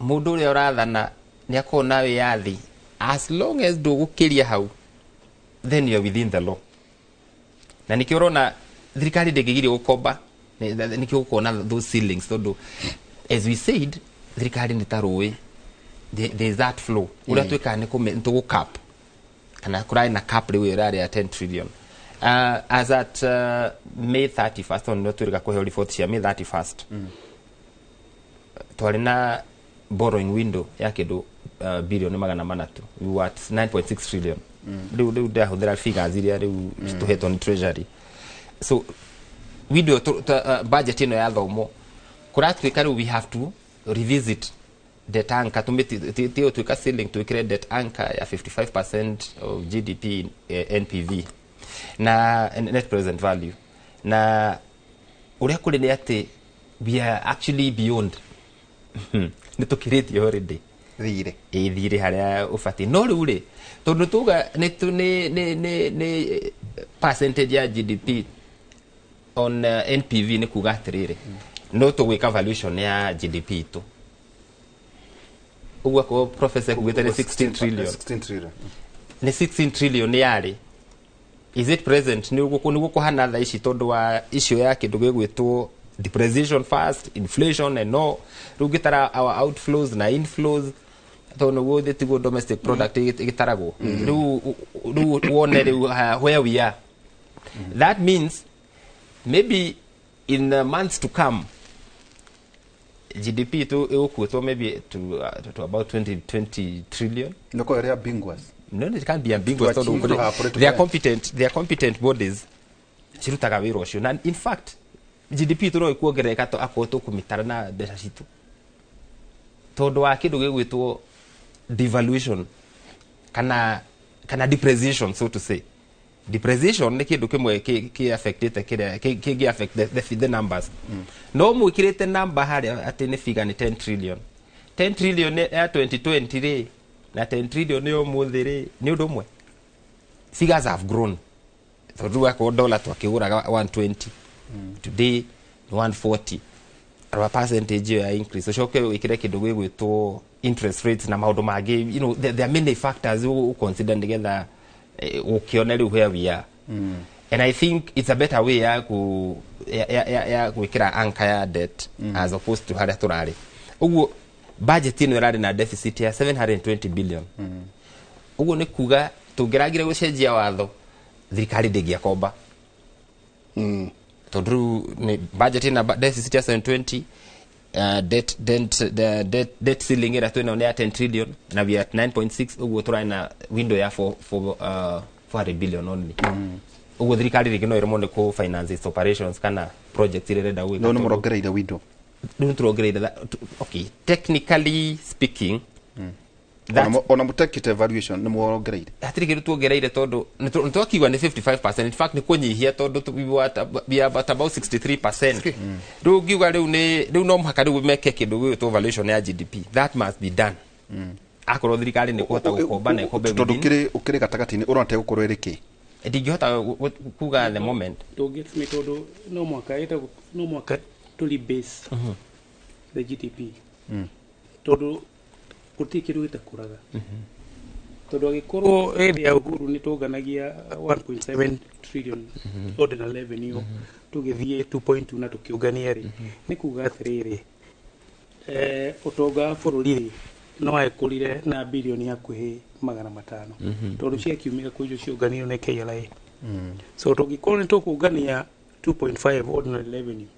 mũndũ ũrĩa ũrathana nĩ akorwo na wĩyathi, as long as ndũgũkĩria hau, then you are within the law. Na nĩkĩo ũrona thirikari ndĩngĩgirio gũkomba. Nĩkĩo ũkuona those ceilings, tondũ as we said, thirikari nĩ ta rũĩ. There is that flow. Ũrĩa twĩkaga nĩ tũgũ cap kana kũrarĩ na cap rĩu ĩrarĩ ya 10 trillion as at May 31st, tondũ nĩo twĩrĩga kũheo report cia May 31st. Twarĩ na borrowing window ya kĩndũ bilioni 400. We were at 9.6 trillion. Rĩu ndĩrahũthĩra figures iria rĩu tũhetwo nĩ Treasury. So window budget ĩno yathomwo, kũratuĩka rĩu we have to revisit debt anchor, tumĩti tuĩka ceiling, twĩkĩre debt anchor ya 55% of GDP, NPV na net present value. Na ũrĩa kũrĩ nĩ atĩ we are actually beyond, nĩ tũkĩrĩtie already thirĩ. Ĩ thirĩ harĩa ũbatiĩ. No rĩu rĩ, tondũ tuga nĩ tu nĩ percentage ya GDP on NPV, nĩ kuga atĩrĩrĩ, no tũgwĩka valuation ya GDP itũ ũguo akorwo professor kugĩte nĩ 16 trillion. 16 trillion. Nĩ 16 trillion yarĩ. Is it present? Nĩ ũguo kũhana thaa ici, tondũ wa issue ya kĩndũ gĩgwĩtwo depreciation first, inflation and no rĩu ngĩtara our outflows na inflows, tondũ nĩguo thĩ tiguo domestic product ĩgĩtaragwo. Rĩu wone rĩu where we are. That means maybe in the months to come GDP tu ĩgũkuĩtwo maybe to about 20 trillion. Nĩko ĩrĩa ambiguous. No, it can't be ambiguous, To tondũ achieve our political they are end. competent, they are competent bodies cirutaga wĩra ũcio. Na in fact GDP tu no ĩkuongerereka to akorwo tũkũmĩtara na mbeca citũ, tondũ wa kĩndũ gĩgwĩtwo devaluation kana depreciation, so to say. Depreciation nĩ kĩndũ kĩmwe kĩ affectĩte kĩrĩa kĩngĩ affect the numbers. No mwĩkĩrĩte number harĩa atĩ nĩ figure nĩ 10 trillion. 10 trillion ya 2020 rĩ na 10 trillion ya ũmũthĩ rĩ, nĩ ũndũ ũmwe. Figures have grown, tondũ rĩu akorwo dollar twakĩgũraga 120, today ni 140. Rwa percentage ĩyo ya increase, ũcoke wĩkĩre kĩndũ gĩgwĩtwo interest rates na maũndũ mangĩ, there are many factors you consider nĩgetha ũkĩone rĩu where we are. And I think it's a better way ya ku ya, ya, ya, ya gwĩkĩra anchor ya debt as opposed to harĩa tũrarĩ. Ũguo budget ĩno ĩrarĩ na deficit ya 720 billion. Ũguo nĩ kuga tũngĩragire gũcenjia watho, thirikari ndĩngĩakomba, tondũ rĩu nĩ budget ĩna deficit ya 720, debt, the debt ceiling ĩrĩa twĩnayo nĩ ya 10 trillion na we are at 9.6. Ũguo tũrarĩ na window ya 400 billion only. Ũguo thirikari rĩngĩ no ĩremwo nĩ kũ finance its operations kana projects iria ĩrenda gwĩka. No nĩ mũrongereire window. Rĩu nĩtũrongereire okay, technically speaking, Ona mũtekĩte valuation nĩ mũrongereire. Hatirĩ kĩndũ tuongereire, tondũ nĩ twakiuga nĩ 55%. In fact nĩ kũnyihia, tondũ we are at about 63%. Rĩu ngiuga rĩu nĩ rĩu no mũhaka rĩu meke kĩndũ gĩgwĩtwo valuation ya GDP. That must be done akorwo thirikari nĩ kũhota gũkomba na ĩkombe Tondũ within. Ũkĩrĩ gatagatĩ-inĩ, ũrona tegũkorwo ĩrĩ kĩ? Ndingĩhota kuga at the moment. Ndũngĩestimate, tondũ no mũhaka ĩtagwo no mũhaka tũ rebase the GDP. Tondũ gũtirĩ kĩndũ gĩtakũraga. Tondũ angĩkorwo hĩndĩ ya Uhuru nĩ tũnganagia 1.7 trillion ordinary revenue, tũgĩthiĩ 2.2 na tũkĩũngania rĩ, nĩ kuga atĩrĩrĩ, ũtonga wa bũrũri rĩ no wekũrire na birioni hakuhĩ 500, tondũ ciakiumire kwĩ icio ciũnganirio nĩ KRA. So tũngĩkorwo nĩ tũkũngania 2.5 ordinary revenue,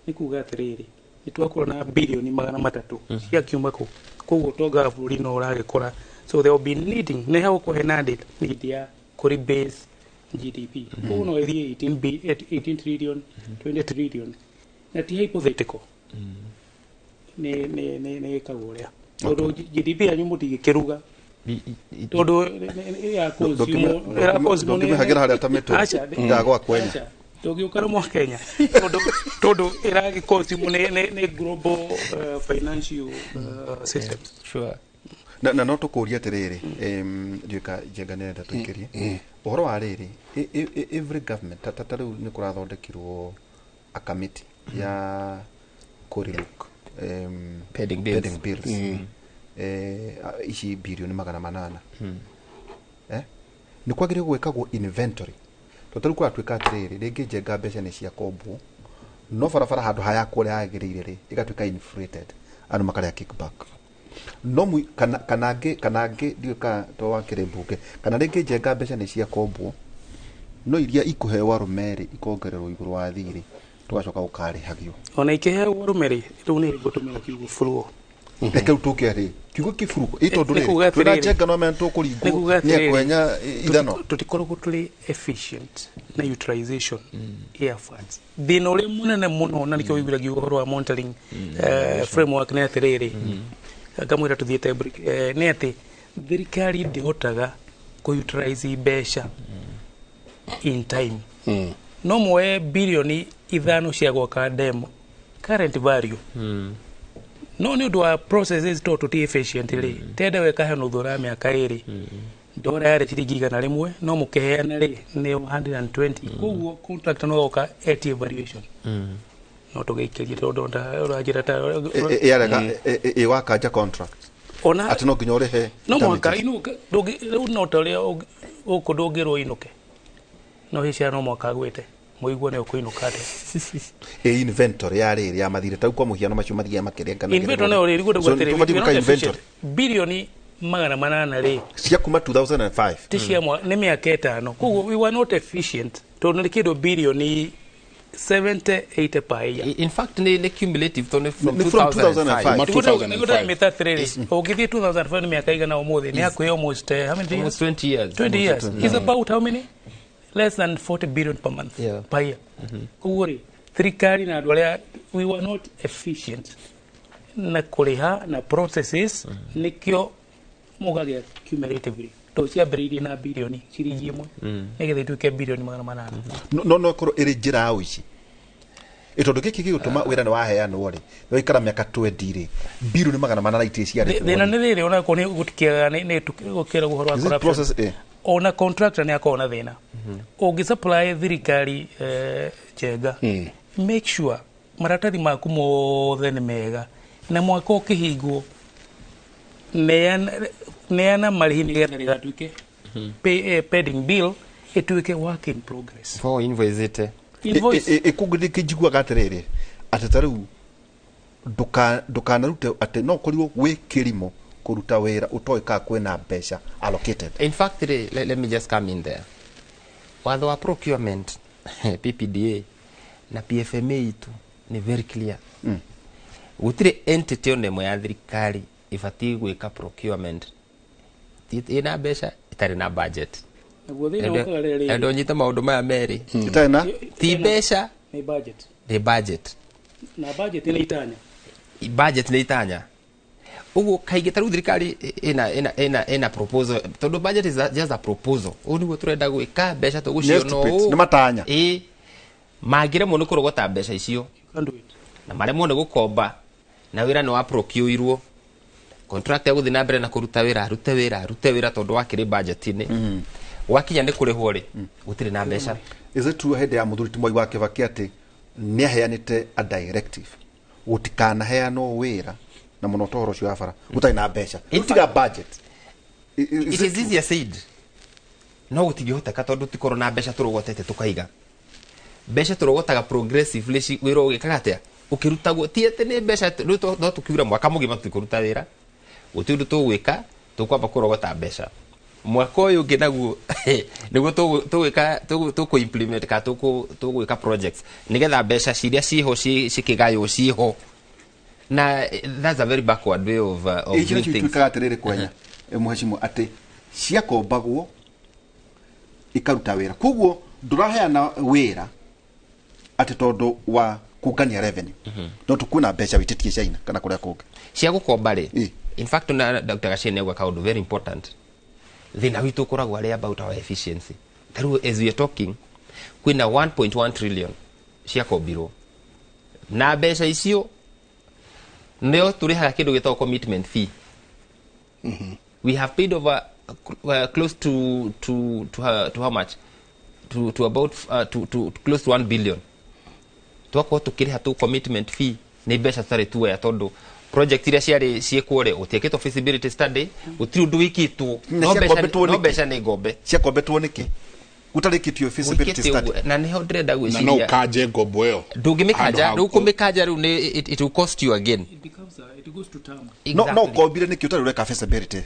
nĩ kuga atĩrĩrĩ, nĩ twakorwo na birioni 300 ciakiuma kũ. Koguo ũtonga wa bũrũri no ũragĩkũra. So there will be needing nĩ hagũkorwo hena need ya kũrĩ base GDP. Koguo no ĩthiĩ 18 trillion, 20 trillion, na ti hypothetical, nĩ ĩkagwo ũrĩa, tondũ GDP yanyu mũtingĩkĩruga, tondũ Ndũngĩmĩhagĩra harĩa ta mĩtũ ndagwa kwenya. Tũngĩũka rũmwe Kenya, tondũ ĩragĩconsume nĩ global financial systems. Sure. Na no tũkũria atĩrĩrĩ, ndiũĩ ka Njenga nĩarenda tũikĩrie ũhoro wa rĩrĩ, every government, ta rĩu nĩ kũrathondekirwo a committee ya kũrelook pending bills, pending bills. Ici birioni 800, nĩ kwagĩrĩirwo gwĩkagwo inventory, tondũ tarĩu kũratuĩka atĩrĩrĩ, rĩngĩ Njenga mbeca nĩ ciakombwo, no barabara handũ ha yakwo ũrĩa yagĩrĩire rĩ, ĩgatuĩka inflated, andũ makarĩa kickback, no kana ngĩ ndiũĩ ka to wakĩrĩ mbunge, kana rĩngĩ Njenga mbeca nĩ ciakombwo, no iria ikũheo arũme rĩ, ikongererwo igũrũ wa thirĩ, tũgacoka gũkarĩhagio. Ona ikĩheagwo arũme rĩ, rĩu nĩ ngũtũmĩra kiugo furuo. Reke rĩu tũke rĩ kiugo kĩburugo ĩ, tondũ Nĩ rĩrĩ kuga twĩna atĩrĩrĩ, Njenga no mena nĩ tũkũringwo kuga nĩ atĩrĩrĩ, ekwenya ithano. Tũtikoragwo tũrĩ efficient na utilization ya funds. Thĩna ũrĩa mũnene mũno, na nĩkĩo wĩiguire ngiuga ũhoro wa monitoring framework, nĩ atĩrĩrĩ, ngamwĩra tũthiĩte break, nĩ atĩ thirikari ndĩhotaga kũ-utilize mbeca in time. No muoe birioni 5 cia gwaka demo, current value, no nĩ ũndũ wa processes to tũti efficient rĩ, tenda weka nuthu ra mĩaka 2, ndora yarĩ ciringi 100, no mũkĩheana rĩ nĩ 120. Koguo contract no oka etie valuation, no tũgĩikĩrie tondũ ũranjĩra ta Yarega ĩwakanja contract Ona atĩ no nginya ũrĩhe no mũhaka damages. inuka rĩu no ta ũrĩa gũkũ ndũngĩrwo inũke, no hici no mwaka gwĩte mũigue nĩ ũkũinũka atĩa. Ĩ inventory ya rĩrĩ ya mathirĩ, tau kwa mũhiano macio mathiaga makĩrenganagĩrĩrwo. Inventory nayo rĩ So, tũbatiĩ gwĩka inventory 800 birioni rĩ cia kuma 2005. Ti cia nĩ mĩaka 5. Koguo we were not efficient, tondũ nĩ kĩndũ birioni 70, 80 per year. In fact nĩ cumulative, tondũ nĩ from Nĩ from 2005. 2005 mĩta atĩrĩrĩ, ũngĩthiĩ 2005 nĩ mĩaka igana ũmũthĩ, nĩ hakuhĩ almost how many years? Almost 20 years. 20 years. Almost 20 Is about how many? Less than 40 billion per month, per year. Koguo rĩ, thirikari na andũ arĩa, we were not efficient na kũrĩha na processes, nĩkĩo mũgagĩa cumulatively, tondũ ciambĩrĩirie na birioni ciringi 1 nĩgetha ituĩke birioni 800. No ĩkorwo ĩrĩ njĩra ya ũici, ĩ tondũ gĩkĩ gĩgũtũma wĩra nĩ waheanwo rĩ, waikara mĩaka 20 rĩ, birioni 800 itirĩ ciarĩhwo. Thĩna nĩ rĩrĩ, ona korwo nĩ gũtikĩaga nĩ gũkĩragwo ũhoro wa Is it corruption. process, eh? Ona contractor nĩ akoragwo na thĩna ũngĩ supply thirikari, Njenga, make sure maratathi maku mothe nĩ mega, na mwaka ũkĩhingwo neana marĩhi nĩgetha rĩgatuĩke pending bill ĩtuĩke work in progress. For invoice ite. Invoice. Ĩkũngĩ njiguaga atĩrĩrĩ, atĩ ta rĩu ndũkanarute, atĩ no ũkorirwo wĩ kĩrimũ kũruta wĩra ũtoĩ kana kwĩna mbeca allocated. In fact rĩ, let me just come in there. Watho wa procurement, PPDA na PFMA itu nĩ very clear. Gũtirĩ entity ona ĩmwe ya thirikari ĩbatiĩ gwĩka procurement ĩna mbeca ĩtarĩ na budget. Naguo thĩna ũkaga rĩrĩ. Endo nyite maũndũ maya merĩ. Ĩtarĩ na? Ti mbeca. Nĩ budget. Nĩ budget. Na budget nĩ itanya. Budget nĩ itanya. Ũguo kaingĩ ta rĩu thirikari ĩna proposal, tondũ budget is just a proposal, ũũ nĩguo tũrenda gwĩka, mbeca tũgũciona. Estimates, ũũ nĩ matanya. Ĩ mangĩremwo nĩ kũrogota mbeca icio na maremwo nĩ gũkomba, na wĩra nĩ wa procure-irwo, contract ya gũthiĩ na mbere na kũruta wĩra, arute wĩra, arute wĩra, tondũ wakĩrĩ budget-inĩ, gwakinya nĩ kũrĩhwo rĩ, gũtirĩ na mbeca. Is it true hĩndĩ ya mũthuri ti Mwai wa Kibaki atĩ nĩ aheanĩte a directive gũtikanaheanwo wĩra Na mũno ta ũhoro ũcio wa bara gũtarĩ na mbeca, gũtiga budget. It is easier said, no gũtingĩhoteka tondũ tikorwo na mbeca tũrogotete tũkaiga mbeca tũrogotaga progressively wĩra ũgĩkaga atĩa ũkĩrutagwo ti atĩ nĩ mbeca rĩu no tũkiura mwaka mũgima tũtikũruta wĩra, gũtirĩ ũndũ tũgwĩka, tũkwamba kũrogota mbeca mwaka ũyũ ũngĩ naguo nĩguo tũgwĩka tũkũ implement kana tũgwĩka projects nĩgetha mbeca ciria ciho cikĩgaywo ciho na that's a very backward way of Icio doing nĩcio things. ituĩkaga atĩrĩrĩ kwenya mũhecimwo atĩ ciakombagwo ikaruta wĩra, koguo ndũraheana wĩra atĩ tondũ wa kũngania revenue, no tũkuona mbeca wĩtĩtie China kana kũrĩa kũngĩ. Cia gũkomba rĩ, in fact na Dr. Gachie nĩauga kaũndũ very important. Thĩna witũ ũkoragwo arĩ about our efficiency. Ta rĩu as we are talking kwĩna 1.1 trillion ciakombirwo na mbeca icio nĩo tũrĩhaga kĩndũ gĩtagwo commitment fee. We have paid over close to how much, to about to close to 1 billion twakorwo tukĩrĩha tu commitment fee nĩ mbeca tũtarĩ tuoya tondũ project iria ciarĩ ciĩkwo rĩ gũtiĩkĩtwo feasibility study, gũtirĩ ũndũ wĩkĩtwo. Na No mbeca ciakombetwo no nĩkĩ? Mbeca nĩ ngombe. Ciakombetwo nĩkĩ gũtarĩkĩtio feasibility Gwĩkĩte study? ũguo, na nĩho ndĩrenda Na no gwĩciria ũkanje ngombo ĩyo. Ndũngĩmĩkanja. Handũ Rĩu kũmĩkanja rĩu nĩ it will cost you again. It goes to term. No no ũkombire nĩkĩ ũtarĩ ũreka feasibility?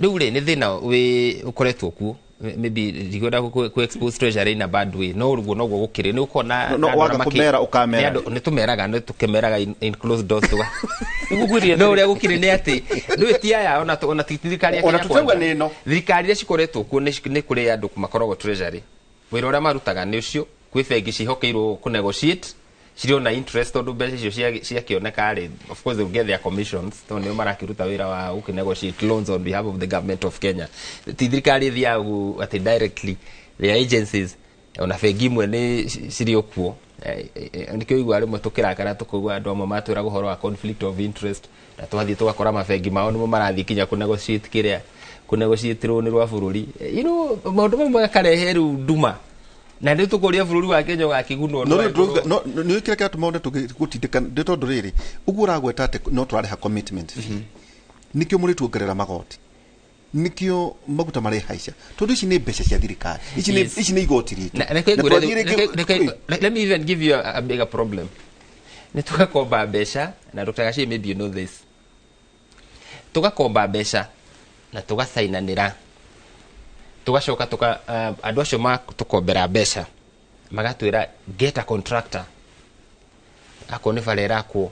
Rĩu rĩ nĩ thĩna wĩ ũkoretwo kuo, maybe ndikwenda ku expose treasury in a bad way, no ũguo noguo gũkĩrĩ nĩ ũkona. No, Na andũ waga arĩa kũmera ũkamera. Nĩ tũmeraga, nĩ tũkĩmeraga in closed doors tuga no ũrĩa gũkĩrĩ nĩ atĩ ndũĩ ti aya ona ti thirikari ya Ona Kenya tũtirauga Kwanza. nĩ ĩno. Thirikari iria cikoretwo kuo nĩ kũrĩ andũ makoragwo treasury, wĩra ũrĩa marutaga nĩ ũcio kwĩ bengi ciĩhokeirwo kũ negotiate cirĩ ona interest tondũ mbeca icio ciakĩoneka rĩ, of course they will get their commissions tondũ nĩo marakĩruta wĩra wa gũkĩ negotiate loans on behalf of the government of Kenya. Ti thirikari ĩthiaga atĩ directly, their agencies, ona bengi imwe nĩ cirĩ o kuo. Nĩkĩo igua rĩmwe tũkĩrakara tũkaigua andũ amwe matwĩraga ũhoro wa conflict of interest na twathiĩ tũgakora mabengi mao nĩmo marathiĩ kinya kũ negotiate kĩrĩa kũ negotiate rũni rwa bũrũri. Maũndũ mamwe makarehe rĩu nduma na nĩ tũkũria bũrũri wa Kenya ũgakĩgunwo. No rĩu no nĩ kĩrĩa kĩratũma one tũgĩtindĩka nĩ tondũ rĩrĩ ũguo ũragweta atĩ no tũrarĩha commitment fee, nĩkĩo mũrĩtuongerera magoti, nĩkĩo maguta marĩhaica, tondũ ici nĩ mbeca cia thirikari, ici nĩ ici nĩ igoti ritũ. Na reke Na ngwĩre twathiĩ rĩngĩ- let me even give you a bigger problem. Nĩ tũgakomba mbeca na Dr. Gachie, maybe you know this, tũgakomba mbeca na tũgacainanĩra, tũgacoka tuka andũ acio matũkombera mbeca magatwĩra get a contractor, akorwo nĩ bara ĩrakwo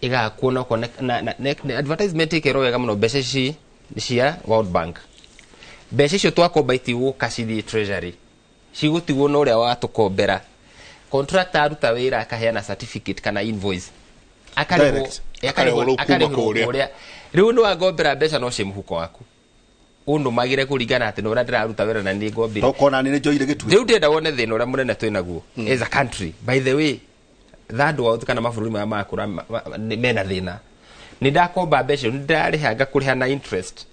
ĩgakwo na okorwo na advertisement ĩkerwo wega mũno mbeca ici nĩ cia World Bank. Mbeca icio twakomba itigũka cithiĩ treasury, cigũtigwo na ũrĩa watũkombera. Contractor aruta wĩra akaheana certificate kana invoice, akarĩhwo. Direct. Akarĩhwo rĩu kuma Akarĩhwo kũrĩa. kũrĩa. Rĩu nĩ wangombera mbeca no ciĩ mũhuko waku ũnũmagĩre kũringana atĩ nĩ ũrĩa ndĩraruta wĩra na nĩ ngombire. Tokona nĩ njoire gĩtue. Rĩu ndĩrenda wone thĩna ũrĩa mũnene twĩ naguo as a country. By the way, third world kana mabũrũri maya makũra mena thĩna. Nĩ ndakomba mbeca, nĩ ndarĩha, ngakũrĩha na interest,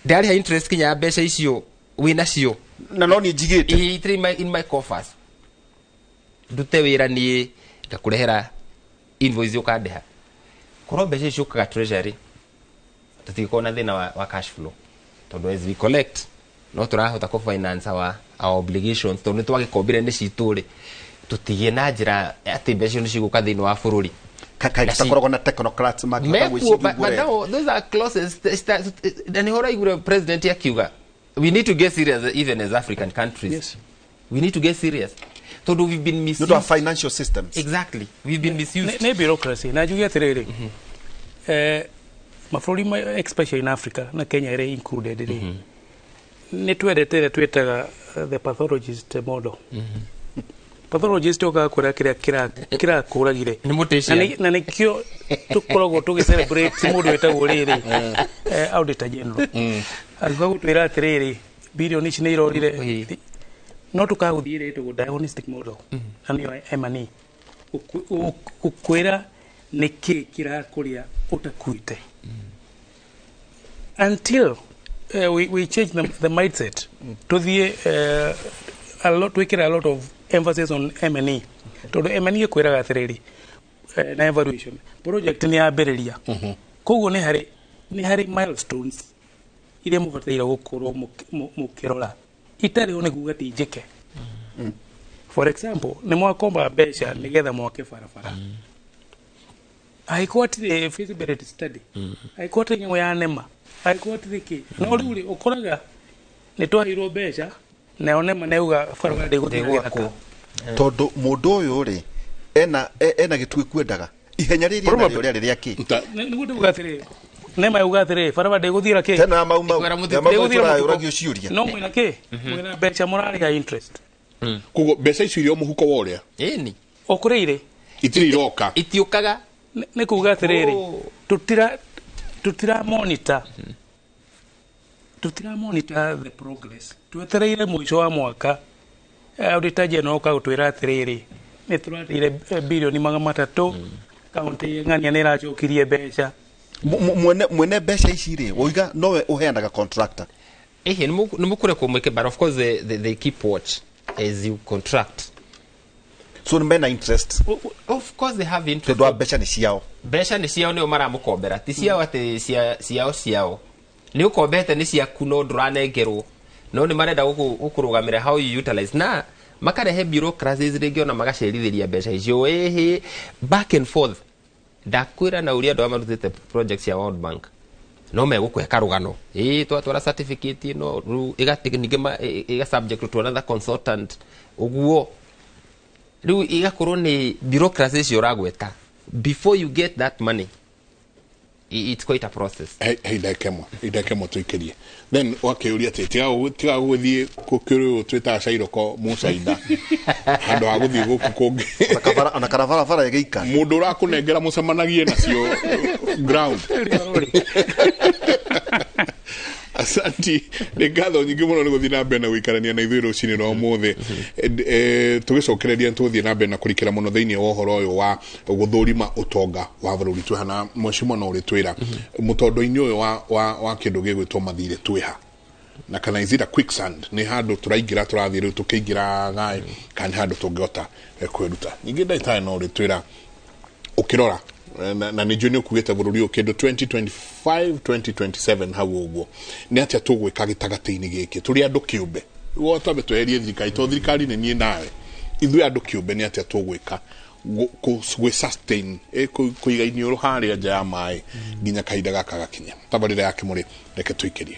ndarĩha interest kinya ya mbeca icio wĩ nacio. Na no niĩ njigĩte. Itirĩ in my coffers. Ndute wĩra niĩ ngakũrehera invoice ũkandĩha. Korwo mbeca icio ciũkaga treasury tũtingĩkorwo na thĩna wa cash flow tondũ as we collect no tũrahota kũ finance our obligations tondũ nĩ twagĩkombire nĩ citũ rĩ tũtigĩe na njĩra atĩ mbeca icio nĩ cigũka thĩinĩ wa bũrũri. Kaĩ Na tũtakoragwo na technocrats mangĩhota mekuo gwĩciria but ũguo wega? no, those are clauses na nĩho ũraiguire president akiuga we need to get serious even as African countries. We need to get serious tondũ we've been Nĩ misused. ũndũ wa financial systems. Exactly, we've been misused. Nĩ bureaucracy na njuge atĩrĩrĩ, mabũrũri especially in Africa na Kenya ĩrĩ included rĩ, nĩ twendete ĩrĩa twĩtaga the pathologist model. Pathologist okaga kwĩra kĩrĩa kĩrakũragire. Nĩ mortician. Na nĩkĩo tũkoragwo tũgĩ celebrate mũndũ wĩtagwo rĩrĩ auditor general akiuga gũtwĩra atĩrĩrĩ bilioni ici nĩ irorire, no tũkagũthiĩ ĩrĩa ĩtagwo diagnostic model na nĩyo M&E gũkwĩra nĩkĩ kĩrakũrĩa ũtakuĩte until we change the mindset tuthiĩ a lot, twĩkĩre a lot of emphasis on M&E tondũ M&E ĩkwĩraga atĩrĩrĩ na evaluation project nĩ yambĩrĩria. Koguo nĩ harĩ milestones iria mũbataire gũkorwo mũkĩrora itarĩ ho nĩ kuga ti njĩke. For example, nĩ mwakomba mbeca nĩgetha mwake barabara. Angĩkorwo hatirĩ feasibility study, angĩkorwo hatirĩ nyamũ ya NEMA, angĩkorwo hatirĩ kĩ, no rĩu rĩ ũkoraga nĩ twaheirwo mbeca nayo NEMA nĩyauga barabara ndĩgũthiĩ na gĩthaka. Tondũ mũndũ ũyũ rĩ ena gĩtugĩ kwendaga ihenya rĩrĩ narĩo rĩarĩ rĩa kĩ? Nĩguo ndĩuga atĩrĩ, NEMA yauga atĩrĩ barabara ndĩgũthiĩra kĩ? Tena mau mau tũrayũragio ciũria. No mwĩna kĩ? Mwĩna mbeca mũrarĩha interest. Koguo mbeca icio irio mũhuko wa ũrĩa? Ĩni. O kũrĩa irĩ. Itirĩ iroka. Itiũkaga. Nĩ kuga atĩrĩrĩ, tutira monitor. Tutira monitor the progress. Twetereire mũico wa mwaka auditor general oka gũtwĩra atĩrĩrĩ nĩ tũrateire bilioni 300 kaunti ng'ania nĩ ĩracokirie mbeca. Mwene mbeca ici rĩ woiga nowe ũheanaga contractor. Ehe, nĩ mũkũrekwo mwĩke, but of course they keep watch as you contract. So mena interest. Of course they have interest. Tondũ mbeca nĩ ciao. Mbeca nĩ ciao nĩo maramũkombera, ti ciao atĩ ciao ciao. Nĩ ũkombete nĩ ciaku no ndũranengerwo. No nĩ marenda gũkũrũgamĩra how you utilize. Na makarehe bureaucracies rĩngĩ ona magacerithĩria mbeca icio ĩhĩ back and forth. Ndakwĩra na ũrĩa andũ aya marutĩte projects ya World Bank no megũkũhe karũgano. Ĩĩ twatwara certificate ĩno rĩu ningĩ ĩga subject to another consultant ũguo. Rĩu igakorwo nĩ bureaucracy icio ũragweta. Before you get that money, it's quite a process. Hey, ndakemwe tuikirie. Then wakĩũria atĩ tiga gũthiĩ kũrĩ twĩtaga cairoko mũcaina handũ ha gũthiĩ gũkũ kũngĩ. Ona kana barabara ĩgĩikara. Mũndũ ũrakũnengera mũcemanagie nacio ground. Asanti, nĩ ngatho nyingĩ mũno nĩ gũthiĩ na mbere na gũikarania na ithuĩ rũcinĩ rwa ũmũthĩ. Tũgĩcokereria tũgũthiĩ na mbere na kũrikĩra mũno thĩinĩ wa ũhoro ũyũ wa gũthũrima ũtonga wa bũrũri. Twĩ hana mheshimiwa no ũrĩtwĩra mũtondo-inĩ ũyũ wa kĩndũ gĩgwĩtwo mathirĩ twĩha na kana is it a quicksand, nĩ handũ tũraingĩra tũrathiĩ rĩu tũkĩingĩra gaĩ kana nĩ handũ tũngĩhota kwĩruta. Ningĩ ndagĩtarĩ no ũrĩtwĩra ũkĩrora na nĩ njũĩ nĩ ũkugĩte bũrũri ũyũ kĩndũ 2025 2027 hau ũguo nĩ atĩa tũgwĩka gĩtagatĩ-inĩ gĩkĩ tũrĩ andũ kĩũmbe wo twambe tweherie thirikari to thirikari nĩ niĩ nawe ithuĩ andũ kĩũmbe nĩ atĩa tũgwĩka gwĩ sustain kũiga iniũrũ harĩa nja ya maĩ nginya kahinda gaka gakinya. Tabarĩra ya Kĩmũrĩ reke tũikĩrie.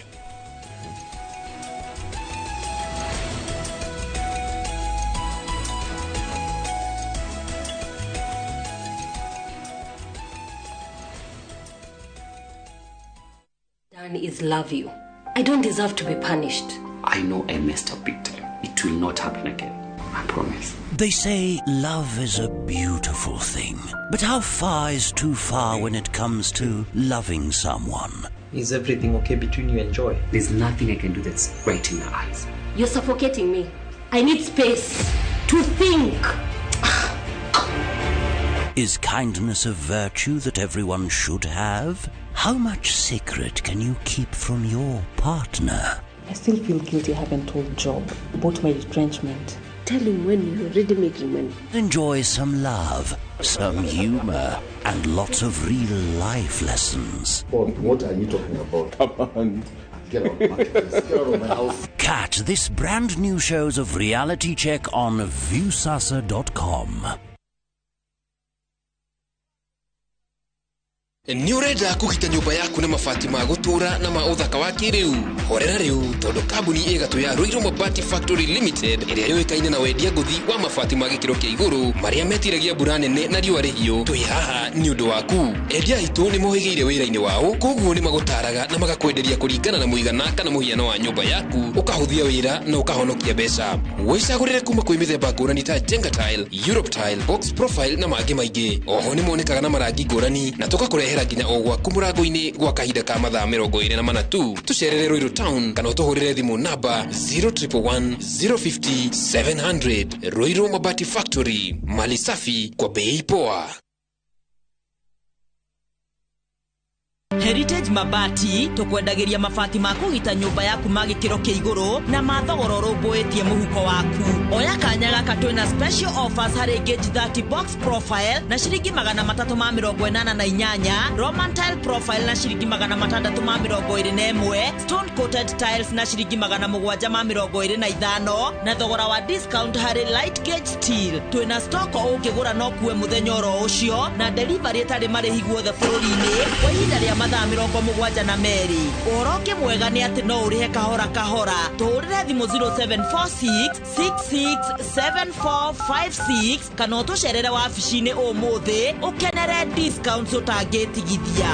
Is love you. I don't deserve to be punished. I know I messed up big time. It will not happen again. I promise. They say love is a beautiful thing. But how far is too far when it comes to loving someone? Is everything okay between you and Joy? There's nothing I can do that's right in her eyes. You're suffocating me. I need space to think. Is kindness a virtue that everyone should have? How much secret can you keep from your partner? I still feel guilty I haven't told Job about my retrenchment. Tell him when you're already making money. Enjoy some love, some humor, and lots of real life lessons. What are you talking about? Come on. Get out of my place. Get out of my house. Catch this brand new shows of Reality Check on Viusasa.com. Nĩ ũrenda kũgita nyũmba yaku na mabati ma gũtũũra na ma ũthaka wa kĩrĩu? Horera rĩu tondũ kambuni ĩgatũ ya Ruiru Mabati Factory Limited ĩrĩa yũĩkaine na wendia ngũthi wa mabati ma gĩkĩro kĩa igũrũ marĩa metiragia mbura nene na riũa rĩhiũ, twĩ haha nĩ ũndũ waku. Endia aitũ nĩ mohĩgĩire wĩra-inĩ wao, koguo nĩ magũtaraga na magakwenderia kũringana na mũigana kana mũhiano wa nyũmba yaku, ũkahũthia wĩra na ũkahonokia mbeca. Wĩcagũrĩre kuma kwĩ mĩthemba ngũrani ta Jenga Tile, Europe Tile, Box Profile na mangĩ maingĩ. Oho nĩ monekaga na marangi ngũrani na tũgakũrehera nginya o gwaku mũrango-inĩ gwa kahinda ka mathaa 24 tu. Tũcerere Ruiru Town kana ũtũhũrĩre thimũ namba 0111 050 700. Ruiru Mabati Factory, mali safi kwa bei poa. Heritage Mabati tũkwendagĩria mabati ma kũgita nyũmba yaku ma gĩkĩro kĩa igũrũ na ma thogora ũrũmbũĩtie mũhuko waku. Oya kanya gaka twĩna special offers harĩ gauge 30 box profile na ciringi 388, Roman tile profile na ciringi 621, stone coated tiles na ciringi 725 na thogora wa discount harĩ light gauge steel. Twĩna stock ũngĩgũra no kuwe mũthenya oro ũcio na delivery ĩtarĩ marĩhi guothe bũrũri-inĩ kwa ihinda rĩa mathaa 72. Ũhoro ũngĩ mwega nĩ atĩ no ũrĩhe kahora kahora. Tũhũrĩre thimũ 0746 667456 kana ũtũcerere wabici-inĩ ũmũthĩ ũkenere discounts ũtangĩtigithia.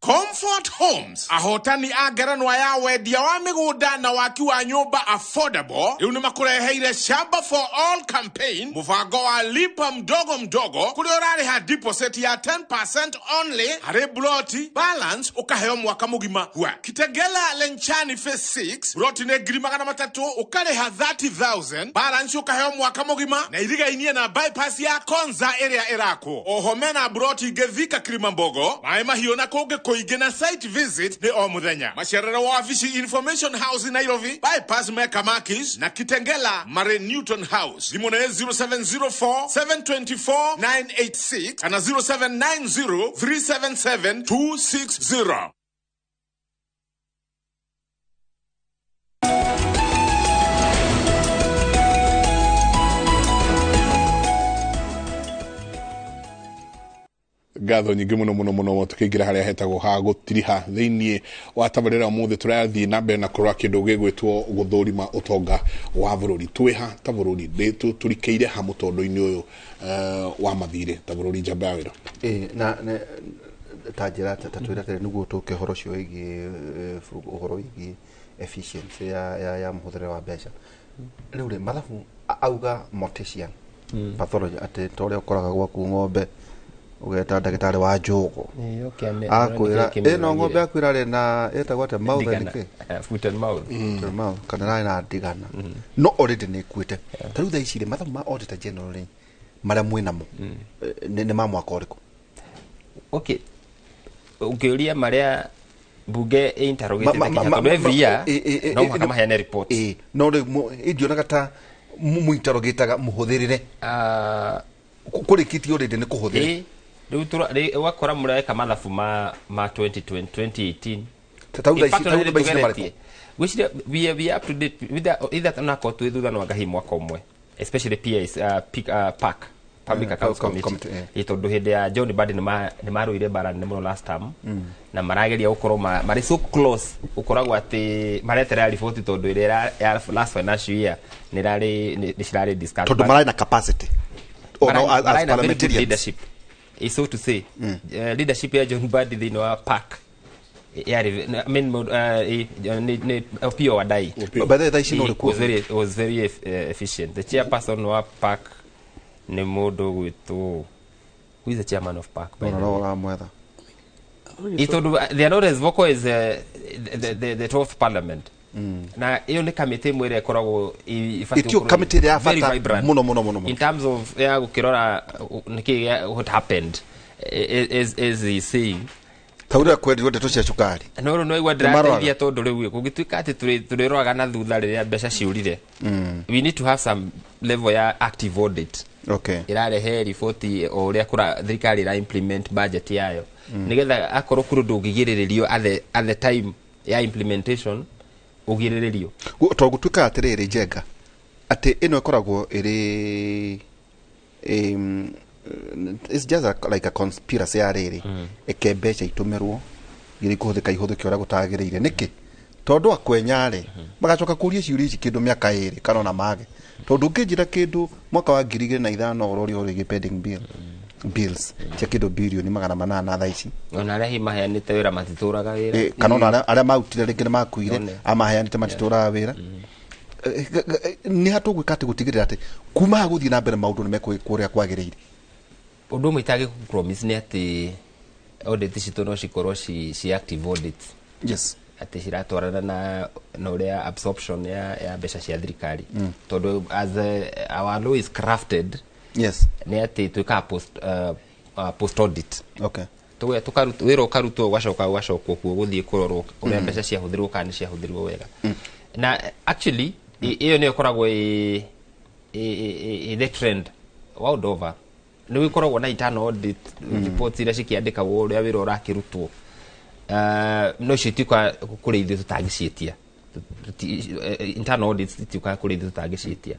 Comfort Homes ahotani a ngerenwa ya wendia wa mĩgũnda na waki wa nyũmba affordable rĩu nĩ makũreheire Shamba for All campaign, mũbango wa lipa mdogo mdogo kũrĩa ũrarĩha deposit ya 10% only harĩ ploti, balance ũkaheo mwaka mũgima. Hua Kitegela Lenchani phase 6 ploti nĩ 300,000 ũkarĩha 30,000 balance ũkaheo mwaka mũgima na irigainie na bypass ya Konza ĩrĩa ĩrakwo. Oho mena ploti ingĩ Thika Kilimambogo, Maĩ Mahiũ na kũngĩ kũingĩ na site visit nĩ o mũthenya. Macerero wa wabici Information House Nairobi, bypass Mecca Makis na Kitengela Mare Newton House. Thimũ nĩ 0704 724 986 kana 0790 377 260. Ngatho nyingĩ mũno mũno mũno tũkĩingĩra harĩa hetagwo ha gũtiriha thĩinĩ wa tabarĩra ũmũthĩ tũrathiĩ na mbere na kũrora kĩndũ gĩgwĩtwo gũthũrima ũtonga wa bũrũri. Twĩha ta bũrũri tũrikĩire ha mũtondo-inĩ ũyũ wa mathirĩ ta bũrũri njamba ya wĩra. Na ta njĩra ta twĩra atĩrĩ nĩguo tũke ũhoro ũcio wĩgiĩ ũhoro wĩgiĩ efficiency ya mũhũthĩre wa mbeca. Rĩu rĩ mathabu auga mortician pathology atĩ ta ũrĩa ũkoraga gwaku ng'ombe ugeta ndagĩtarĩ wa njũgũ akwĩra ĩno ng'ombe yaku ĩrarĩ na ĩtagwo atĩa mouth and kĩ foot and mouth, mouth kana ĩrarĩ na ndigana no already nĩ ĩkuĩte. Ta rĩu thaa ici rĩ mathabu ma auditor general rĩ marĩa mwĩ namo nĩ ma mwaka ũrĩkũ? Okay, ũngĩũria marĩa bunge interrogate tondũ every year no mũhaka maheane report. No rĩu indionaga ta mũinterrogataga mũhũthĩrĩre kũrĩkĩtie already nĩ kũhũthĩra. Rĩu ũgakora mũreka mathabu ma 2020 2018. Gwĩciria we are up to date with either onakorwo twĩ thutha no anga mwaka ũmwe, especially PAs, PAC, Public Accounts Committee, tondũ hĩndĩ ya John Mbadi nĩ marũire mbara nene mũno last term na marageria gũkorwo marĩ so close ũkoragwo atĩ mareterera riboti tondũ ĩrĩa ya last financial year nĩ cirarĩ discussed tondũ mararĩ na capacity as parliamentarians leadership is so to say. Leadership ya John Mbadi thĩinĩ wa PAC yarĩ, I mean, Opiyo Wandayi was very efficient. The chairperson wa PAC nĩ mũndũ gwĩtwo, who is the chairman of PAC by the way? Tondũ they are not as vocal as the 12th parliament. Na iyo nĩ kamĩtĩ ĩmwe ĩrĩa ĩkoragwo ĩtio kamĩtĩ ĩrĩa ya bata mũno mũno mũno in terms of ya gũkĩrora nĩkĩ what happened as he saying ta ũrĩa kwendirwo ndeto cia cukari no rĩu no igua ndĩrateithia tondũ rĩu kũngĩtuĩka atĩ tũrĩroraga na thutha rĩrĩa mbeca ciũrire, we need to have some level ya active audit. Okay, ĩrarehe riboti o ũrĩa thirikari ĩra implement budget yayo nĩgetha akorwo kũrĩ ũndũ ũngĩgirĩrĩrio at the time ya implementation ũgirĩrĩrio. To gũtuĩka atĩrĩrĩ Njenga atĩ ĩno ĩkoragwo ĩrĩ it's just like a conspiracy ya rĩrĩ ĩke mbeca itũmĩrwo iria ikũhũthĩka ihũthĩke ũrĩa gũtagĩrĩire. Nĩkĩ? Tondũ akwenya rĩ magacoka kũria ciũria ici kĩndũ mĩaka ĩrĩ kana ona mage, tondũ ũngĩnjĩra kĩndũ mwaka wa 2005 ũroria ũhoro wĩgiĩ pending bills cia kĩndũ birioni 800 thaa ici ona arĩa hihi maheanĩte wĩra matitũraga wĩra, kana ona arĩa marutire rĩngĩ nĩ makuire amaheanĩte matitũraga wĩra. Nĩ hatũgwĩka atĩ gũtigĩrĩra atĩ kuma haha gũthiĩ na mbere maũndũ nĩ mekwĩkwo ũrĩa kwagĩrĩire. Ũndũ ũmwe itangĩkũ-promise nĩ atĩ audit citũ no cikorwo ci active audit. Yes, atĩ ciratwarana na ũrĩa absorption ya mbeca cia thirikari, tondũ as our law is crafted Yes. Nĩ atĩ twĩkaga post audit. Okay. Tukaruta wĩra, ũkarutwo, ũgacoka ũgacokwo kuo gũthiĩ kũrorwo ũrĩa mbeca ciahũthĩrwo kana nĩ ciahũthĩrwo wega. Na actually ĩyo nĩyo ĩkoragwo ĩ the trend world over. Nĩ gũkoragwo na internal audit reports iria cikĩandĩkagwo ũrĩa wĩra ũrakĩrutwo. No icio itiũkaga kũrĩ ithuĩ tũtangĩciĩtia. Internal audits itiũkaga kũrĩ ithuĩ tũtangĩciĩtia.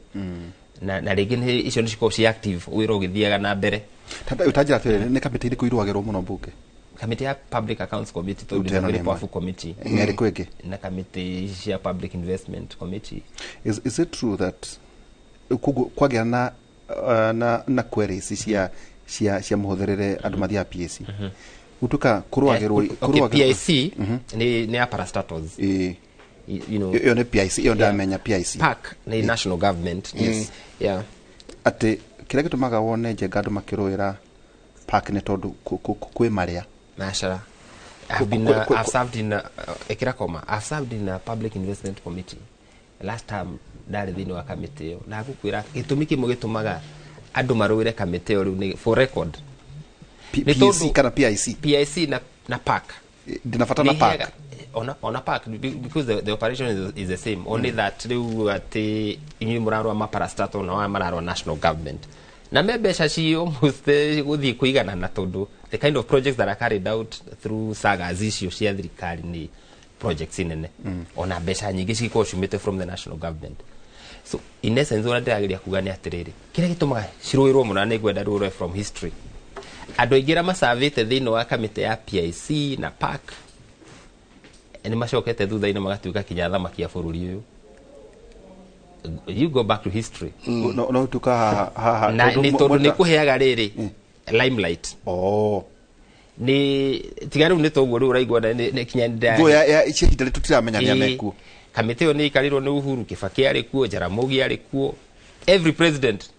Na rĩngĩ icio nĩ cikoragwo ci active wĩra ũgĩthiaga na mbere. Ũtanjĩra atĩrĩrĩ, nĩ kamĩtĩ irĩkũ irũagĩrwo mũno mbunge? Kamĩtĩ ya Public Accounts Committee, tondũ Rĩu nĩ teno very nĩ ĩmwe. powerful committee. Nĩ ĩrĩkũ ĩngĩ? Na kamĩtĩ ici cia Public Investment Committee. Is it true that koguo kwagĩa na queries cia mũhũthĩrĩre andũ mathiaga PAC, gũtuĩka kũrũagĩrwo? Okay, PIC nĩ ya parastatals. Ĩyo nĩ PIC, ĩyo ndamenya PIC. PAC nĩ national government. Yes. Yeah. Atĩ kĩrĩa gĩtũmaga wone Njenga andũ makĩrũĩra PAC nĩ tondũ kwĩ marĩa Mashallah. I've served in ĩkĩra koma. I've served in a Public Investment Committee. Last time ndarĩ thĩinĩ wa kamĩtĩ ĩyo, na ngũkwĩra gĩtũmi kĩmwe gĩtũmaga andũ marũĩre kamĩtĩ ĩyo rĩu nĩ for record. Nĩ PAC kana PIC? PIC na PAC. Ndĩna bata na Nĩ PAC. Ona PAC, because the operation is the same, only that rĩu atĩ inyuĩ mũrarũa ma parastatal na waya mararũa national government, na me mbeca ci almost gũthiĩ kũiganana, tondũ the kind of projects that are carried out through sagas icio cia thirikari nĩ projects nene, ona mbeca nyingĩ cikoragwo ciumĩte from the national government. So in essence, ũrĩa ndĩrageria kuga nĩ atĩrĩrĩ, kĩrĩa gĩtũmaga cirũĩrwo mũno, na nĩ ngwenda rũrwe from history, andũ aingĩ arĩa macavĩte thĩinĩ wa kamĩtĩ ya PIC na PAC nĩ macokete thutha-inĩ magatuĩka kinya athamaki a bũrũri ũyũ. You go back to history. No tuka haha haha Na nĩ tondũ nĩ kũheaga rĩrĩ limelight. Oh. Nĩ tiga rĩu nĩ toguo rĩu ũraigua na nĩ kinya Nguo ya cia ihinda rĩtũ tũtiramenya nĩa mekuo. Kamĩtĩ ĩyo nĩ ĩikarĩirwo nĩ Uhuru Kibaki arĩ kuo, Jaramogi arĩ kuo, every president.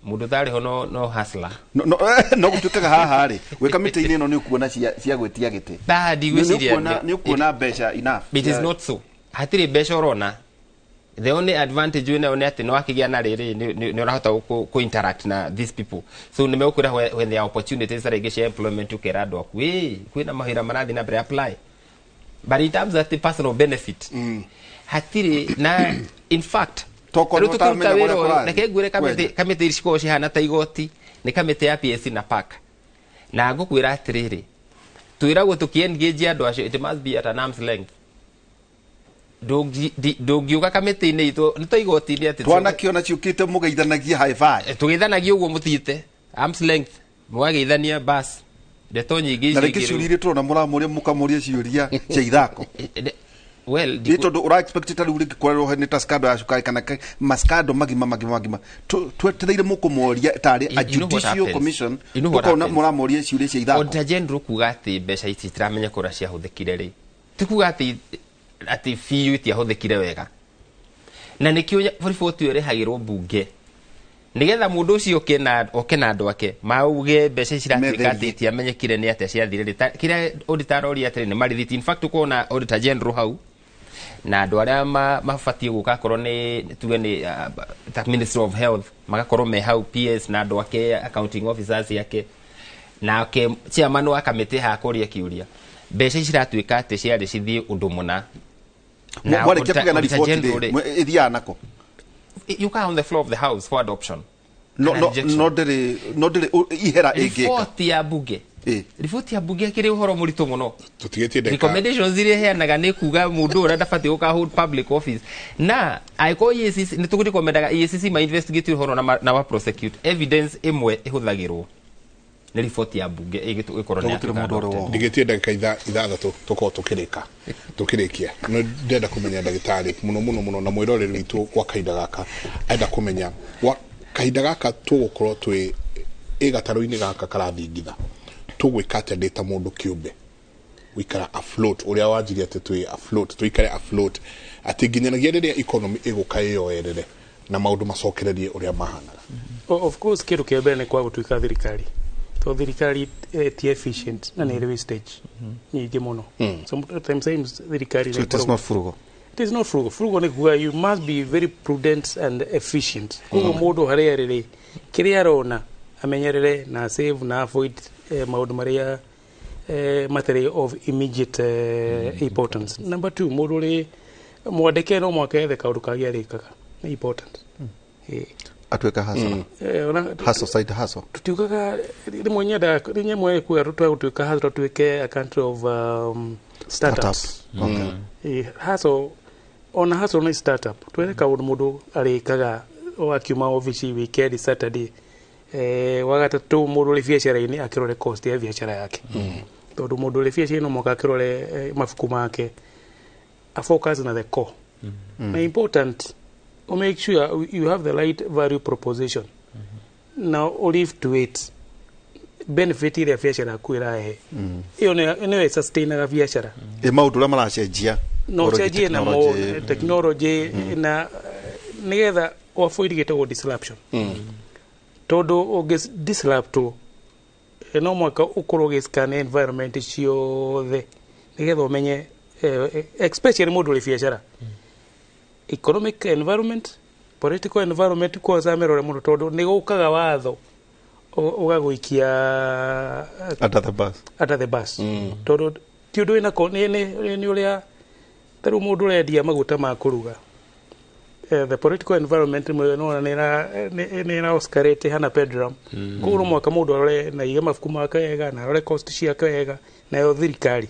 Mũndũ ũtarĩ ho no hustler. No gũtuĩkaga haha rĩ, gwĩ kamĩtĩ-inĩ ĩno nĩ ũkuona cia gwĩtia gĩtĩ. Ba, ndigwĩciria Nĩ ũkuona mbeca enough. It is not so. Hatirĩ mbeca ũrona. The only advantage wĩnayo nĩ atĩ nĩ wakĩgĩa na rĩrĩ nĩ ũrahota kũ interact na these people, so nĩ megũkwĩra when there are opportunities rĩngĩ cia employment, ũkera andũ aku, "Ĩ, kwĩna mawĩra marathiĩ na mbere, apply." But in terms of the personal benefit, hatirĩ. Na in fact, Tokorwo rĩu tũkĩruta ũtamenya wĩra kũrĩa ũyũ, kũrathiĩ. reke ngwĩre, kamĩtĩ Kwenda. kamĩtĩ ici cikoragwo cihana ta igoti, nĩ kamĩtĩ ya PSC na PAC. Na ngũkwĩra atĩrĩrĩ, twĩragwo tũkĩ-engage andũ acio, it must be at an arm's length. Ndũngiũka kamĩtĩ-inĩ itũ nĩ ta igoti-inĩ atĩ Twanakĩona ciũkĩte mũgeithanagie high five. Tũgeithanagie ũguo mũthiĩte arm's length, mũgageithania bas, ndeto nyingĩ Na icio rĩngĩ ingĩ ciũria rĩu. iria tũrona mũramũria, mũkamũria ciũria cia ithako. Well, nĩ tondũ ũra expect ta rĩu rĩngĩ kwarĩrwo nĩ ta scandal ya cukari kana mascandal magima magima magima, twetereire mũkũmoria tarĩ a You know what judicial happens? commission. You know what Tũkona happens? mũramoria ciũria cia ithako. Auditor General kuga atĩ mbeca ici itiramenya kũrĩa ciahũthĩkire rĩ, ti kuga atĩ biũ itiahũthĩkire wega. Na nĩkĩo riboti ĩyo ĩrehagĩrwo mbunge, nĩgetha mũndũ ũcio oke na andũ ake mauge mbeca ici ciratuĩka Metherie. atĩ itiamenyekire nĩ atĩa ciathire rĩ. Kĩrĩa auditor aroria atĩrĩ, nĩ marithiti. In fact, ũkona Auditor General hau na andũ arĩa mabatiĩ gũka, akorwo nĩ tuge nĩ ta Ministry of Health, magakorwo me hau, PS na andũ ake, accounting officers ake, nake chairman wa kamĩtĩ hakũria kĩũria, mbeca ici ciratuĩka atĩ ciarĩ cithiĩ ũndũ mũna. Na Mwarĩkia kũgĩa na Auditor riboti General rĩ, rĩ, ĩthiaga nako? You come on the floor of the house for adoption No kana no rejection. No ndĩrĩ ihera ĩngĩka. Riboti ya bunge, riboti ya bunge ĩkĩrĩ ũhoro mũritũ mũno. Tũtigĩtie ndagĩka. Recommendations iria ĩheanaga nĩ kuga mũndũ ũrĩa ndabatiĩ gũka hold public office, na angĩkorwo EACC nĩ tũkũrekomendaga EACC ma investigate ũhoro na ma prosecute, evidence ĩmwe ĩhũthagĩrwo nĩ riboti ya bunge ĩgĩkorwo nĩ yatuĩka adopted. Ndigĩtie ndagĩka 6 tũkorwo tũkĩrĩkia. No ndĩrenda kũmenya, ndagĩtarĩ, mũno mũno mũno, na mwĩroreri witũ gwa kahinda gaka arenda kũmenya, gwa kahinda gaka tũgũkorwo twĩ ĩ gatarũ-inĩ gaka karathingitha, tũgwĩka atĩa ndĩ ta mũndũ kĩũmbe gũikara afloat, ũrĩa wanjirie atĩ twĩ afloat, tũikare afloat atĩ nginyanagia rĩrĩa economy ĩgũka ĩyoerere na maũndũ macokererie ũrĩa mahanaga? Of course, kĩndũ kĩa mbere nĩ kwaga gũtuĩka thirikari, tondũ thirikari ti efficient na nĩ ĩrĩ wastage nyingĩ mũno. Sometimes thirikari So it is not furugo. It is not frugal. Frugal nĩ kuga you must be very prudent and efficient. Koguo mũndũ harĩa arĩ rĩ, kĩrĩa arona amenyerere na save na avoid maũndũ marĩa matarĩ of immediate importance. Number two, mũndũ ũrĩ mwandĩke no mwaka ethe kaũndũ kangĩ arĩkaga. Nĩ important. Atuĩka hustler. Hustle, side hustle. Tutiugaga rĩmwe nyendaga rĩmwe kuga tũgũtuĩka hustle, tuĩke a country of startups. Okay. Hustle, ona hustle nĩ startup. Twethe kaũndũ mũndũ arĩkaga o akiuma obici weekend, Saturday, wagatatũ mũndũ ũrĩ biacara-inĩ akĩrore cost ya biacara yake, tondũ mũndũ ũrĩ biacara-inĩ no mũhaka akĩrore mabuku make, a focus na the core. Na important o make sure you have the right value proposition na o live to it benefit ĩrĩa biacara yaku ĩrahe. Ĩyo nĩyo ĩsustainaga biacara. Ĩ maũndũ ũrĩa maracenjia. No ũhoro wĩgiĩ ũcenjie namo technology. Technology na nĩgetha avoid gĩtagwo disruption, tondũ ũngĩ disruptwo, no mwaka ũkorwo ũgĩscan environment ciothe nĩgetha ũmenye, especially mũndũ ũrĩ biacara, economic environment, political environment, kwanza mĩrore mũno, tondũ nĩ gũkaga watho ũgagũikia under the bus. Under the bus, tondũ ti ũndũ wĩna nĩ ũrĩa ta rĩu mũndũ ũrendia maguta ma kũruga, the political environment rĩmwe nĩwona nĩ ĩra oscillate hana pendulum. Koguo no mũhaka mũndũ arore na aige mabuku make wega na arore cost ciake wega. Nayo thirikari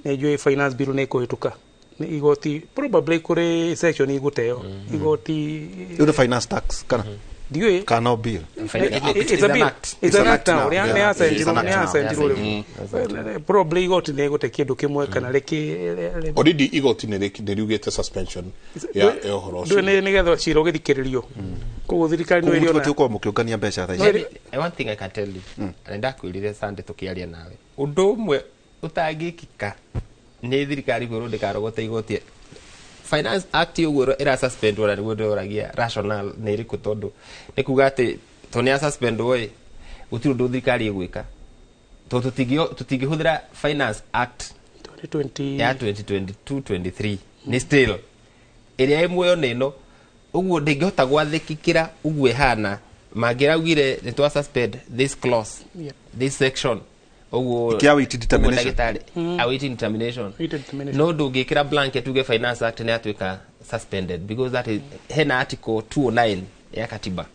nĩ njũĩ finance bill nĩ ĩkũhĩtũka. Nĩ igoti probably kũrĩ section igũteo igoti. Rĩu nĩ finance tax kana Ndiũĩ. Kana no bill? It's a bill. It's an act now. Nĩ acenjirwo, nĩ acenjirwo rĩu. Probably igoti nĩ ĩgũte kĩndũ kĩmwe kana rĩkĩ. Already igoti nĩ riugĩte suspension ya ũhoro Ndũĩ ũcio. nĩ nĩgetha cira ũgĩthikĩrĩrio. Koguo thirikari no Koguo ĩrĩona mũtibatiĩ gũkorwo mũkĩũngania mbeca thaa ici. One thing I can tell you, na ndakwĩrire Sunday tũkĩaria nawe, ũndũ ũmwe ũtangĩkĩka nĩ thirikari kwĩrwo ndĩkarogote igoti. Finance Act ũguo ĩra suspend, na nĩguo ndĩroragia rational nĩ ĩrĩkũ, tondũ nĩ kuga atĩ to nĩ ya suspend ĩ gũtirĩ ũndũ thirikari ĩgwĩka, tondũ tũtingĩhũthĩra Finance Act 2020 ya 2022-23, nĩ still ĩrĩa ĩ muoyo nĩ ĩno. Ũguo ndĩngĩhota gwathĩkĩkĩra ũguo ĩhana mangĩraugire nĩ twa suspend this clause, this section, ũguo. Ĩkĩ awaiting determination. Ũguo ndagĩtarĩ awaiting determination. Awaiting determination. No ndũngĩkĩra blanket uge Finance Act nĩ yatuĩka suspended, because that is hena article 209 ya katiba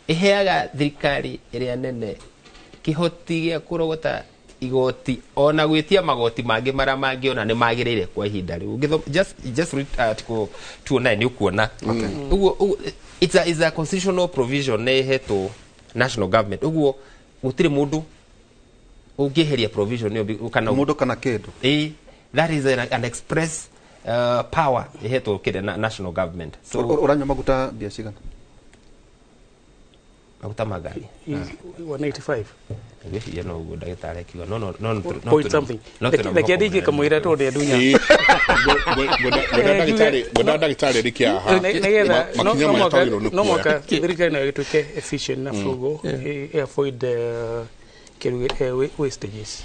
ĩheaga thirikari ĩrĩa nene kĩhoti gĩa kũrogota igoti ona gwĩtia magoti mangĩ marĩa mangĩona nĩ magĩrĩire kwa ihinda rĩu. Just read article 209 nĩ ũkuona ũguo. It's a constitutional provision nĩ ĩhetwo national government. Ũguo gũtirĩ mũndũ ũngĩeheria provision ĩyo kana mũndũ kana kĩndũ. Ĩ, that is an express power ĩhetwo kĩrĩa national government, so Ũranyua maguta mbia cigana? Maguta ma ngari? 185. Ngwĩciria no ũguo ndagĩtarĩ akiuga no point something. No twĩna Reke mũhoko ndĩkie mũnene. kamũira tondũ ndunya. Ngwenda ndagĩtarĩ rĩkia haha. Nĩgetha makinya no marĩa mwaka twagĩrĩirwo nĩ no mwaka kuoya. thirikari nayo ĩtuĩke efficient na frugal, avoid kĩndũ wastages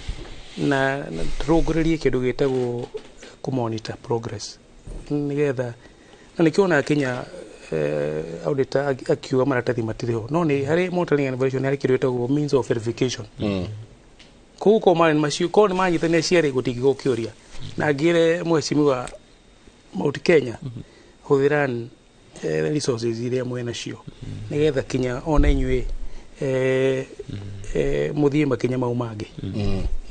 na tũrũngũrĩrie kĩndũ gĩtagwo kũmonitor progress, nĩgetha na nĩkĩo ona Kenya auditor akiuga maratathi matirĩ ho, no nĩ harĩ monitoring and evaluation, harĩ kĩndũ gĩtagwo means of verification. Koguo korwo marĩ macio, korwo nĩ manyitanĩra ciarĩ gũtingĩkorwo kĩũria. Na ngĩre mheshimiwa Mount Kenya, hũthĩra resources iria mwĩnacio nĩgetha kinya ona inyuĩ mũthiĩ makinya mau mangĩ,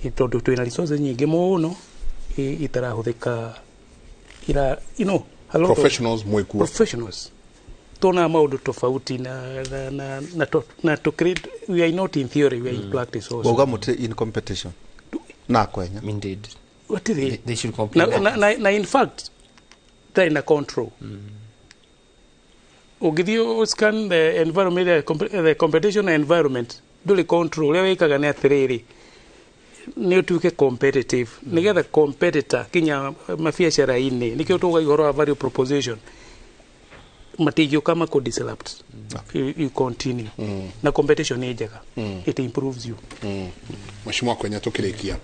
tondũ twĩna resources nyingĩ mũno itarahũthĩka ira a lot of Professionals mwĩkuo. Professionals tuonaga maũndũ tofauti na to create. We are not in theory, we are in practice also. Wauga mũtirĩ in competition na kwenya. Indeed. Gũtirĩ. They should complement. Na in fact tarĩ na control. Ũngĩthiĩ scan the environment, the competition environment, ndũrĩ control. Ũrĩa wĩkaga nĩ atĩrĩrĩ, nĩ ũtuĩke competitive nĩgetha competitor kinya mabiacara-inĩ, nĩkĩo tũgaga ũhoro wa value proposition, matingĩũka makũ disrupt. You continue na competition nĩ njega. It improves you. Mheshimiwa Kwenya, tũkĩrĩkia,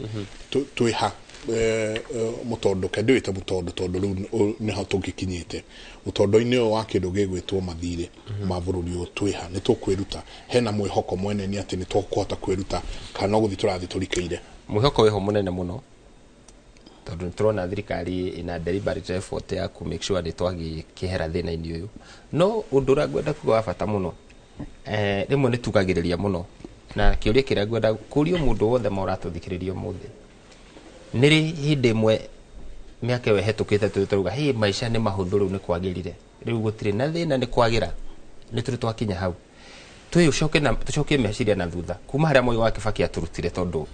twĩ ha Mutondo ke ndwite mutondo tondu riu niho tungikinyite mutondo-ini uyu wa kindu gigwitwo mathire ma bururi uyu twiha ni tukwiruta hena mwihoko mwene ni ati ni tukuhota kwiruta kana no guthi turathi turikeire mwihoko wiho munene muno tondu turona thirikari ina deliberate effort ya ku make sure ni twagikihera thina-ini uyu no undu uria ngwenda kuga wa bata muno rimwe ni tugagiriria muno na kiuria kiria ngwenda kurio mundu wothe mauratuthikiriria umuthi niri hindi imwe miaka ĩyo ĩhetũkĩte tũrauga hey maisha nĩ mahũthũ rĩu nĩ kwagĩrire rĩu gũtirĩ na thĩna nĩ kwagĩra nĩ tũrĩ twakinya hau tũcoke na tũcokie meciria na thutha kuma harĩa Moi wa Kibaki atũrutire tondũ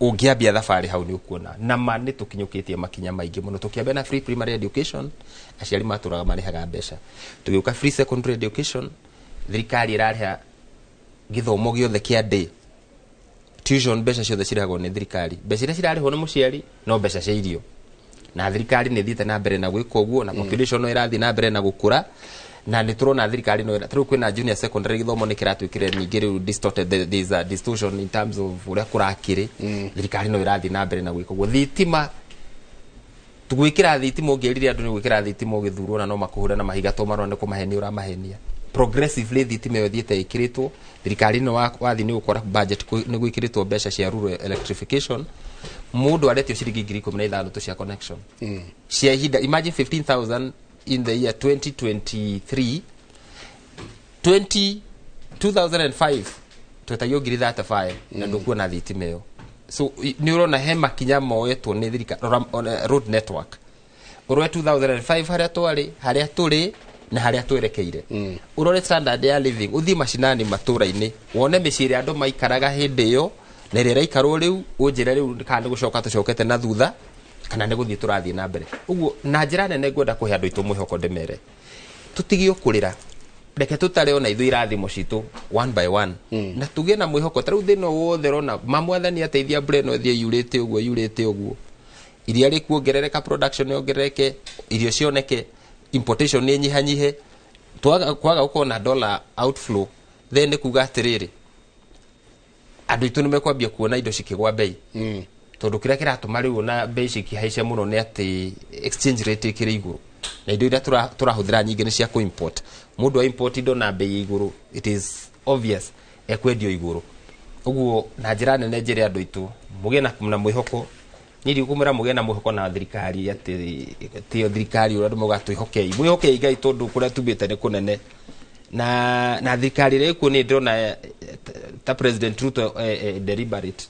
ũngĩambia thabarĩ hau nĩ ũkuona na ma nĩ tũkinyũkĩtie makinya maingĩ mũno tũkĩambia na free primary education aciari matũraga marĩhaga mbeca tũgĩũka free secondary education thirikari ĩrarĩha gĩthomo gĩothe kĩa day tuition mbeca ciothe cirĩhagwo nĩ thirikari mbeca iria cirarĩhwo nĩ mũciari no mbeca cia irio na thirikari nĩ ĩthiĩte na mbere na gwĩka ũguo na population no ĩrathiĩ na mbere na gũkũra na nĩ tũrona thirikari no rĩu kwĩna junior secondary gĩthomo nĩ kĩratuĩkire ningĩ rĩu distorted there is a distortion in terms of ũrĩa kũrakĩrĩ thirikari no ĩrathiĩ na mbere na gwĩka ũguo thitima gwĩkĩra thitima ũngĩrire andũ nĩ gwĩkĩra thitima ũgĩthurwo na no makũhũre na mahiga to marona nĩ kũmahenia ũramahenia progressively thitima ĩyo ĩthiĩte ĩkĩrĩtwo thirikari ĩno wathi nĩ ũgũkora budget nĩ gwĩkĩrĩtwo mbeca cia rural electrification mũndũ aretio ciringi 15,000 tu cia connection cia ihinda imagine 15,000 in the year 2023 2005 twetagio 35,000 na ndũkuona thitima ĩyo so nĩ ũrona he makinya moetwo nĩ thirikari road network ũrore 2005 harĩa twarĩ harĩa tũrĩ na harĩa twerekeire urore standard ya living uthie macinani matũra-inĩ wone mĩciĩ ĩrĩa andũ maikaraga hĩndĩ ĩyo na ĩrĩa ĩraikarwo rĩu ũnjĩre rĩu kana nĩ gũcoka tũcokete na thutha kana nĩ gũthiĩ tũrathiĩ na mbere ũguo na njĩra nene ngwenda kũhe andũ aitũ mwĩhoko ndĩmere tũtige kũrĩra reke tũtare ona ithuĩ irathimo citũ one by one na tũgĩe na mwĩhoko ta rĩu thĩna wothe ũrona mamwathani ateithia mbura ĩno ĩthiĩ yurĩte ũguo yurĩte ũguo iria rĩkuongerereka production yongerereke irio cioneke importation nĩ nyihanyihe kwaga gũkorwo na dollar outflow then nĩ kuga atĩrĩrĩ andũ aitũ nĩ mekwambia kuona indo cikĩgwa bei tondũ kĩrĩa kĩratũma rĩu ona bei cikĩhaice mũno nĩ atĩ exchange rate ĩkĩrĩ igũrũ na indo iria tũrahũthĩra nyingĩ nĩ cia kũ-import mũndũ a import indo na bei igũrũ it is obvious ekwendio igũrũ ũguo na njĩra nene njĩre andũ aitũ mũgĩe na mwĩhoko niĩ ndikumwĩra mũgĩe na mwĩhoko na thirikari atĩ tiyo thirikari ũrĩa andũ maugaga twĩhokei mwĩhokei Ngai tondũ kũrĩa tumĩte nĩ kũnene na thirikari ĩrĩa ĩkuo nĩ ndĩrona ta President Ruto deliberate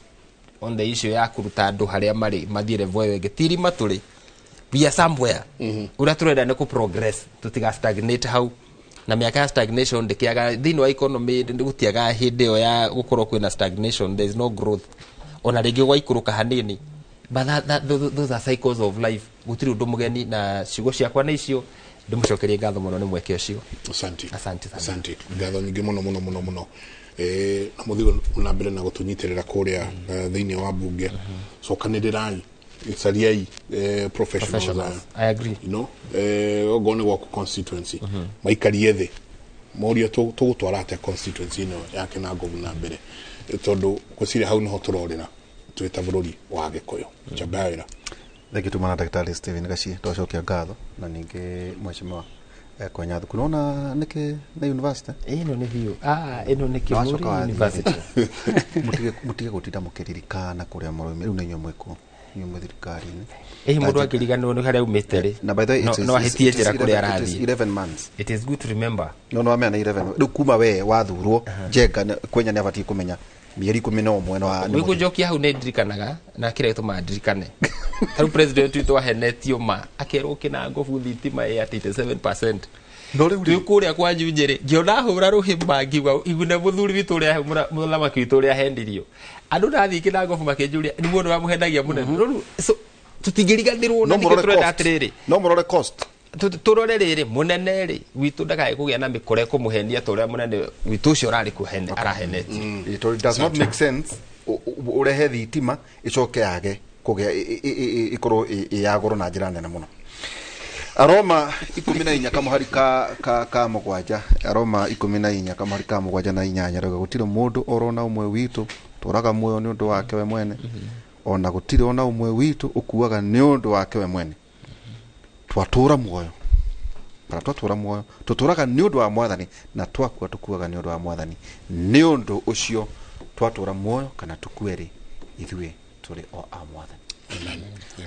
on the issue ya kũruta andũ harĩa marĩ mathiĩ level ĩyo ĩngĩ ti irima tũrĩ we are somewhere ũrĩa tũrenda nĩ kũ progress tũtiga stagnate hau na mĩaka ya stagnation ndĩkĩaga thĩinĩ wa economy gũtiaga hĩndĩ ĩyo ya gũkorwo kwĩna stagnation there is no growth ona rĩngĩ gwaikũrũka hanini but those are cycles of life gũtirĩ ũndũ mũgeni na ciugo ciakwa nĩ icio ndĩmũcokerie ngatho mũno nĩ mweke ũcio asante asante sana asante ngatho nyingĩ mũno mũno mũno mũno na mũthiĩ na mbere na gũtũnyitĩrĩra kũrĩa thĩinĩ wa bunge cokanĩrĩrai cariai professionals I agree you know ogo nĩ gwaku constituency maikarie thĩ morio tũgũtwara atĩa constituency ĩno yake na ngobu na mbere tondũ gwĩciria hau nĩho tũrorĩra twĩta bũrũri wa Gĩkũyũ njamba ya wĩra thengi tumana Daktari Stephen Gachie twacokia ngatho na ningĩ mheshimiwa Kwenya Thuku nona nĩkĩ nĩ university ĩno nĩ biũ ĩno nĩ Kĩmũrĩ University mũtige gũtinda mũkĩririkana kũrĩa mũroime rĩu nĩ inyuĩ mwĩkuo inyuĩ mwĩ thirikari-inĩ ĩhi mũndũ angĩriganĩrwo nĩ harĩa aumĩte rĩ na by the way no ahĩtie njĩra kũrĩa arathiĩ 11 months it is good to remember no wamenya nĩ 11 rĩu kuma we wathurwo Njenga Kwenya nĩ abatiĩ kũmenya mĩeri 11 no wĩkũnjokia hau nĩ ndirikanaga na kĩrĩa gĩtũmaga ndirikane tarĩu president witũ ahenetio ma akerwo kĩnangobu thitima ĩ at 87% no rĩu twĩ kũrĩa kwa Njunyĩrĩ ngĩona hũra rũhĩ ma ngiuga igune mũthuri witũ ũrĩa mũthamaki witũ ũrĩa ahendirio andũ nathiĩ kĩnangobu makĩnjũria nĩ mũndũ wamũhenagia mũnene rĩu so tũtingĩriganĩrwo na nĩkĩo tũrenda atĩrĩrĩ no mũrore cost tũrore rĩrĩ mũnene rĩ witũ ndakae kũgĩa na mĩkora ĩkũmũhenia ta ũrĩa mũnene witũ ũcio ũrarĩ arahenetie it does not make sense ũrehe thitima ĩcoke yage kũgĩa ĩkorwo ĩ ya goro na njĩra nene mũno Aroma 14 kamuhari ka mũgwanja Aroma 14 kamuhari ka mũgwanja na inyanya rauga gũtirĩ mũndũ orona ũmwe witũ tũraga muoyo nĩ ũndũ wake we mwene Ona gũtirĩ ona ũmwe witũ ũkuaga nĩ ũndũ wake we mwene. Twatũra muoyo kana twatũra muoyo tũtũraga nĩ ũndũ wa Mwathani, na twakua tũkuaga nĩ ũndũ wa Mwathani. Nĩ ũndũ ũcio twatũra muoyo kana tukue rĩ, ithuĩ tũrĩ o a Mwathani.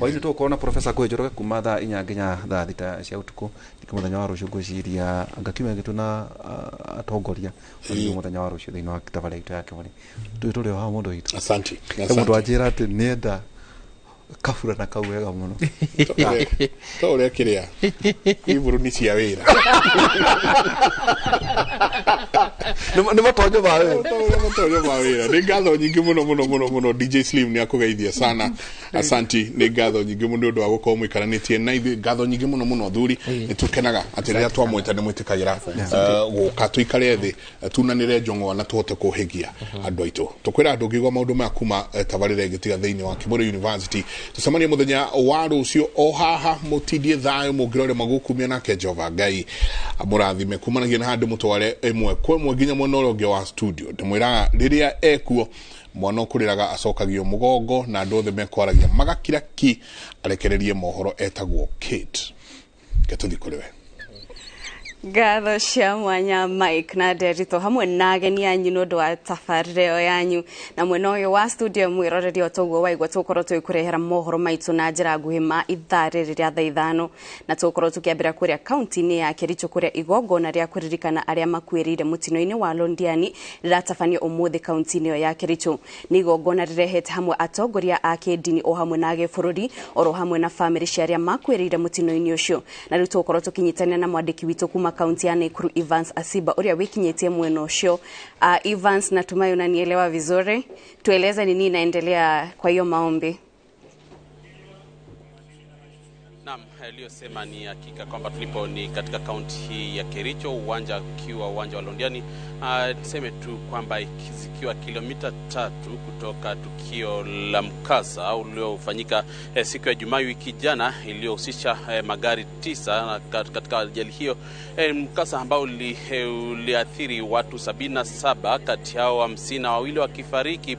Hwainĩ tũgũkorwo na Professor Ngũĩ Njoroge kuma thaa 4 nginya thaa 6 cia ũtukũ. Ningĩ mũthenya wa rũciũ ngwĩciria anga kiumia gĩtũ na atongoria mũthenya wa rũciũ thĩinĩ wa tabarĩra itũ ya Kĩmũrĩ. Tũrĩ o haha mũndũ witũ. Asante. He mũndũ anjĩra atĩ nĩenda kabura na kau wega mũno. To ũrĩa kĩrĩa iburu nĩ cia wĩra. Nĩ matonyo ma wĩra. Matonyo ma wĩra. Nĩ ngatho nyingĩ mũno mũno mũno mũno. DJ Slim nĩ akũgeithia sana. Asanti, nĩ ngatho nyingĩ mũno nĩ ũndũ wa gũkorwo mũikaranĩtie na ithuĩ. Ngatho nyingĩ mũno mũno athuri, nĩ tũkenaga atĩ rĩrĩa twamwĩta nĩ mwĩtĩkagĩra gũka tũikare thĩ tunanĩre njong'oa na tũhote kũhĩgia andũ aitũ. Tũkwĩra andũ ũngĩigua maũndũ maya kuma tabarĩra ĩngĩ tiga thĩinĩ wa Kĩmũrĩ University. Tũcemanie mũthenya wa rũciũ o haha, mũtindie thayũ mũngĩrore magũkumia nake Jehova Ngai amũrathime kumanagia na handũ mũtware ĩmwe kwa ĩmwe nginya mwena ũrĩa ũngĩ wa studio. Ndĩmwĩraga rĩrĩa ekuo mwana ũkũrĩraga acokagio mũgongo na andũ othe mekwaragia magakira ki, arekererie mohoro etagwo Kate. Reke tũthiĩ kũrĩ we. Ngatho cia mwanya Mike na Nderitũ hamwe na ageni anyu nĩ ũndũ wa tabarĩra ĩyo yanyu. Na mwena ũyũ wa studio mwĩroreri o toguo waigua tũgũkorwo tũgĩkũrehera mohoro maitũ na njĩra nguhĩ ma ithaa rĩrĩ rĩa thaa 5, na tũgũkorwo tũkĩambĩra kũrĩa kaunti-inĩ ya Kericho kũrĩa igongona rĩa kũririkana arĩa makuĩrĩire mũtino-inĩ wa Londiani rĩratabanio ũmũthĩ kaunti-inĩ ĩyo ya Kericho. Nĩ igongona rĩrehete hamwe atongoria a kĩndini o hamwe na gĩbũrũri oro hamwe na bamĩrĩ cia arĩa makuĩrĩire mũtino-inĩ ũcio. Na rĩu tũgũkorwo tũkĩnyitanĩra na mwandĩki witũ kuma kaunti ya Nakuru Evans Asiba ũrĩa wĩkinyĩtie mwena ũcio. Evans, natumai unanielewa vizuri. Tueleze ni nini inaendelea kwa hiyo maombi. Naam, aliyosema ni hakika kwamba tulipo ni katika kaunti hii ya Kericho, uwanja ukiwa uwanja wa Londiani. Tuseme tu kwamba zikiwa kilomita 3 kutoka tukio la mkasa uliofanyika siku ya Jumaa wiki jana iliyohusisha magari 9 katika ajali hiyo, mkasa ambao uliathiri watu 77, kati yao 52 wakifariki,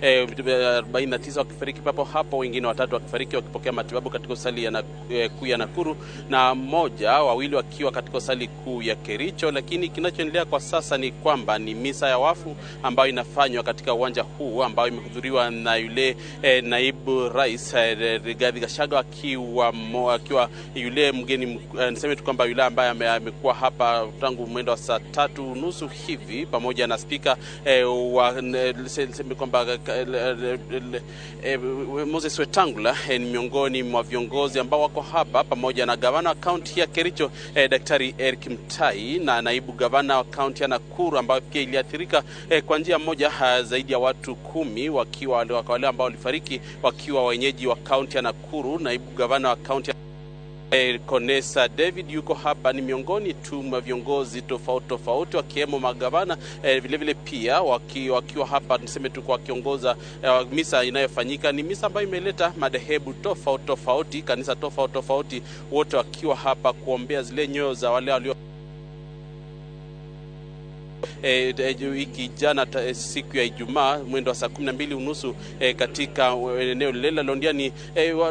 49 wakifariki papo hapo, wengine 3 wakifariki wakipokea matibabu katika hospitali kuu ya Nakuru na 1-2 wakiwa katika hospitali kuu ya Kericho. Lakini kinachoendelea kwa sasa ni kwamba ni misa ya wafu ambayo inafanywa katika uwanja huu ambayo imehudhuriwa na yule naibu rais Rigathi Gachagua akiwa yule mgeni, niseme tu kwamba yule ambaye amekuwa hapa tangu mwendo wa saa 3:30 hivi, pamoja na spika wa niseme kwamba Moses Wetangula ni miongoni mwa viongozi ambao wako hapa, pamoja na gavana wa kaunti ya Kericho Daktari Eric Mtai na naibu gavana wa kaunti ya Nakuru ambayo pia iliathirika kwa njia moja, zaidi ya watu 10 wakiwa wale ambao walifariki wakiwa wenyeji wa kaunti ya Nakuru. Naibu gavana wa kaunti Konesa David yuko hapa, ni miongoni tu mwa viongozi tofauti tofauti wakiwemo magavana vile vile pia wakiwa hapa, niseme tu kwa kiongoza misa inayofanyika. Ni misa ambayo imeleta madhehebu tofauti tofauti, kanisa tofauti tofauti, wote wakiwa hapa kuombea zile nyoyo za wale walio wiki jana siku ya Ijumaa mwendo wa saa 12:30 katika eneo lile la Londiani.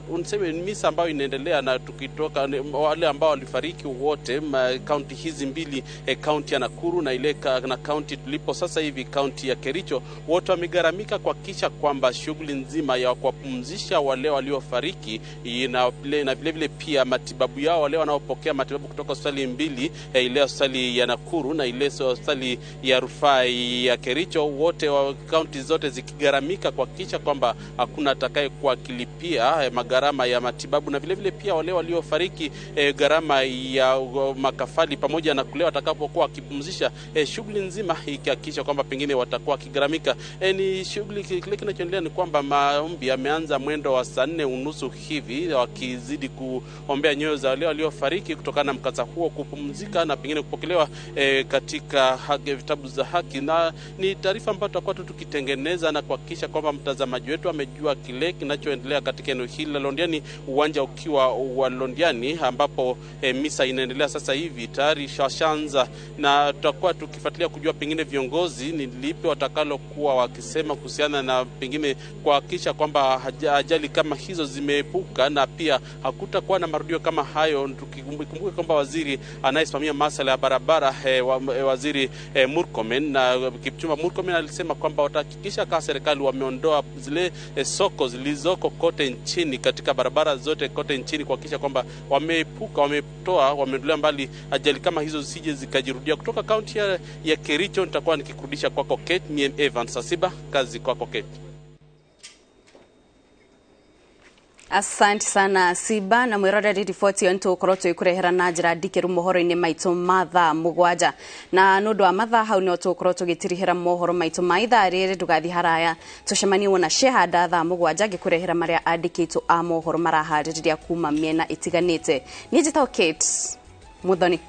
Uniseme misa ambayo inaendelea, na tukitoka wale ambao walifariki wote kaunti hizi mbili, kaunti ya Nakuru na ile na kaunti tulipo sasa hivi kaunti ya Kericho, wote wamegaramika kuhakikisha kwamba shughuli nzima ya kuwapumzisha wale waliofariki na vile vile pia matibabu yao, wale wanaopokea matibabu kutoka hospitali mbili, ile hospitali ya Nakuru na ile hospitali ya rufaa ya Kericho, wote wa kaunti zote zikigaramika kuhakikisha kwamba hakuna atakayekuwa akilipia magharama ya matibabu, na vile vile pia wale waliofariki gharama ya makafali pamoja na kule watakapokuwa wakipumzisha, shughuli nzima ikihakikisha kwamba pengine watakuwa wakigaramika. Ni shughuli kile kinachoendelea ni kwamba maombi yameanza mwendo wa saa 4:30 hivi, wakizidi kuombea nyoyo za wale waliofariki kutokana na mkasa huo kupumzika na pengine kupokelewa katika vitabu vitabu za haki, na ni taarifa ambayo tutakuwa tu tukitengeneza na kuhakikisha kwamba mtazamaji wetu amejua kile kinachoendelea katika eneo hili la Londiani, uwanja ukiwa wa Londiani ambapo misa inaendelea sasa hivi tayari shashanza, na tutakuwa tukifuatilia kujua pengine viongozi ni lipi watakalokuwa wakisema kuhusiana na pengine kuhakikisha kwamba ajali kama hizo zimeepuka na pia hakutakuwa na marudio kama hayo. Tukikumbuka kwamba waziri anayesimamia masuala ya barabara waziri Murkomen na Kipchumba Murkomen alisema kwamba watahakikisha kama serikali wameondoa zile soko zilizoko kote nchini katika barabara zote kote nchini kuhakikisha kwamba wameepuka, wametoa, wameondolea mbali ajali kama hizo zisije zikajirudia. Kutoka kaunti ya Kericho nitakuwa nikikurudisha kwako Kate. Mie Evans Asiba, kazi kwako Kate. Asante sana Siba na mwiroreri riboti ĩyo nĩtũgũkorwo tũgĩkũrehera na njĩra ndikĩru mohoro-inĩ maitũ ma thaa 7 na nĩ ũndũ wa mathaa hau nĩho tũgũkorwo tũgĩtirihĩra mohoro maitũ ma ithaa rĩrĩ. Ndũgathiĩ haraya, tũcemanie wona Shehanda thaa 7 ngĩkũrehera marĩa andĩkĩtwo a mohoro maraharĩrĩria kuma mĩena ĩtiganĩte. Niĩ njĩtagwo Kate Muthoni.